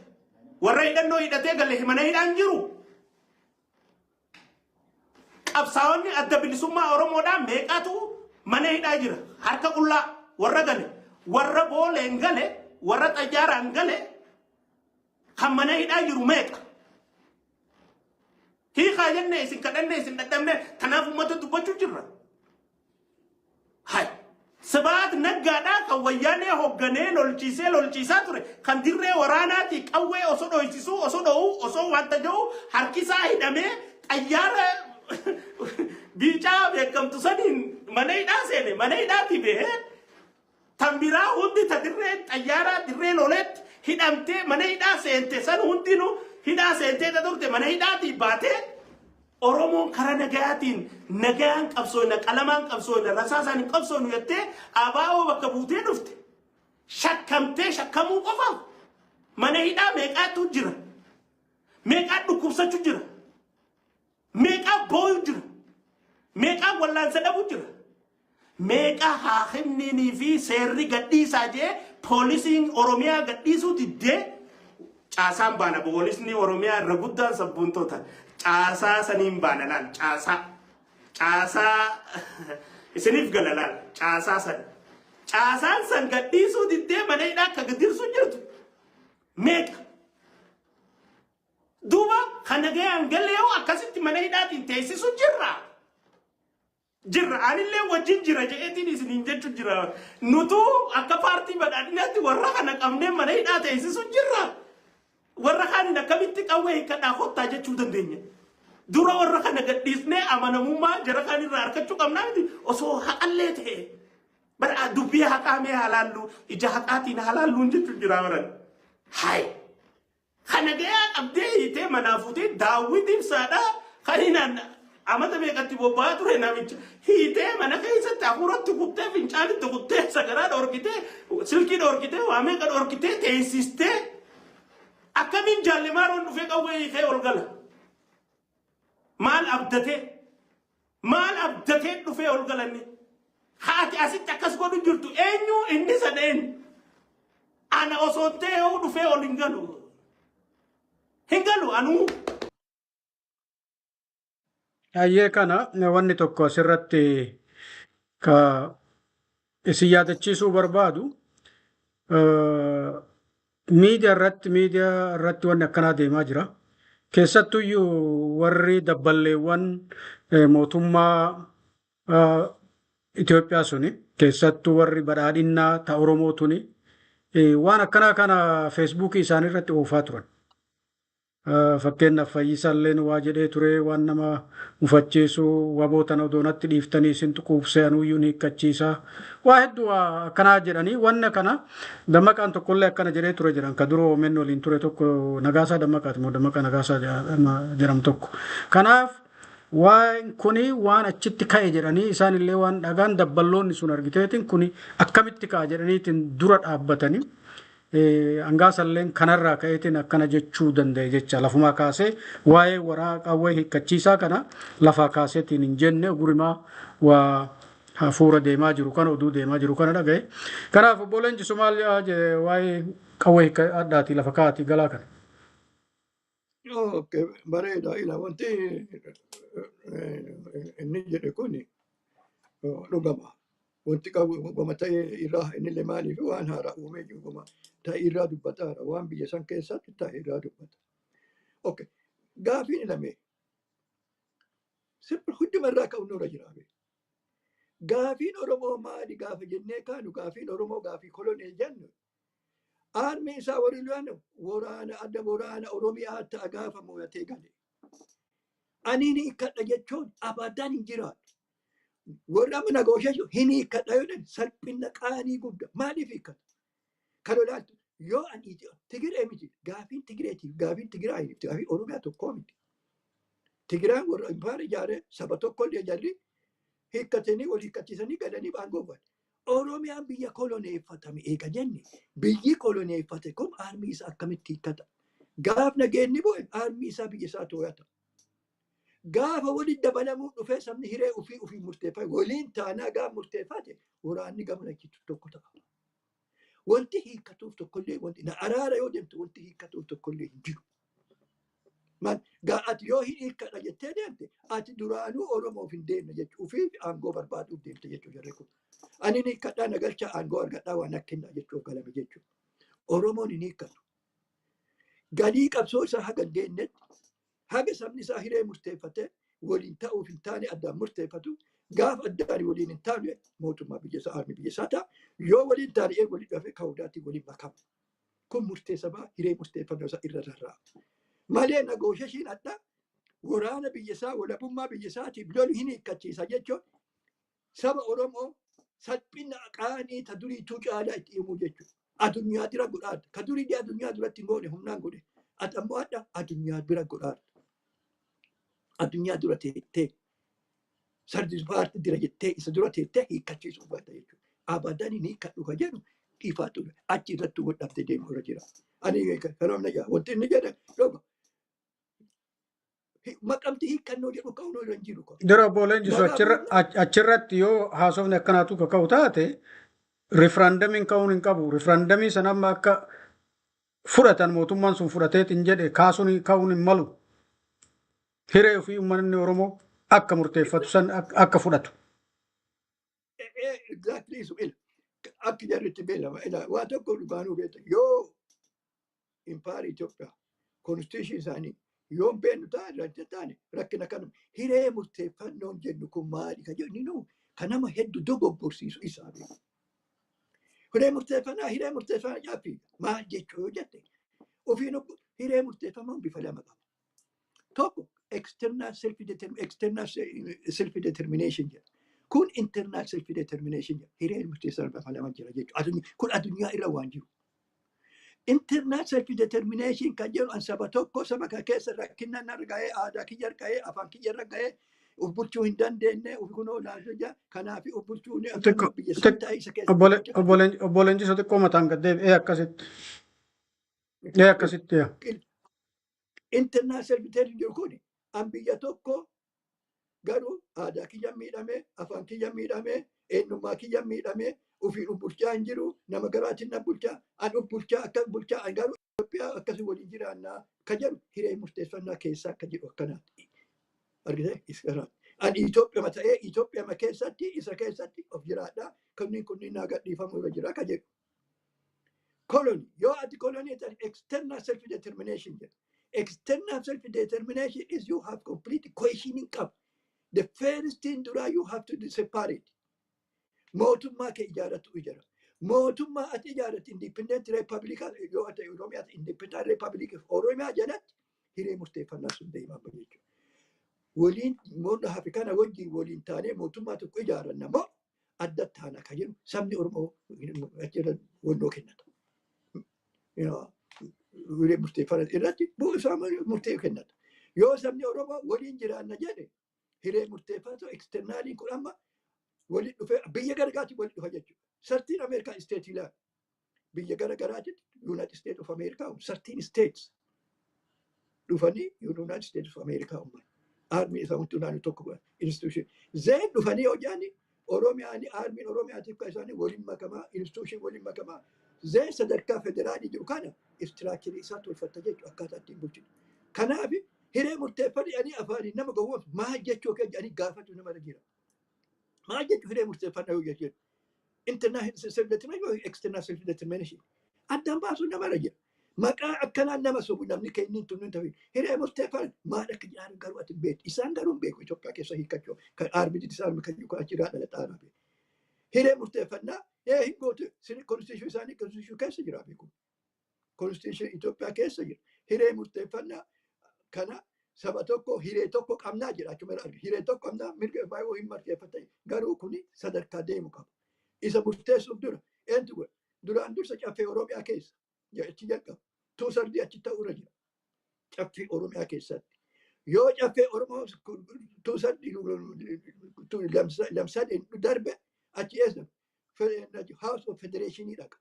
Warra hidhannoo hidhatee gale mana hidhaan jiru. Qabsaa'onni Adda Bilisummaa Oromoodhaa meeqatu mana hidhaa jira? Harka qullaa warra gale, warra booleen gale, warra xayyaaraan gale kan mana hidhaa jiru meeqa? Hiikaa jenne isin kadhanne, isin dadhabne, kanaaf uummata dubbachuu jirra. Hai. Sibaat Naggaadhaa kan Wayyaanee hoogganee lolchiisee lolchiisaa ture, kan dirree waraanaati qawwee osoo dho'isisuu, osoo dho'uu, osoo wanta jiru harkisaa hidhamee xayyaara biicaa beekamtu saniin mana hidhaa seene, mana hidhaati bahee. Tan biraa hundi ta dirree xayyaaraa dirree loleetti hidhamtee mana hidhaa seente san hundinuu hidhaa seentee ta turte mana hidhaatii baatee, Oromoon karaa nagayaatiin nagayaan qabsooyna, qalamaan qabsooyna, rasaasaan hin qabsooynu jettee ABO bakka buutee dhufte. Shakkamtee, shakkamuu qofaaf mana hidhaa meeqaatu jira? Meeqaa dhukkubsachuu jira? Meeqaa booyuu jira? Meeqaa wallaansa dhabuu jira? Meeqaa haakimniinii fi seerri gadhiisaa jee poolisiin Oromiyaa gadhiisuu diddee? Caasaan baana, poolisni Oromiyaa irra guddaan sabboontoota, caasaa saniin baana. Laal, caasaa isiniif gala. Laal, caasaa san, caasaan san gadhiisuu diddee mana hidhaa akka gadirsu jirtu meeqa? Duuba kana gayaan galee hoo akkasitti mana hidhaatiin teessisu jirra. Jirra, anillee wajjin jira jedheetiin isiniin jechu jira. Nutuu akka Paartii Badhaadhinaatti warra kana qabnee mana hidhaa teessisu jirra. Warra kaaniin akkamitti qawwee hiikkadhaa kottaa jechuu dandeenya? Dura warra kana gadhiisnee amanamummaa jara kaanirraa argachuu qabnaa miti? Osoo haqallee ta'e. Bara dubbii haqaa mee halaallu, ija haqaatiin halaalluun jechuun jira baran. Hayi. Kana gayaa qabdee hiitee manaa fuutee Daawwit Ibsaadhaa kan hinaan amata meeqatti bobba'aa ture namicha hiitee mana keessatti hafuuratti kuttee, fincaanitti kuttee, sagaraa dhorkitee, silkii dhorkitee, waa meeqa dhorkitee teessistee, akkamiin jaallemaaroon dhufee qawwee hiikee ol gala? Maal abdatee? Maal abdatee dhufee ol galanni? Haati asitti akkas godhu jirtu eenyu? Inni sana eenyu? Ana osoo ta'ee dhufee ol hin galu. Hin galu anuu. Ayyee, kana wanni tokko asirratti ka isin yaadachiisuu barbaadu, miidiyaa irratti wanni akkanaa deemaa jira. Keessattuyyuu warri dabballeewwan mootummaa Itoophiyaa suni, keessattuu warri badhaadhinnaa ta Oromoo tuni, waan akkanaa kana Feesbuukii isaanii irratti oofaa turan. Fakkeenyaaf Fayyisaalleen waa jedhee ture, waan nama mufachiisu, waboo tana odoo natti dhiiftanii isin quubsee anuuyyuu ni hiikkachiisa. Waa hedduu waa akkanaa jedhanii wanna kana Dammaqaan tokkollee akkana jedhee ture jedhan, ka duroo OMN waliin ture tokko, Nagaasaa Dammaqaati moo Dammaqaa Nagaasaa jedhamu tokko. Kanaaf waan kuni waan achitti ka'e jedhanii isaan illee waan dhagaan dabballoonni sun argiteetiin kuni akkamitti ka'a jedhaniitiin dura dhaabbatanii, Hangaasalleen kanarraa ka'eetiin akkana jechuu danda'e jecha. Lafumaa kaasee waa'ee waraa qawwee hiikkachiisaa kana lafaa kaaseetiin hin jenne, gurimaa waa Hafuura deemaa jiru kana, oduu deemaa jiru kana dhagaye. Kanaaf obbo Leenjisu maal waa'ee qawwee addaati lafa kaa'atii galaa kana? Okay, bareeda. Ila wanti inni jedhe kun dhugama. Wanti qabu goma ta'e irraa inni maaliif waan haaraa uumee jiru goma ta'e irraa dubbataara, waan biyya san keessatti ta'e irraa dubbata. Okay, gaafiin ilame sirbi hunduma irraa ka'u nurra jira. Gaafiin Oromoo maali gaafa jennee kaanu, gaafiin Oromoo gaafii kolonii jennu, army isaa warri lolan waraana adda waraana Oromiyaa ta'a gaafa mo'atee gale. Ani ni hiikkadha jechuun abadan hin jiraatu. Warri amma negotiation hin hiikkadha yoo jedhan salphina qaanii guddaa. Maaliif hiikkata? Kan lolaaltu yoo ani Tigiree miti, gaafiin Tigireetiif gaafiin Tigiraayiif gaafii Oromiyaa tokkoo miti. Tigiraan warra impaara ijaaree saba tokkollee jarri hiikkatanii wal hiikkachiisanii galanii aangoo qaban. Oromiyaan biyya koloneeffatame eega jenne, biyyi koloneeffate kun army isaa akkamitti hiikkata? Gaaf nageenyi bu'e army isaa biyya isaa to'ata. Gaafa walitti dabalamuu dhufee sabni hiree ofii ofii murteeffate waliin taanaa gaaf murteeffate waraanni gama achitti tokko ta'a. Wanti hiikkatuuf tokkollee, wanti na araara yoo deemte, wanti hiikkatuuf tokkollee hin jiru. Maal gaa ati yoo hin hiikkadha jettee deemte, ati duraanuu Oromoof hin deemne jechuu, ofii aangoo barbaaduuf deemte jechuu jarri kun. Ani ni hiikkadhaa, na galcha, aangoo argadhaa, waan akkinaa jechuuf galame jechuudha. Oromoon hin hiikkatu. Galii qabsoo isaa haga hin geenyetti, haga sabni isaa hiree murteeffate waliin ta'uuf hin taane addaan murteeffatu, gaafa addaan waliin hin taane mootummaa biyya isaa army biyya isaa ta'a. Yoo waliin taane eeg waliin dhufee ka'uudhaatti waliin makama. Kun murtee sabaa hiree murteeffannoo isaa irra rarra'a. Malee negotiation adda waraana biyya isaa walabummaa biyya isaatiif lolu hin hiikkachiisa jechuun saba Oromoo salphina qaanii ta duriituu caalaa itti himuu jechuudha. Addunyaa bira godhaadha. Ka durii addunyaa duratti hin goone humnaan godhe. Ati ammoo adda addunyaa bira godhaadha. Addunyaa dura teettee third party dira jettee isa dura teettee hiikkachiisuu baata jechuudha. Abadan hin hiikkadhu ka jedhu ifaatu achi irratti godhamte deemu irra jira. Ani kanaaf na jaa wanti inni jedhe dhuga. Maqamti hiikkannoo jedhu ka'uu irra hin jiru. Dura obbo Leenjisu, achirratti yoo haasofni akkanaatu kaka'u taate, referendumiin ka'uun hin qabu. Referendumii sana amma akka fudhatan mootummaan sun fudhateet hin jedhe kaasuun ka'uun hin malu. Hiree ofii uummanni Oromoo akka murteeffatu san akka fudhatu. Exactly, so ila akka jarritti beelama ila waa tokko dhugaanuu beekta, yoo impaayar Itoophiyaa constitution isaanii yoo hin beeknu taane rakkina kanuma hiree murteeffannoon jennu kun maali ka jennu nu kan nama hedduu dogoggorsiisu isaa beeku. Hiree murteeffannaa jaaffii maal jechuu yoo jette, ofiin hiree murteeffamuun bifa lama qaba. Tokko external self determination jedha. Kun internal self determination jedha. Hiree murteeffannaa bifa lama jira jechuudha. Kun addunyaa irra waan jiru. Internal self determination kan jedhu an saba tokko saba kana keessa rakkinna narra ga'ee, aadaa kiyya ga'ee, afaan kiyya irra ga'ee, uf bulchuu hin dandeenye, uf kunoo laafee kanaaf uf bulchuu ni biyya san ta'e isa keessa. Obbo Leenjisoo, xiqqoo mataan gad deebi'ee akkasitti. Ee, akkasitti yaa. Internal self determination jedhu kun an biyya tokko garuu aadaa kiyya miidhame, afaan kiyya miidhame, eenyummaa kiyya miidhame, ofiin uf bulchaa hin jiru, nama garaatiin na bulchaa, an uf bulchaa akka bulchaa an garuu Itoophiyaa akkasii waliin jiraannaa ka jedhu hiree murteeffannaa keessaa akka jedhu akkanaatti. Argitee isa. Ani Itoophiyaa ta'ee Itoophiyaa keessatti isa keessatti of jiraadhaa, kunniin naa gadhiifamuu irra jira ka jedhu. Colony, yoo ati colony ta'e external self determination jedha. External self determination is you have complete cohesion qabu. The first thing duraa you have to separate. Mootummaa kee ijaarratu ijara. Mootummaa ati ijaarratti independent republic yoo ati Oromiyaa independent republic of Oromiyaa jalatti hiree murteeffannaa sun deemaa jechuudha. Waliin moonna hafe kana wajjin waliin taanee mootummaa tokko ijaaranna moo adda taana ka jedhu sabni Oromoo achirra wannoo kennata. Hiree murteeffannaa irratti bu'uusaa murtee kennata. Yoo sabni Oromoo waliin jiraanna jedhe, hiree murteeffatu externaliin kun amma waliin dhufee biyya garagaraatti waliin dhufa jechuudha. 13 Ameerikaa state ilaali. Biyya garagaraatti United States of America 13 states dhufanii United States of America uuman. Army isaa wanti naannoo tokko godhan institution. Then dhufanii hojjaani Oromiyaan armyn Oromiyaatiif kan isaanii waliin makamaa, institution waliin makamaa. Zeen sadarkaa federaalii jiru kana structure isaa tolfatta jechuudha, akkaataa ittiin bulchitu. Kanaaf hiree murteeffadhanii afaaniin nama gowwoomsu maal jechuu kee jedhanii gaafatu nama jira. Maal jechuu hiree murteeffannaa yoo jedhu? Internal self determination, external self determination. Addaan baasuun namarra jira. Maqaa akkanaan nama sobu namni kenniin tun hin ta'in. Hiree murteeffannaa maal akka jedhan garuu ati hin beektu. Isaan garuu hin beeku. Itoophiyaa keessa hiikkachuu kan army disarm kan jiru kan achirraa dhalata. Hiree murteeffannaa ee hin gootu, constitution isaanii, constitution keessa jira beeku. Constitution Itoophiyaa keessa jira. Hiree murteeffannaa kana saba tokko hiree tokko qabnaa jedha, achuma irra arga. Hiree tokko qabnaa, mirga baay'ee hin murteeffatan, garuu kuni sadarkaa deemu qaba. Isa murteessuuf dura eentu godha? Duraan dursa Caffee Oromiyaa keessa achi jalqaba. 2/3 achi ta'uu irra jira. Caffee Oromiyaa keessatti. Yoo Caffee Oromoo 2/3 lamsadeen darbe, achi eessa? House of Federation dhaqa.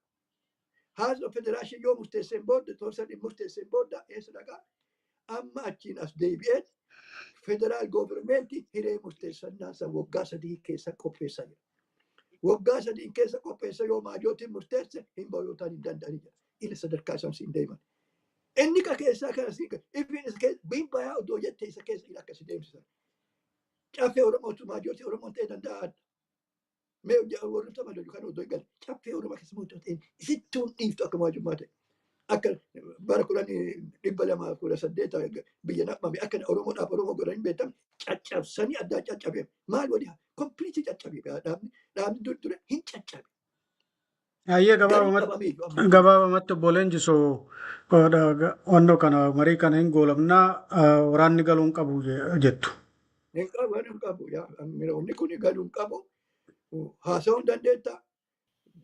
House of Federation yoo murteesseen booda, 2/3 murteesseen booda, eessa dhaqa? Amma achiin as deebi'ee federal government hiree murteessannaa san waggaa 3 keessa qopheessaa jira. Waggaa 3 keessa qopheessa, yoo maajootiin murteesse hin bahu, yoo ta'an hin danda'anii jira. Inni sadarkaa isaan siin deeman. Inni ka keessaa kana siin ifin isa keessa biin bayaa odoo jette isa keessa ila akkasi deemsisan. Caffee Oromootu maajootii Oromoon ta'ee danda'a. Mee warri tapha lolu kan odoo hin galle Caffee Oromoo keessa mootummaa ta'een isittuun dhiiftu akka maajummaa ta'e. Akka bara 1218 biyya naqmame akka Oromoodhaaf Oromoo godhanii beektan caccabsanii addaan caccabe, maal walii complete caccabe, dhaabni dur ture hin caccabe. Hayyee, Garuu gabaabumatti dhabamee jiru amma. Gabaabumatti obbo Leenjisoo, wannoo kana marii kana hin goolabnaa, waraanni galuu hin qabu jettu. Hin qabu, hin qabu. Wanni kun galuu hin qabu. Haasa'uu hin dandeetta.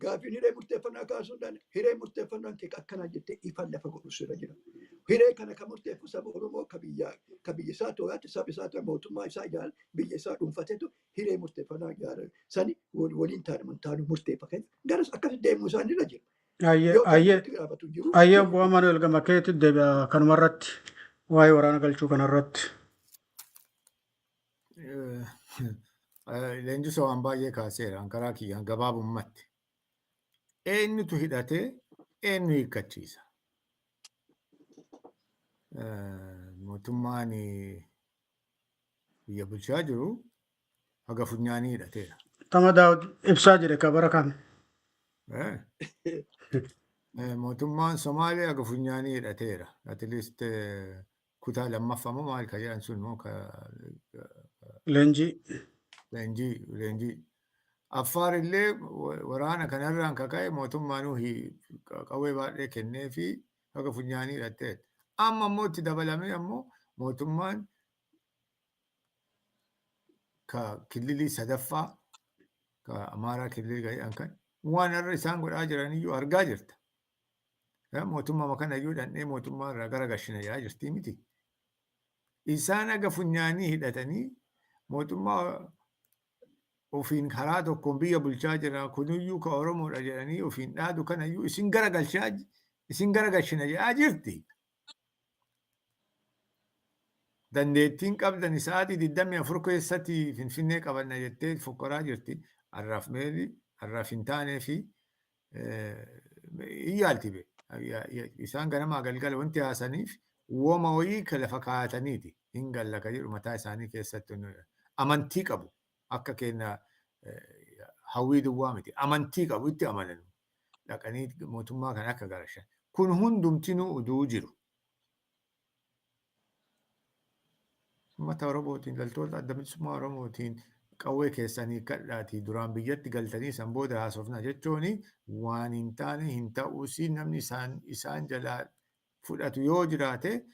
Gaaffiin hiree murteeffannaa kaasuu hin dandeetta. Hiree murteeffannaan kee akkanaa jettee ifaan lafa godhu sirra jira. Hiree kana kan murteeffu saba Oromoo ka biyya ka biyya isaa to'ate, saba isaa to'ate, mootummaa isaa ijaare, biyya isaa dhuunfatetu hiree murteeffannaa ijaare sani waliin taane taanu murteeffa keenya garas akkas deemuu isaanirra jira. Hayyee, Yoo kan hayyee, itti gaafatu jiru. Hayyee, obbo Amanuel, gama keetti deebi'a kanumarratti, waa'ee waraana galchuu kanarratti. Leenjisoo waan baay'ee kaaseera karaa kiyyaan gabaabumatti. Eenyutu hidhatee eenyu hiikkachiisa? Mootummaan biyya bulchaa jiru haga funyaanii hidhateera. Tama Daawud ibsaa jedhe ka bara kan. Mootummaan Somaalee haga funyaanii hidhateera. At least kutaa lammaffaa moo maal ka jedhan sun moo ka Leenjii. Leenjii. Affaar illee waraana kanarraan kaka'e mootummaanuu qawwee baay'ee kennee fi haga funyaanii hidhatteera. Amma immoo itti dabalamee ammoo mootummaan ka killilii sadaffaa, ka Amaaraa killilii jedhan kan waan har'a isaan godhaa jiran iyyuu argaa jirta. Mootummaa kana iyyuu dhandhee mootummaa irraa gara gashina jedhaa jirtii miti. Isaan haga funyaanii hidhatanii mootummaa ofiin karaa tokkoon biyya bulchaa jira, kuniyyuu ka Oromoodha jedhanii ofiin dhaadu kanayyuu isin garagalchaa, isin garagalchina jedhaa jirti. Dandeettiin qabdan sa'aatii 24 keessatti Finfinnee qabanna jettee fokkoraa jirti. Har'aaf meeli har'aaf hin taanee fi hin yaalti be. Isaan ganamaa galgala wanti haasaniif wooma wayii ka lafa kaayataniiti. Hin galla ka jedhu mataa isaanii keessatti amantii qabu. Akka keenya hawwii duwwaa miti. Amantii qabu, itti amanan. Dhaqanii mootummaa kana akka garashan. Kun hundumtinuu uduu jiru. Uummata Oromootiin, loltoota Adda Bilisummaa Oromootiin qawwee keessanii kadhaatii duraan biyyatti galtanii san booda haasofna jechuun waan hin taane, hin ta'uusi. Namni isaan jalaa fudhatu yoo jiraate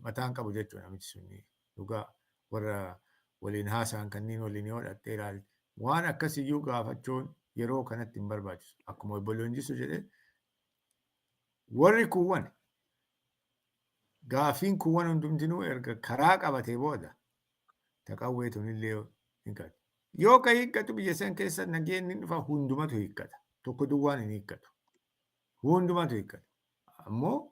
mataan qabu jechuudha namichi sun. Dhugaa warra waliin haasa'an kanneen waliin yoo dhattee ilaalte, waan akkasiyyuu gaafachuun yeroo kanatti hin barbaachisu. Akkuma obbo Leenjisu jedhe, warri kuuwwan gaafiin kuuwwan hundumtinuu erga karaa qabatee booda taqawwee tunillee hin qabu. Yoo ka hiikkatu biyya san keessa nageenyi dhufa, hundumatu hiikkata. Tokko duwwaan hin hiikkatu. Hundumatu hiikkata. Ammoo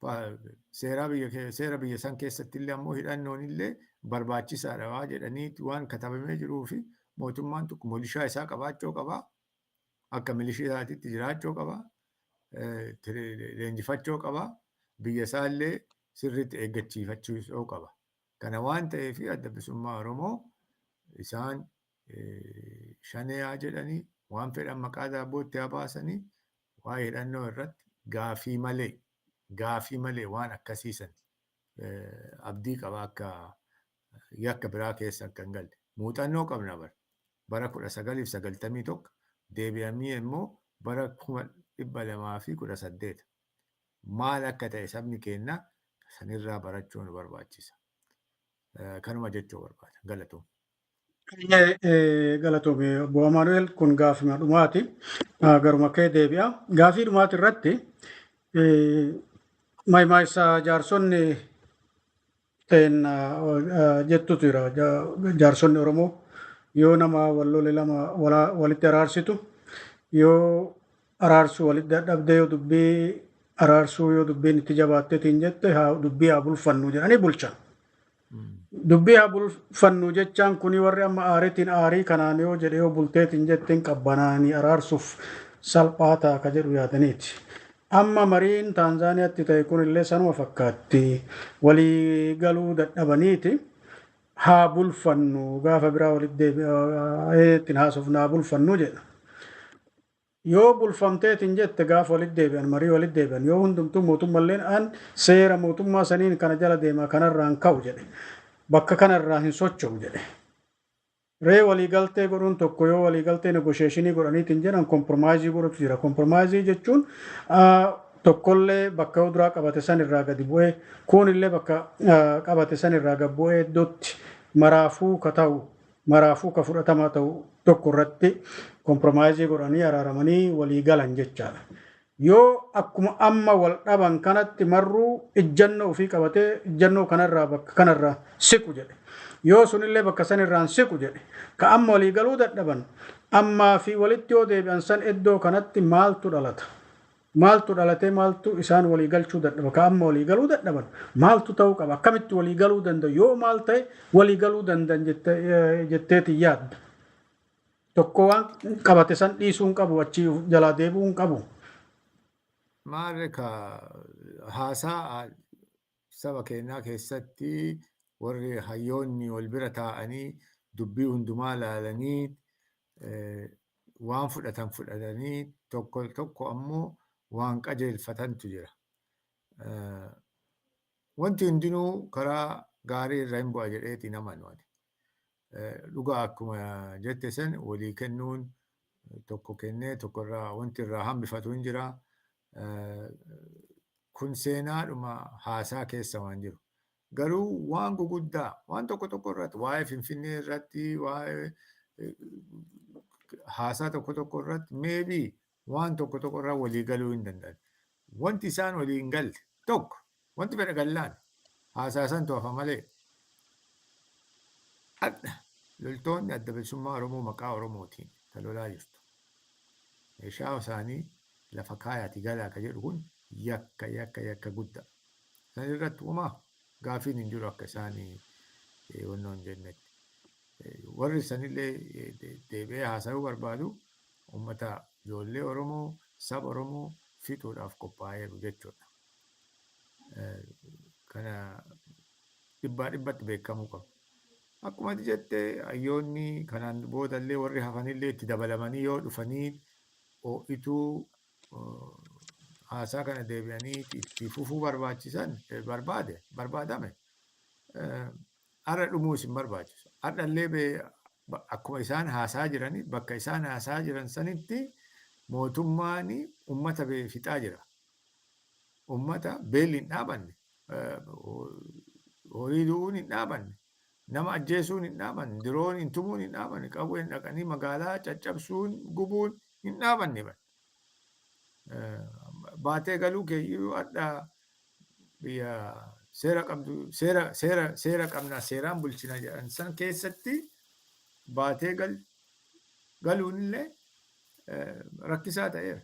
Seera biyya seera biyya san keessatti illee ammoo hidhannoon illee barbaachisaadha waa jedhanii waan katabamee jiruu fi mootummaan tokko milishaa isaa qabaachuu qaba. Akka milishaa isaatiitti jiraachuu qaba. Leenjifachuu qaba. Biyya isaa illee sirriitti eeggachiifachuu qaba. Kana waan ta'eef, Adda Bilisummaa Oromoo isaan shanee haa jedhanii, waan fedhan maqaa daabbootti haa baasanii, waa'ee hidhannoo irratti gaafii malee waan akkasiisan abdii qaba akka yakka biraa keessa akka hin galle. Muuxannoo qabna bara 1991 deebi'amii immoo bara 2018 maal akka ta'e sabni keenya sanirraa barachuu nu barbaachisa. Kanuma jechuu barbaada. Galatoom. Galatoome, obbo Amaanu'el. Kun gaafii dhumaati. Garuma kee deebi'a. Gaafii dhumaati irratti maaymaayisa jaarsonni ta'een jettutu jira. Jaarsonni Oromoo yoo nama wal lole lama walitti araarsitu, yoo araarsuu walitti dadhabdee, yoo dubbii araarsuu yoo dubbiin itti jabaatteetiin jette, haa dubbii haa bulfannu jedhanii bulchan. Dubbii haa bulfannu jechaan kuni warri amma aariitiin aarii kanaan yoo jedhe, yoo bulteetiin jetteen qabbanaanii araarsuuf salphaa ta'a ka jedhu yaadaniiti. Amma mariin Taanzaaniyaatti ta'e kunillee sanuma fakkaatti. Walii galuu dadhabaniiti. Haa bulfannu, gaafa biraa walitti deebi'ee ittiin haasofna, haa bulfannu jedha. Yoo bulfamteetiin jette, gaafa walitti deebi'an, marii walitti deebi'an, yoo hundumtuu mootummalleen an seera mootummaa saniin kana jala deema, kanarraan ka'u jedhe, bakka kanarraa hin socho'u jedhe. Ree waliigaltee godhuun tokko, yoo waliigaltee negotiation godhaniitiin jedhan, compromise godhutu jira. Compromise jechuun tokkollee bakka yoo duraa qabate san irraa gadi bu'ee, kuunillee bakka qabate san irraa gad bu'ee, iddootti maraafuu ka ta'u, maraafuu ka fudhatamaa ta'u tokko irratti compromise godhanii araaramanii walii galan jechaadha. Yoo akkuma amma wal dhaban kanatti marruu ijjannoo ofii qabatee ijjannoo kanarraa bakka kanarraa siqu jedhe. Yoo sunillee bakka sanirraan siqu jedhe, ka amma walii galuu dadhaban ammaa fi walitti yoo deebi'an san iddoo kanatti maaltu dhalata? Maaltu dhalatee maaltu isaan walii galchuu dadhaba? Ka amma walii galuu dadhaban maaltu ta'uu qaba? Akkamitti walii galuu danda'u? Yoo maal ta'e walii galuu danda'an jetteeti yaadda? Tokko waan qabate san dhiisuu hin qabu, achii jalaa deebi'uu hin qabu. Maarre ka haasaa saba keenyaa keessatti warri hayyoonni wal bira taa'anii dubbii hundumaa laalanii waan fudhatan fudhatanii, tokko tokko ammoo waan qajeelfatantu jira. Wanti hundinuu karaa gaarii irra hin bu'a jedheetiin amanu ani. Dhugaa akkuma jette san walii kennuun, tokko kennee tokko irraa wanti irraa hambifatu hin jira. Kun seenaadhuma haasaa keessa waan jiru. Garuu waan guguddaa waan tokko tokko irratti, waa'ee Finfinnee irratti, waa'ee haasaa tokko tokko irratti, maybe waan tokko tokko irraa walii galuu hin danda'an. Wanti isaan walii hin galle tokko, wanti fedha gallaan haasaa santu hafa malee, hadha loltoonni Adda Bilisummaa Oromoo maqaa Oromootiin ta lolaa jirtu. Meeshaa isaanii lafa kaayaati galaa ka jedhu kun yakka, yakka, yakka guddaa. San irratti homaa gaafiin hin jiru akka isaanii wannoo hin jennetti. Warri sanillee deebi'ee haasa'uu barbaadu uummata ijoollee Oromoo, saba Oromoo fixuudhaaf qophaa'eeru jechuudha. Kana dhibbaa dhibbatti beekamuu qaba. Akkuma ati jette, hayyoonni kanaan boodallee warri hafanillee itti dabalamanii yoo dhufanii ho'ituu haasaa kana deebi'anii itti fufuu barbaachisan barbaade barbaadame, har'a dhumuus hin barbaachisu. Har'allee akkuma isaan haasaa jiranii, bakka isaan haasaa jiran sanitti mootummaan ummata fixaa jira. Ummata beelli hin dhaabanne, horii du'uun hin dhaabanne, nama ajjeesuun hin dhaabanne, diroon hin tumuun hin dhaabanne, qawween dhaqanii magaalaa caccabsuun, gubuun hin dhaabanne. Baatee galuu keeyyuu hadha biyya seera qabdu, seera qabna, seeraan bulchina jedhan san keessatti baatee galuun illee rakkisaa ta'eera.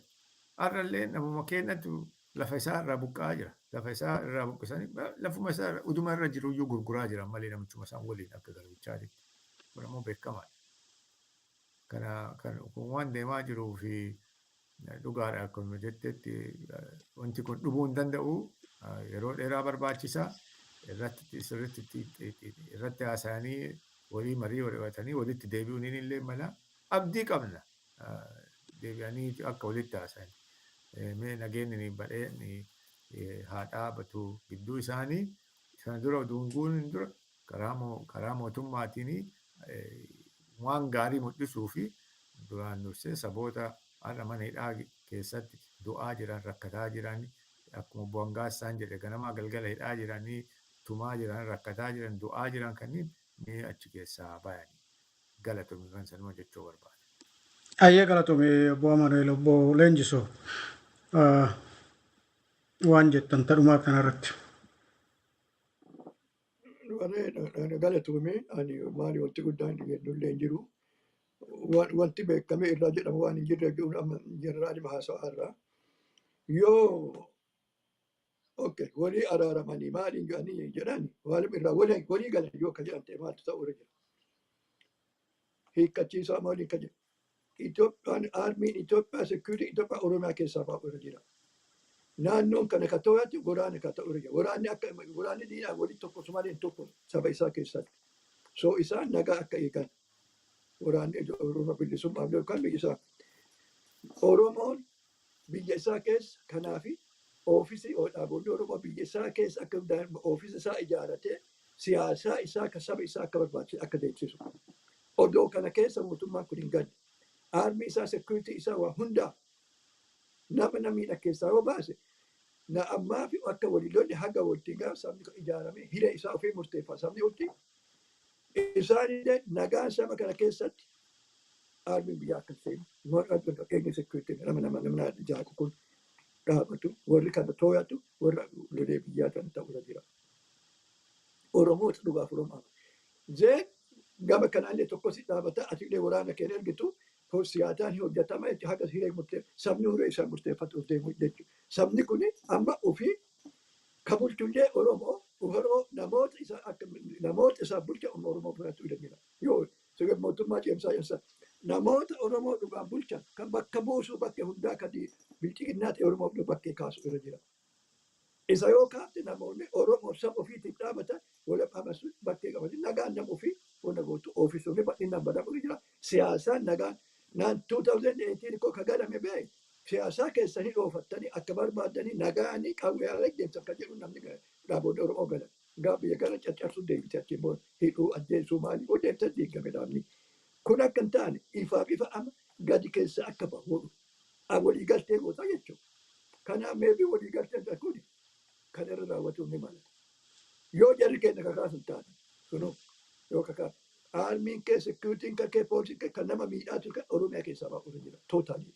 Har'allee namuma keenyatu lafa isaa irraa buqqa'aa jira. Lafa isaa irraa buqqisanii lafuma isaa uduma irra jiruyyuu gurguraa jiran malee namichuma isaan waliin akka garbichaatitti. Kun ammoo beekamaadha. Kana kan kun waan deemaa jiruu fi dhugaadha. Akkuma jettetti, wanti kun dhumuu hin danda'u, yeroo dheeraa barbaachisa. Irratti sirriitti irratti haasa'anii, walii marii godhatanii walitti deebi'uun illee mala. Abdii qabna deebi'anii akka walitti haasa'an. Mee nageenyi badhee haa dhaabatu gidduu isaanii. Sana dura oduun hin dura karaa mootummaatiin waan gaarii mul'isuu fi duraan dursee saboota har'a mana hidhaa keessatti du'aa jiran, rakkataa jiran, akkuma obbo Hangaassaan jedhe, ganamaa galgala hidhaa jiranii, tumaa jiran, rakkataa jiran, du'aa jiran kanneen mee achi keessaa bayanii. Galatoomii, kan sanuma jechuu barbaada. Ayyee, galatoomii obbo Amanuel. Obbo Leenjisoo, waan jettan tadhumaa kanarratti. Galatoomii. Ani maali, wanti guddaan jennullee hin jiru. Wanti beekamee irraa jedhamu waan hin jirre amma jeneraali haasa'aa irraa. Yoo okay walii araaramanii maaliin jedhanii jedhan, waan irraa walii galan yoo akka jedhan ta'e, maaltu ta'uu irra jira? Hiikkachiisaa maaliin kan jedhu? Itoophiyaan, armyn Itoophiyaa, security Itoophiyaa Oromiyaa keessaa ba'uu irra jira. Naannoon kana ka to'atu waraana ka ta'u irra jira. Waraanni akka waraanni diinaa walitti tokkosu malee hin tokko saba isaa keessatti. So isaan nagaa akka eegan waraanni Oromoo bilisummaaf yookaan biyya isaa. Oromoon biyya isaa keessa kanaafi oofisii dhaabonni Oromoo biyya isaa keessa akka oofisa isaa ijaaratee siyaasaa isaa akka saba isaa akka barbaachisu akka deemsisu. Odoo kana keessa mootummaan kun hin galle. Army isaa, security isaa, waa hundaa nama namiidha keessaa yoo baase, na ammaa fi akka walii lolli haga walitti gaaf sabni ijaarame hiree isaa ofii murteeffa sabni utti isaanillee nagaan saba kana keessatti armyn biyya akka seenu, eenyu, security nama jaaqu kun dhaabatu, warri kana too'atu warra lolee biyyaa kana ta'uu jira. Oromoota dhugaaf Oromoo. Zee gama kanaallee tokko si dhaabata, atillee waraana kee ergitu, siyaasaan hojjetama jechuudha. Haga hiree murtee sabni hiree isaa murteeffatuuf deemu jechuudha. Sabni kun amma ofii ka bulchullee Oromoo namoota isaa akka namoota isaa bulcha Oromoo fudhachuu jira. Yoo mootummaa ceemsaa jedhan, namoota Oromoo dhugaan bulchan kan bakka buusuu bakkee hundaa kan bilchiginnaa ta'e Oromoo bakkee kaasu irra jira. Isa yoo kaafte, namoonni Oromoo saba ofiitiif dhaabatan wal amasu bakkee qabatan, nagaan nama ofii wanna gootu ofiisuun bal'inaan badamu jira. Siyaasaan nagaan naan 2018 koo ka galame bee siyaasaa keessanii dhoofattanii akka barbaadanii nagaanii qawwee haala deemsan kan jedhu namni dhaabonni Oromoo galan. Gaa biyya gara caccabsuu deebite, achiin booda hidhuu, ajjeesuu, maalii oo deemte diigame dhaabni. Kun akka hin taane ifaaf ifa amma gadi keessa akka bahu walii galtee goota jechuudha. Kanaaf maybe walii galteen kun kan irra raawwatuuf ni mala. Yoo jarri keenya kakaasu hin taane, sunuu yoo kakaasu, armyn kee, securityn kan kee, poolisiin kee kan nama miidhaa ture kan Oromiyaa keessaa baa'u jira totally.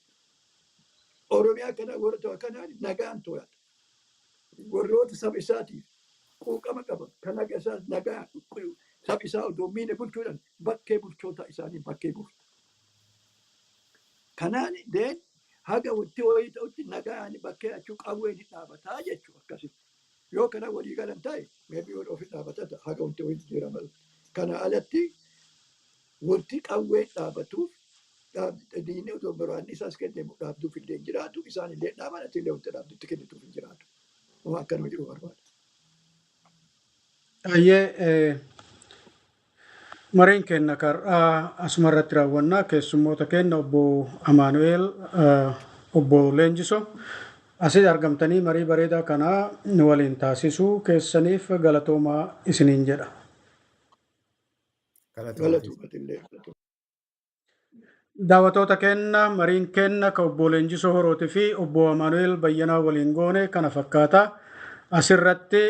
Oromiyaa kana warra to'a kanaan nagaan to'ata. Warroota saba isaatiif quuqama qaban kan naga isaa nagaa saba isaa odoo miine bulchuudhaan bakkee bulchoota isaanii bakkee buufta. Kanaan deen haga wanti wayii ta'utti nagaan bakkee achuu qawween hin dhaabataa jechuudha akkasitti. Yoo kana walii galan ta'e, maybe yoo ofi dhaabata haga wanti wayii jijjiirama. Kana alatti wanti qawween dhaabatuuf diinni otoo waraanni isaas kennamu dhaabduuf illee hin jiraatu, isaan illee dhaaban, ati illee wanta dhaabdutti kennituuf hin jiraatu. Waan akkanuma jedhu barbaada. Ayyee, mariin keenya kar'aa asuma irratti raawwannaa. Keessummoota keenya obbo Amaanu'eel, obbo Leenjiso, asii argamtanii marii bareedaa kanaa nu waliin taasisuu keessaniif galatoomaa isiniin jedha. Galatoomaatillee. Daawwattoota keenya, mariin keenya ka obbo Leenjisoo Horootii fi obbo Amaanu'eel Bayyanaa waliin goone kana fakkaata. Asirratti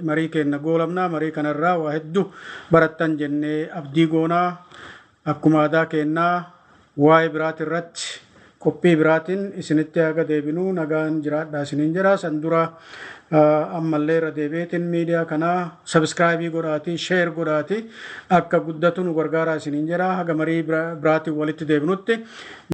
marii keenya goolabnaa. Marii kanarraa waa hedduu barattan jennee abdii goonaa. Akkuma aadaa keenyaa waa'ee biraati irratti qophii biraatiin isinitti haga deebinuu nagaan jiraadhaa isiniin jedha. San dura ammallee irra deebi'eetiin miidiyaa kanaa subscribe godhaatii, share godhaatii akka guddatu nu gargaaraa isiniin jedha. Haga marii biraatiin walitti deebinutti.